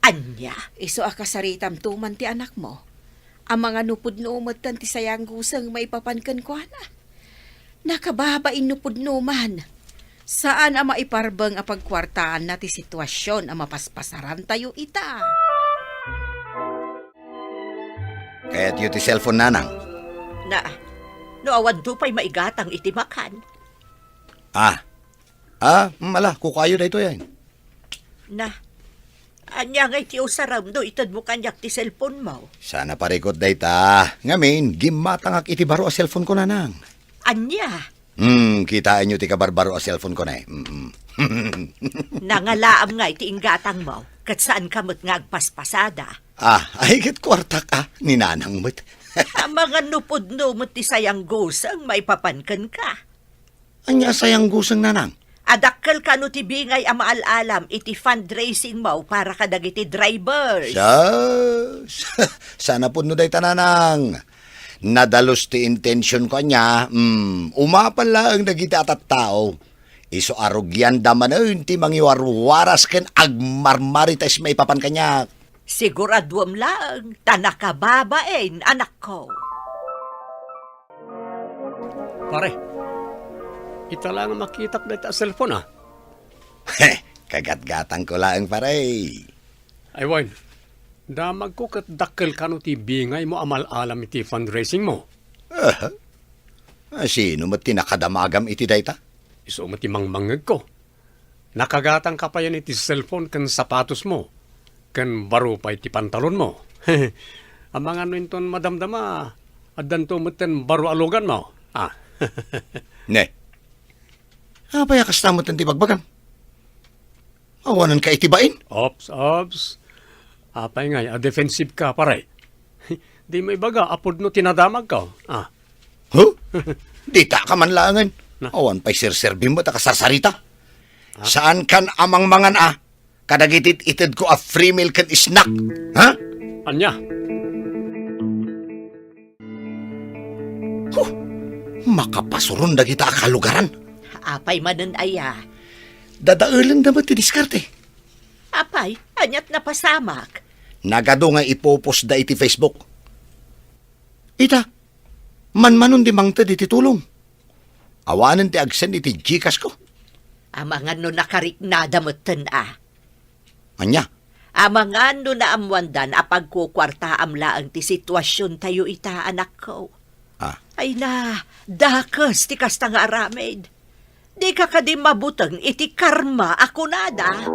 Ania? Isu a kasaritamto man ti anakmo. Amangan no pudno metten ti sayangguseng maipapan kenkuana. Nakababain no pudno man. Saan a maiparbeng a pagkuartaanna ti situasion a mapaspasarantayo ita. Kayatyo ti cellphone, Nanang? Na, no awanto pay maigatang iti makan. Ah. Ah, mm, ala, kukuayo daytoy, ay. Na, ania ngay ti usarem no itedmo kaniak ti cellphone mo? Saan a parikut dayta. Ngamin, gimmatangak iti baro a cellphone ko, Nanang. Ania? Hmm, kitaenyo ti kabarbaro a cellphone ko, ne. Mm-mm. Nangalaam nga iti inggatang mo, ket saan ka met nga agpaspasada. Ah, ay, ket kuartak, ah, ni Nanang met. Amangan no pudno met ti sayangguseng maipapan kenka. Ania a sayangguseng, Nanang? Adakkel kano ti bingay a maal-alam iti fundraising mo para kadagiti drivers. Sus! Saan a pudno dayta, Nanang. Nadalus ti intention ko ania, mm, umapan laeng dagiti a tattao. Isu a rugianda manen ti mangiwarwaras ken agmarmarites maipapan kaniak. Siguraduem laeng ta nakababain, anakko. Pare, ita laeng a makitak dayta a cellphone, ah. He, kagatgatangko laeng, pare. Ay, wen, damagko ket dakkel kano ti bingaymo a mal-alam iti fundraising mo. Aha. Ah, sino met ti nakadamagam iti dayta? Isu met ti mangmangngegko. Nakagatangka payen iti cellphone ken sapatosmo, ken baro pay ti pantalonmo. Amangan no inton madamdama, addanto metten baro a luganmo. Ah. Ne. Apay a kasta metten ti bagbagam? Awanenka iti bain? Ops, ops. Apay ngay a defensive ka, pare? Dimo ibaga a pudno ti nadamagko. Ah. Huh? Dita ka man laengen. Na? Awan pay serserbim met a kasarsarita. Ah? Saankan a mangmangan a kadagiti itedko a free meal ken snack. Ha? Ania? Huh! Makapasuron dagita a kalugaran. Apay manen aya? Dadaelenda met ti diskarte. Apay, aniat napasamak? Nagadu nga ipopostda iti Facebook. Ita, manmanon ti mangted iti tulong. Awanen ti agsen iti Gcash ko. Amangan no nakariknada metten a. Ania? Amangan no naammoandan a pagkukuartaam laeng ti situasiontayo ita, anakko. Ah. Ay na, dakes ti kasta nga aramid. Dika kadi mabuteng iti karma a kunada?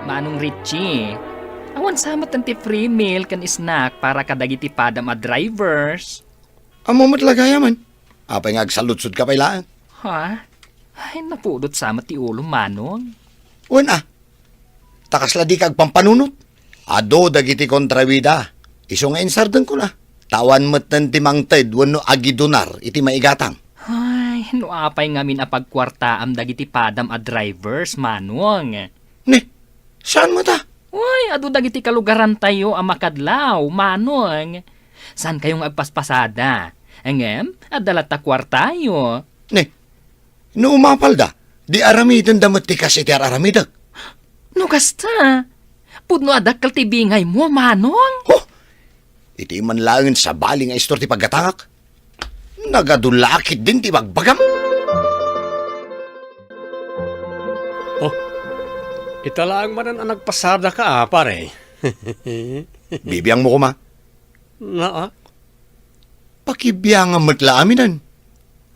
Manong Richie, awan sa met ti free meal ken snack para kadagiti padam a drivers. Ammo met la gayam. Apay nga agsaludsodka pay laeng? Ha? Ay, napudot sa met ti ulom, Manong. Wen a, ta kasla dika agpampanunot. Adu dagiti kontrabida. Isu nga insardengkona. Ta awan metten ti mangted wenno agidunar iti maigatang. Ay, no apay ngamin a pagkuartaam dagiti padam a drivers, Manong? Ne, saan met a? Uy, adu dagiti kalugarantayo a makadlaw, Manong. Saankayo nga agpaspasada? Ngem, adda latta kuartayo. Ne, no umapalda, di aramidenda met ti kas iti ar-aramidek. No kasta, pudno a dakkel ti bingaymo, Manong? Huh! Iti man laengen sabali nga istor ti paggatangak. Nagadu la ketdin ti bagbagam. Oh, ita laeng manen a nagpasadaka, a, pare. Bibiangmo koma. Naak? Pakibiangam met la aminen.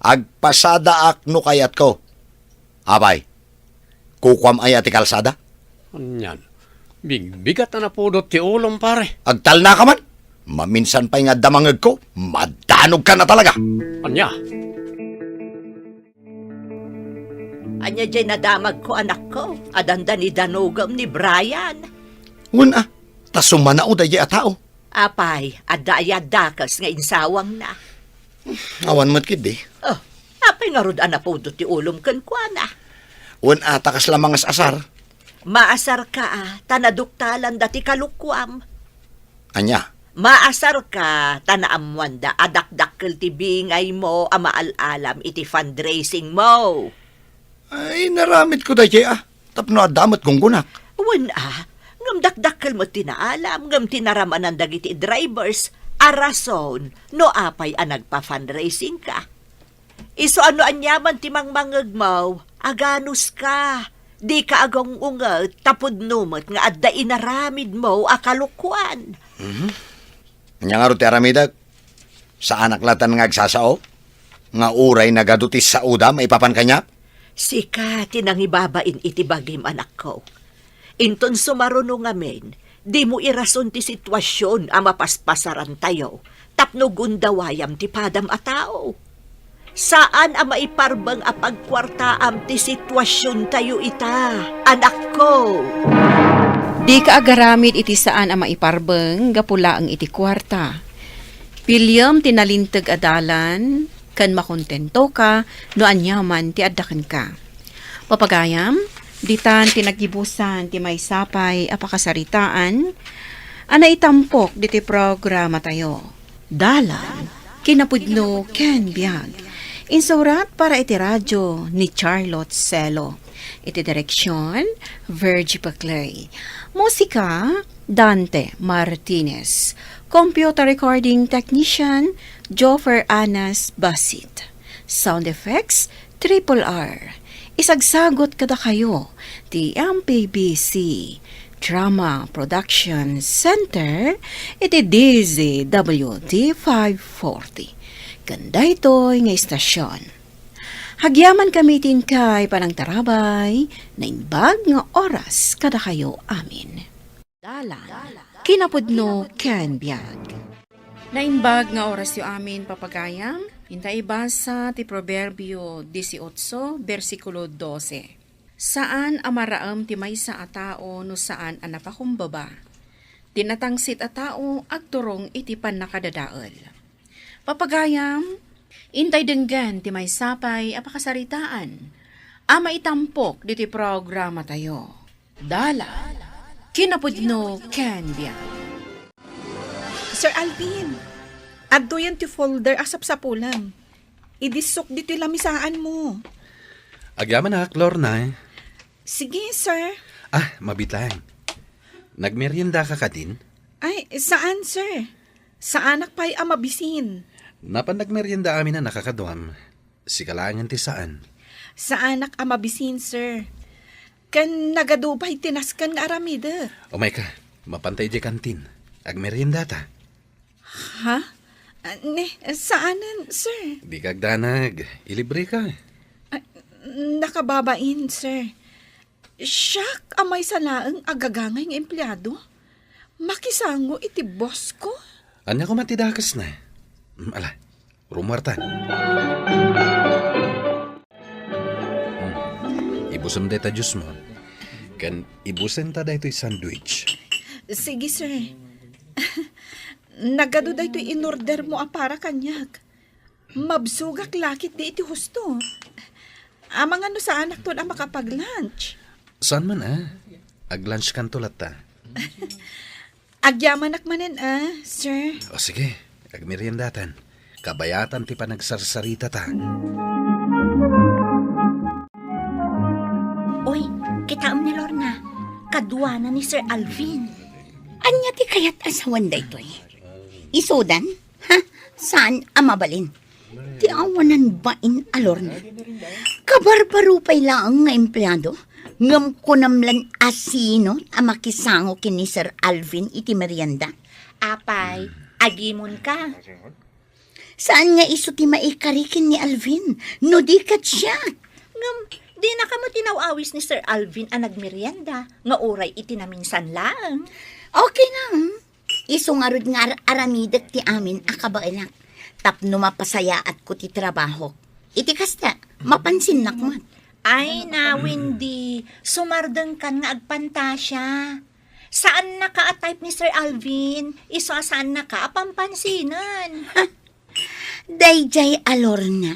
Agpasadaak no kayatko. Apay, kukuam aya ti kalsada? Anian, bigbigat a napudot ti ulom, pare. Agtalnaka man. Maminsan pay nga adda mangegko, madanogkan a talaga. Ania? Ania diay nadamagko, anakko? Adda ni danogem ni Brian? Wen a, ta sumanaw daydiay a tao. Apay, adda aya dakes nga insawangna? Awan met ketdi. Oh, apay ngarud a napudot ti ulom kenkuana? Wen a, ta kasla mangas-asar. Maasarka a, ta naduktalanda ti kalukuam. Ania? Maasarka ta naammoanda a dakdakkel ti bingaymo a maal-alam iti fundraisingmo. Ay, inaramidko daydiay a, tapno adda met gunggonak. Wen a, ngem dakdakkel met ti naalam, ngem ti naramanan dagiti drivers a rason no apay a nagpa-fundraisingka. Isu a no aniaman ti mangmangegmo, aganuska, dika agung-unget ta pudno met nga adda inaramidmo a kalokuan. Mhm. Ania ngarud ti aramidek? Saanak latta nga agsasao? Nga uray nagadu ti saoda maipapan kaniak? Sika ti nangibabain iti bagim, anakko. Inton sumaruno ngamin, dimo irason ti situasion a mapaspasarantayo tapno gundawayam ti padam a tao. Saan a maiparbeng a pagkuartaam ti situasiontayo ita, anakko. Dika agaramid iti saan a maiparbeng gapu laeng iti kuarta. Piliem ti nalinteg a dalan, ken makontentoka no aniaman ti adda kenka. Papagayam, ditan ti naggibusan ti maysa pay a pakasaritaan a naitampok ditoy programatayo. Dalan, kinapudno ken biag. Insurat para iti radio ni Charlotte Celo. Iti direksion, Virgie Paclay. Musika, Dante Martinez. Computer recording technician, Joffer Anas Basit. Sound effects, Triple R. Isagsagut kadakayo ti M P B C Drama Production Center iti D Z W T five forty. Ken daytoy nga istasion. Agyamankami iti inkay panangtarabay, naimbag nga oras kadakayo amin. Dalan, kinapudno ken biag. Naimbag nga orasyo amin, papagayam, inta ibasa ti Proverbio dieciocho, bersikulo doce. Saan a maraem ti maysa a tao no saan a napakumbaba. Ti natangsit a tao agturong iti pannakadadael. Papagayam, intay denggen ti maysa pay a pakasaritaan a maitampok ditoy programatayo. Dalan, kinapudno ken biag. Sir Alvin, adtoyen ti folder a sapsapulem. Idissok ditoy lamisaanmo. Agyamanak, Lorna. Sige, sir. Ah, mabitang. Nagmeriendaka kadin? Ay, saan, sir? Saanak pay a mabisin. Napan nagmerienda amin a nakakaduam. Sika laengen ti saan. Saanak a mabisin, sir. Ken nagadu pay ti nasken nga aramidek. Umayka, mapanta idiay kantin. Agmeriendata. Ha? Ah, ne, saanen, sir? Dika agdanag. Ilibreka. Ah, nakababain, sir. Siak a maysa laeng a gagangay nga empleado? Makisango iti boss ko? Ania koma ti dakesna? Mm, ala, rumuartan. Hmm. Ibusem dayta juice mo. Ken ibusenta daytoy sandwich. Sige, sir. Nagadu daytoy in-order mo a para kaniak. Mabsogak la ketdi iti husto. Amangan no saanakton a makapag-lunch. Saan man, ah. Ag-lunch kanto latta. Agyamanak manen, ah, sir. O sige, agmeriendatan. Kabayatan ti panagsarsarita ta. Oy, kitaem ni Lorna. Kaduana ni Sir Alvin. Ania ti kayat a sawen daytoy? Isudan? Ha? Saan a mabalin? Ti awanan bain a Lorna. Kabarbaro pay laeng nga empleado, ngem kunam lan a sino a makisango ken ni Sir Alvin iti merienda. Apay, agimon ka. Saan nga isu ti maikari ken ni Alvin, no di ket siak? Ngem, dinaka met inaw-awis ni Sir Alvin a nagmerienda, nga uray iti naminsan laeng. Okay na, hmm? Isu ngarud nga ar-aramidek ti amin a kabaelak tapno mapasayaatko ti trabahok. Iti kasta, mapansinnak met. Ay, na, Wendy, sumardengkan nga agpantasia. Saannaka a type ni Sir Alvin, isu a saannaka a pampansinen. Daydiay a Lorna,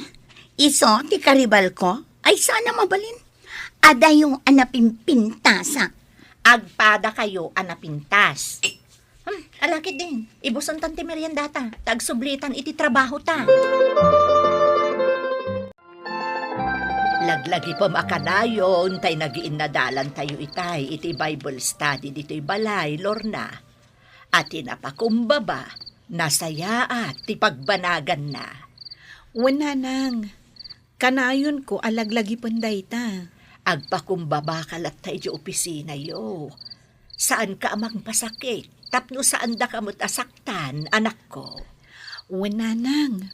isu ti karibalko, ay saan a mabalin. Adayo a napimpintasak. Agpadakayo a napintas. Hmm, ala ketdin, ibusentan ti meriendata, ta agsublitan iti trabahota. Laglagipem a kanayon, tay nagiinnadalantayo itay iti Bible study ditoy balay, Lorna. A ti napakumbaba, nasayaat ti pagbanaganna. Wen, nanang, kanayonko a laglagipen dayta. Agpakumbabaka latta idiay opisinayo. Saanka a mangpasakit, tapno saandaka met a saktan, anakko. Wen, nanang,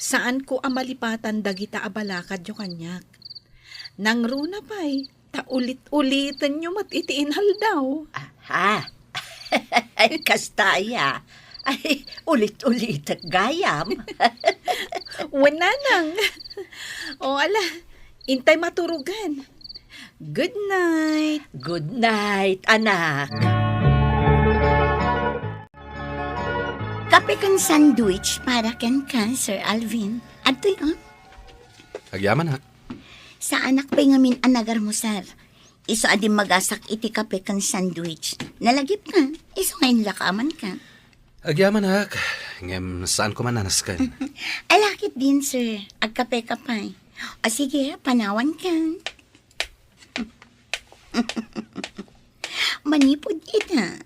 saanko a malipatan dagita a balakadyo kaniak. Nangruna pay, ta ulit-ulitenyo met iti inaldaw. Aha. Ay, kasta aya. Ay, ulit-ulitek gayam. Wen, nanang. O, ala, intay maturogen. Good night. Good night, anak. Kape ken sandwich para kenka, Sir Alvin. Adtoy, oh. Agyamanak. Saanak pay ngamin a nagarmusar. Isu a dimmagasak iti kape ken sandwich. Nalagipka, isu nga inlakamanka. Agyamanak, ngem saanko man a nasken. Ala ketdin, sir. Agkapeka pay. O sige, panawanka. Manipud ita,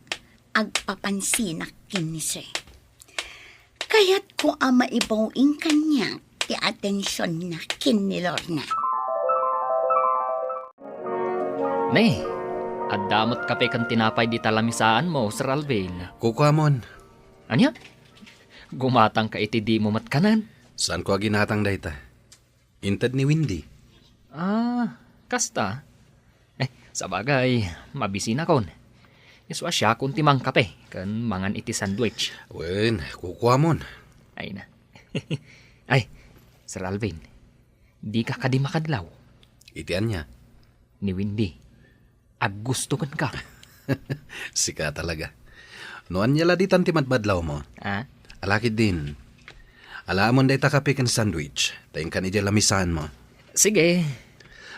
agpapansinak ken ni sir. Kayatko a maibaw-in kaniak ti atensionna ken ni Lorna. Ne, adda met kape ken tinapay dita lamisaanmo, Sir Alvin. Kukuamon. Ania? Gumatangka iti dimo met kanen? Saanko a ginatang dayta. Inted ni Wendy. Ah, kasta? Eh, sabagay, mabisinakon. Isu a siakon ti mangkape ken mangan iti sandwich. Wen, kukuamon. Ay na. Ay, Sir Alvin, dika kadi makadlaw? Iti ania? Ni Wendy, aggusto kenka. Sika talaga. No ania la ditan ti madmadlawmo? Ah? Ala ketdin. Alaamon dayta kape ken sandwich, ta inkan idiay lamisaanmo. Sige.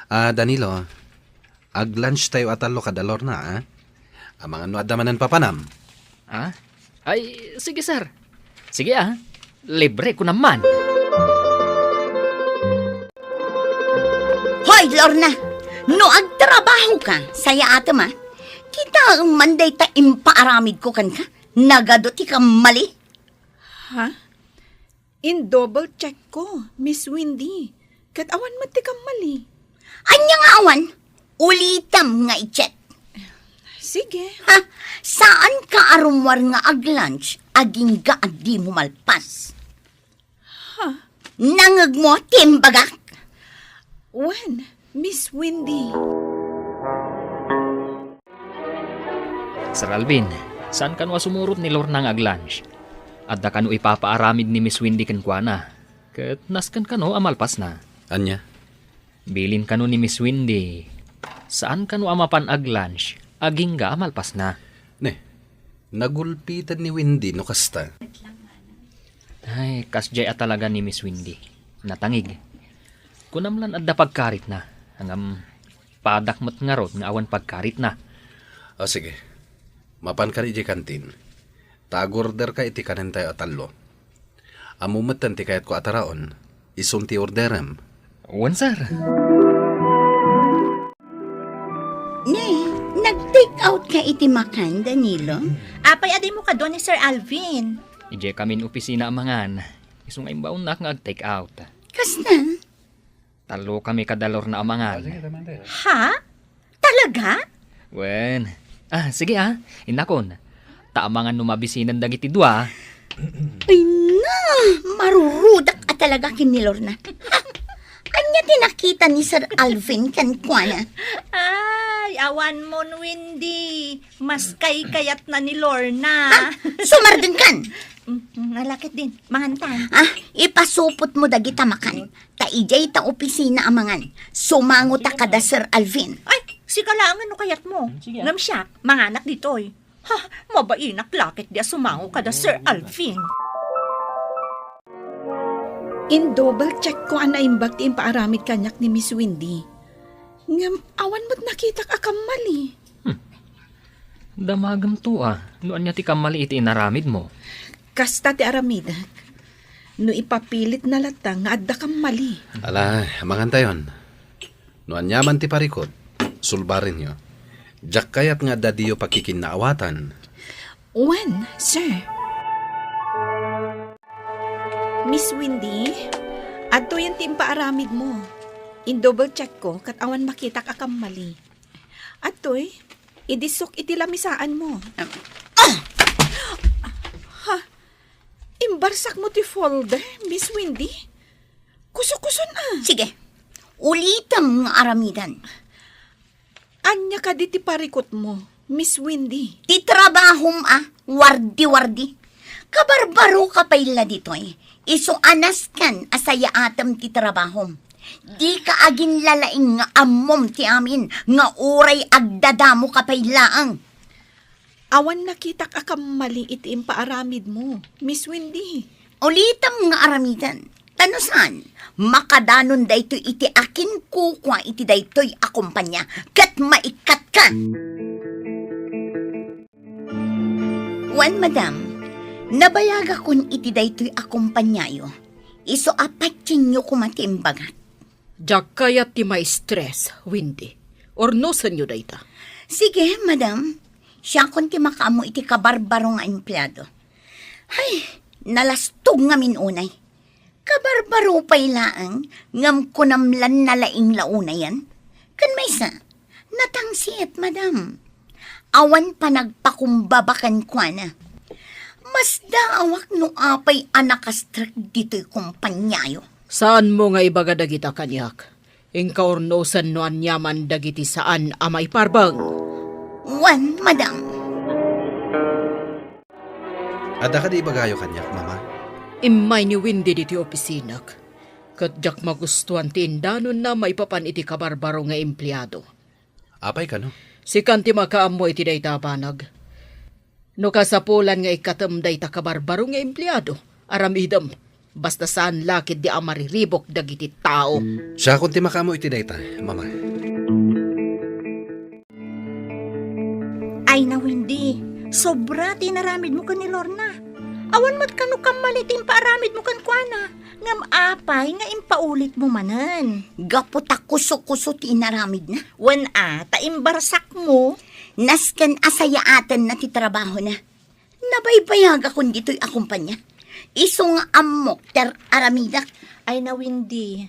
Ah, Danilo, ag-lunch tayo a tallo kada Lorna, ah? Amangan no adda manen papanam. Ah? Ay, sige, sir. Sige, ah. Libre ko naman. Hoy, Lorna! No agtrabaho ka, sayaatem, ah. Kitaem man dayta impaaramid ko kenka. Nagadu ti kammali. Ha? In-double check ko, Miss Wendy. Ket awan met ti kammali. Ania nga awan? Ulitem nga i-check. Sige. Ha? Saan ka a rummuar nga ag-lunch, agingga a dimo malpas? Ha? Nangngegmo ti imbagak? Wen, Miss Wendy. Sir Alvin, saan kano a sumurot ni Lorna nga ag-lunch? Adda kano ipapaaramid ni Miss Wendy kenkuana, ket nasken kano a malpasna. Ania? Bilin kano ni Miss Wendy, saan kano a mapan ag-lunch, agingga a malpasna. Ne, nagulpiten ni Wendy no kasta. Ay, kasdiay a talaga ni Miss Wendy. Natangig. Kunam lan adda pagkaritna, ngem padak met ngarud nga awan pagkaritna. O, sige. Mapanka idiay kantin. Ta ag-orderka iti kanentayo a tallo. Ammo metten ti kayatko a taraon. Isun ti orderem. Wen, sir. Ne, nag-take out ka iti makan, Danilo? Apay a dimo kadu ni Sir Alvin? Idiay kamin opisina a mangan. Isu nga imbaonnak nga ag-take out. Kasta? Tallo kami kada Lorna a mangan. Ha? Talaga? Wen. Ah, sige, ah. Innakon. Ta amangan no mabisinan dagiti dua. Ay na, marurudak a talaga ken ni Lorna. Ha? Ania ti nakita ni Sir Alvin kenkuana? Ay, awan mon, Wendy. Mas kaykayatna ni Lorna. Ha? Sumardengkan? Mm, mm, ala ketdin. Mangantan. Ah, ipasupotmo dagita makan. Ta idiay ta opisina a mangan. Sumango ta kada Sir Alvin. Ay, sika laengen no kayatmo. Mm, sige, ah. Ngem siak, manganak ditoy. Ha, mabainak la ketdi a sumango kada Sir Alvin. In-double check ko a naimbag ti impaaramid kaniak ni Miss Wendy. Ngem awan met nakitak a kammali. Hmm. Damagem to, ah, no ania ti kammali iti inaramidmo. Kasta ti aramidek. No ipapilitna latta nga adda kammali. Ala, mangantayon. No aniaman ti parikut, sulbarenyo. Diak kayat nga adda diyo pakikinnaawatan. Wen, sir. Miss Wendy, adtoyen ti impaaramidmo. In-double check ko ket awan makitak a kammali. Adtoy, idisok iti lamisaanmo. Ah! Ha? Imbarsakmo ti folder, Miss Wendy? Kusokuson a. Sige, ulitem nga aramiden. Ania kadi ti parikutmo, Miss Wendy? Ti trabahom a, wardi-wardi. Kabarbaro ka pay la ditoy. Isu a nasken a sayaatem ti trabahom. Dika aginlalaing nga ammom ti amin nga uray agdadamo ka pay laeng. Awan nakitak a kammali iti impaaramidmo, Miss Wendy. Ulitem nga aramiden. Ta no saan, makadanon daytoy iti akinkukua iti daytoy a kompania ket maikkatka. Wen, madam, nabayagakon iti daytoy a kompaniayo. Isu a patienyo koma ti imbagak. Diak kayat ti maistres, Wendy. Urnosenyo dayta. Sige, madam. Siakon ti makaammo iti kabarbaro nga empleado. Hay, nalastog ngamin unay. Kabarbaro pay laeng, ngem kunam lan nalaing la unayen. Ken maysa, natangsit, madam. Awan panagpakumbaba kenkuana. Masdaawak no apay a nakastrek ditoy kompaniayo. Saanmo nga ibaga dagita kaniak. Inkaurnosen no aniaman dagiti saan a maiparbeng. Wen, madam. Adda kadi ibagayo kaniak, Mama? Immay ni Wendy ditoy opisinak. Ket diak magustuan ti indanonna maipapan iti kabarbaro nga empleado. Apay kano? Sikan ti makaammo iti dayta a banag. No kasapulan nga ikkatem dayta kabarbaro nga empleado, aramidem. Basta saan la ketdi a mariribuk dagiti tao. Siakon ti makaammo iti dayta, Mama. Ay na, Wendy, sobra ti inaramidmo ken ni Lorna. Awan met kano kamali ti impaaramidmo kenkuana. Ngem apay nga impaulitmo manen? Gapu ta kuso-kuso ti inaramidna. Wen a, ta imbarsakmo. Nasken a sayaatenna ti trabahona. Nabaybayagakon ditoy a kompania. Isu nga ammok ti ar-aramidak. Ay na, Wendy.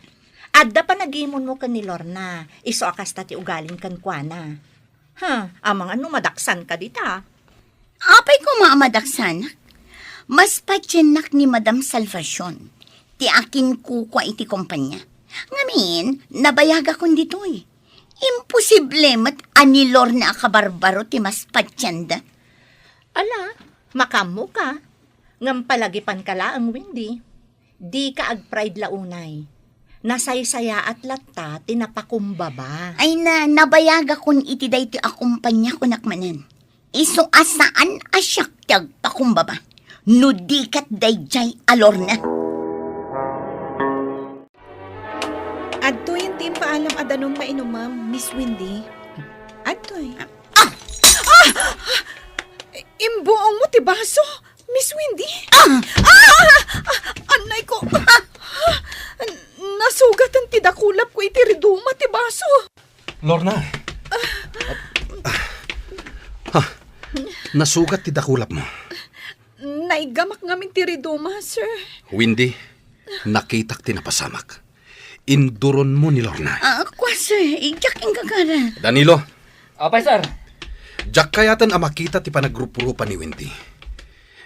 Adda panagimonmo ken ni Lorna. Isu a kasta ti ugalim kenkuana. Ha, amangan no madaksanka dita. Apay koma a madaksanak? Mas patiennak ni Madam Salvacion ti akinkukua iti kompania. Ngamin, nabayagakon ditoy. Imposible met a ni Lorna a kabarbaro ti mas patienda. Ala, makaammoka. Ngem palagipanka laeng, Wendy. Dika agpride la unay. Nasaysayaat latta ti napakumbaba. Ay na, nabayagakon iti daytoy a kompania, kunak manen. Isu a saan a siak ti agpakumbaba. No di ket daydiay a Lorna. Adtoyen ti impaalam a danum nga inumem, Miss Wendy. Adtoy. Ah! Ah! Imbuongmo ti baso, Miss Wendy? Ah! Ah! Ah! Annay ko. Ah! Nasugatan ti dakulap ko iti riduma ti baso. Lorna. Ah, nasugat ti dakulap mo. Naigamak ngamin ti riduma, sir. Wendy, nakitak ti napasamak. Induronmo ni Lorna. Ah, kua, sir. Diak inggagara. Danilo. Apay, sir? Diak kayaten a makita ti panagruprupa ni Wendy.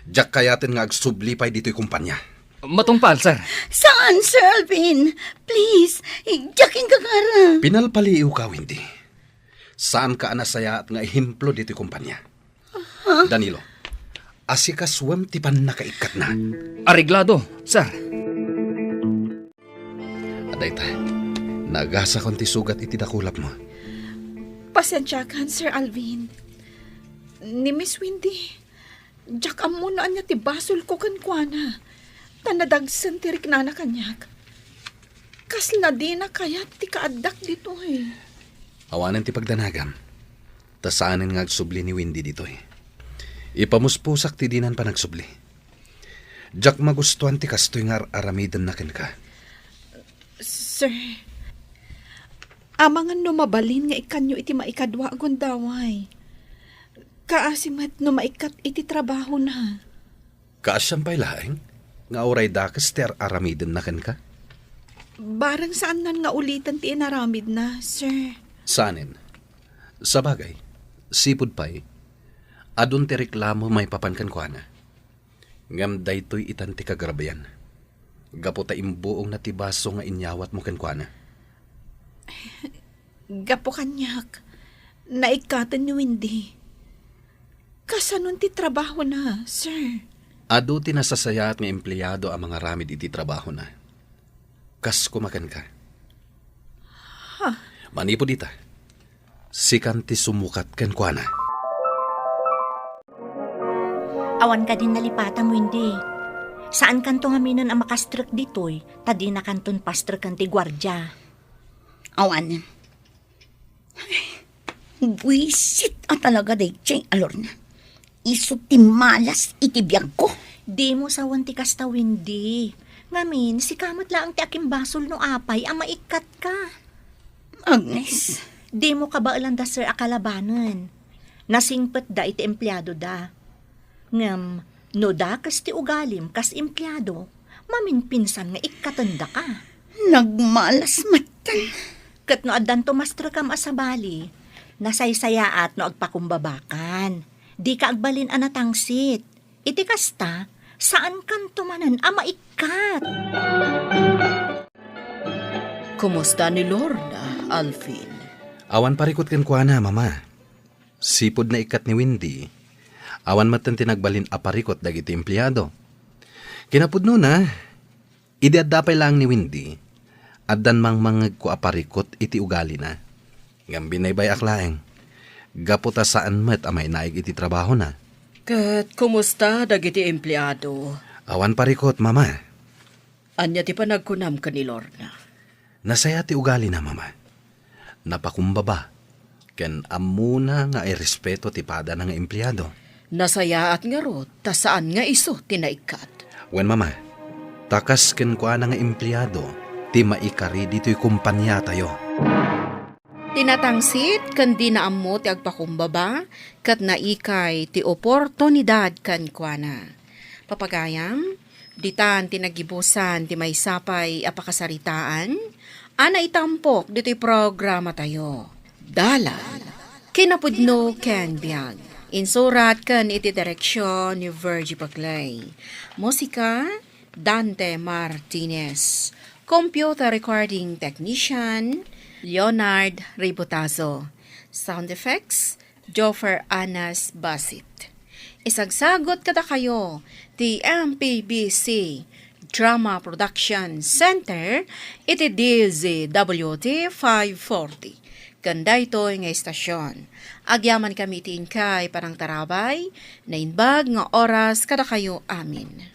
Diak kayaten nga agsubli pay ditoy kompanya. Matungpal, sir. Saan, Sir Alvin? Please, diak inggagara. Pinalpaliiwka, Wendy. Saanka a nasayaat nga ehemplo ditoy kompanya. Danilo, asikasuem ti pannakaikkatna. Areglado, sir. Adayta, nagasakon ti sugat iti dakulapmo. Pasiensiakan, Sir Alvin. Ni Miss Wendy, diak ammo no ania ti basolko kenkuana, ta nadagsen ti riknana kaniak. Kasla dina kayat ti kaaddak ditoy. Awanen ti pagdanagam, ta saanen nga agsubli ni Wendy ditoy. Ipamuspusak ti dinan panagsubli. Diak magustuan ti kastoy nga ar-aramidenna kenka. Sir, amangan no mabalin nga ikkanyo iti maikadua a gundaway. Kaasi met no maikkat iti trabahona. Kaasian pay laeng nga uray dakes ti ar-aramidenna kenka? Bareng saannan nga uliten ti inaramidna, sir. Saanen. Sabagay, sipud pay, adun ti reklamo maipapan kenkuana. Ngem daytoy itan ti kagrabian. Gapu ta imbuongna ti baso nga inyawatmo kenkuana. Gapu kaniak, naikkaten ni Wendy. Kasanon ti trabahona, sir? Adu ti nasasayaat nga empleado a mangaramid iti trabahona. Kas kumakenka. Ha? Manipud ita, sikan ti sumukat kenkuana. Awan kadin nalipatam, Wendy. Saankanto ngaminen a makastrek ditoy, ta dinakanton pastreken ti guardia. Awan. Buisit a talaga daydiay a Lorna. Isu ti malas iti biagko. Dimo sawen ti kasta, Wendy. Ngamin, sika met laeng ti akimbasol no apay a maikkatka. Agnes. Dimo kabaelan da, sir, a kalabanen. Nasingpetda iti empleadoda. Ngem, no dakes ti ugalim kas empleado, maminpinsan nga ikkatendaka. Nagmalas metten. Ket no addanto mastrekam a sabali, nasaysayaat no agpakumbabakan. Dika agbalin a natangsit. Iti kasta, saankanto manen a maikkat. Kumusta ni Lorna, Alvin? Awan parikut kenkuana, Mama. Sipud naikkat ni Wendy, awan metten ti nagbalin a parikut dagiti empleado. Kinapudnona, idi adda pay laeng ni Wendy, addan mangmangngegko a parikut iti ugalina. Ngem binaybay-ak laeng, gapu ta saan met a mainaig iti trabahona. Ket kumusta dagiti empleado? Awan parikut, Mama. Ania ti panagkunam ken ni Lorna? Nasaya ti ugalina, Mama. Napakumbaba, ken ammona nga irespeto ti padana nga empleado. Nasayaat ngarud ta saan nga isu ti naikkat. Wen, Mama, ta kas kenkuana nga empleado ti maikari ditoy kompaniatayo. Ti natangsit ken dina ammo ti agpakumbaba ket naikay ti oportunidad kenkuana. Papagayam, ditan ti naggibusan ti maysa pay a pakasaritaan a naitampok ditoy programatayo. Dalan, kinapudno ken biag. Insurat ken iti direksion ni Virgie Paclay. Musika, Dante Martinez. Computer recording technician, Leonard Ributazo. Sound effects, Joffer Anas Basit. Isagsagut kadakayo ti M P B C Drama Production Center iti D Z W T five forty. Ken daytoy nga istasyon, agyaman kami iti inkay panangtarabay, naimbag nga oras kadakayo amin.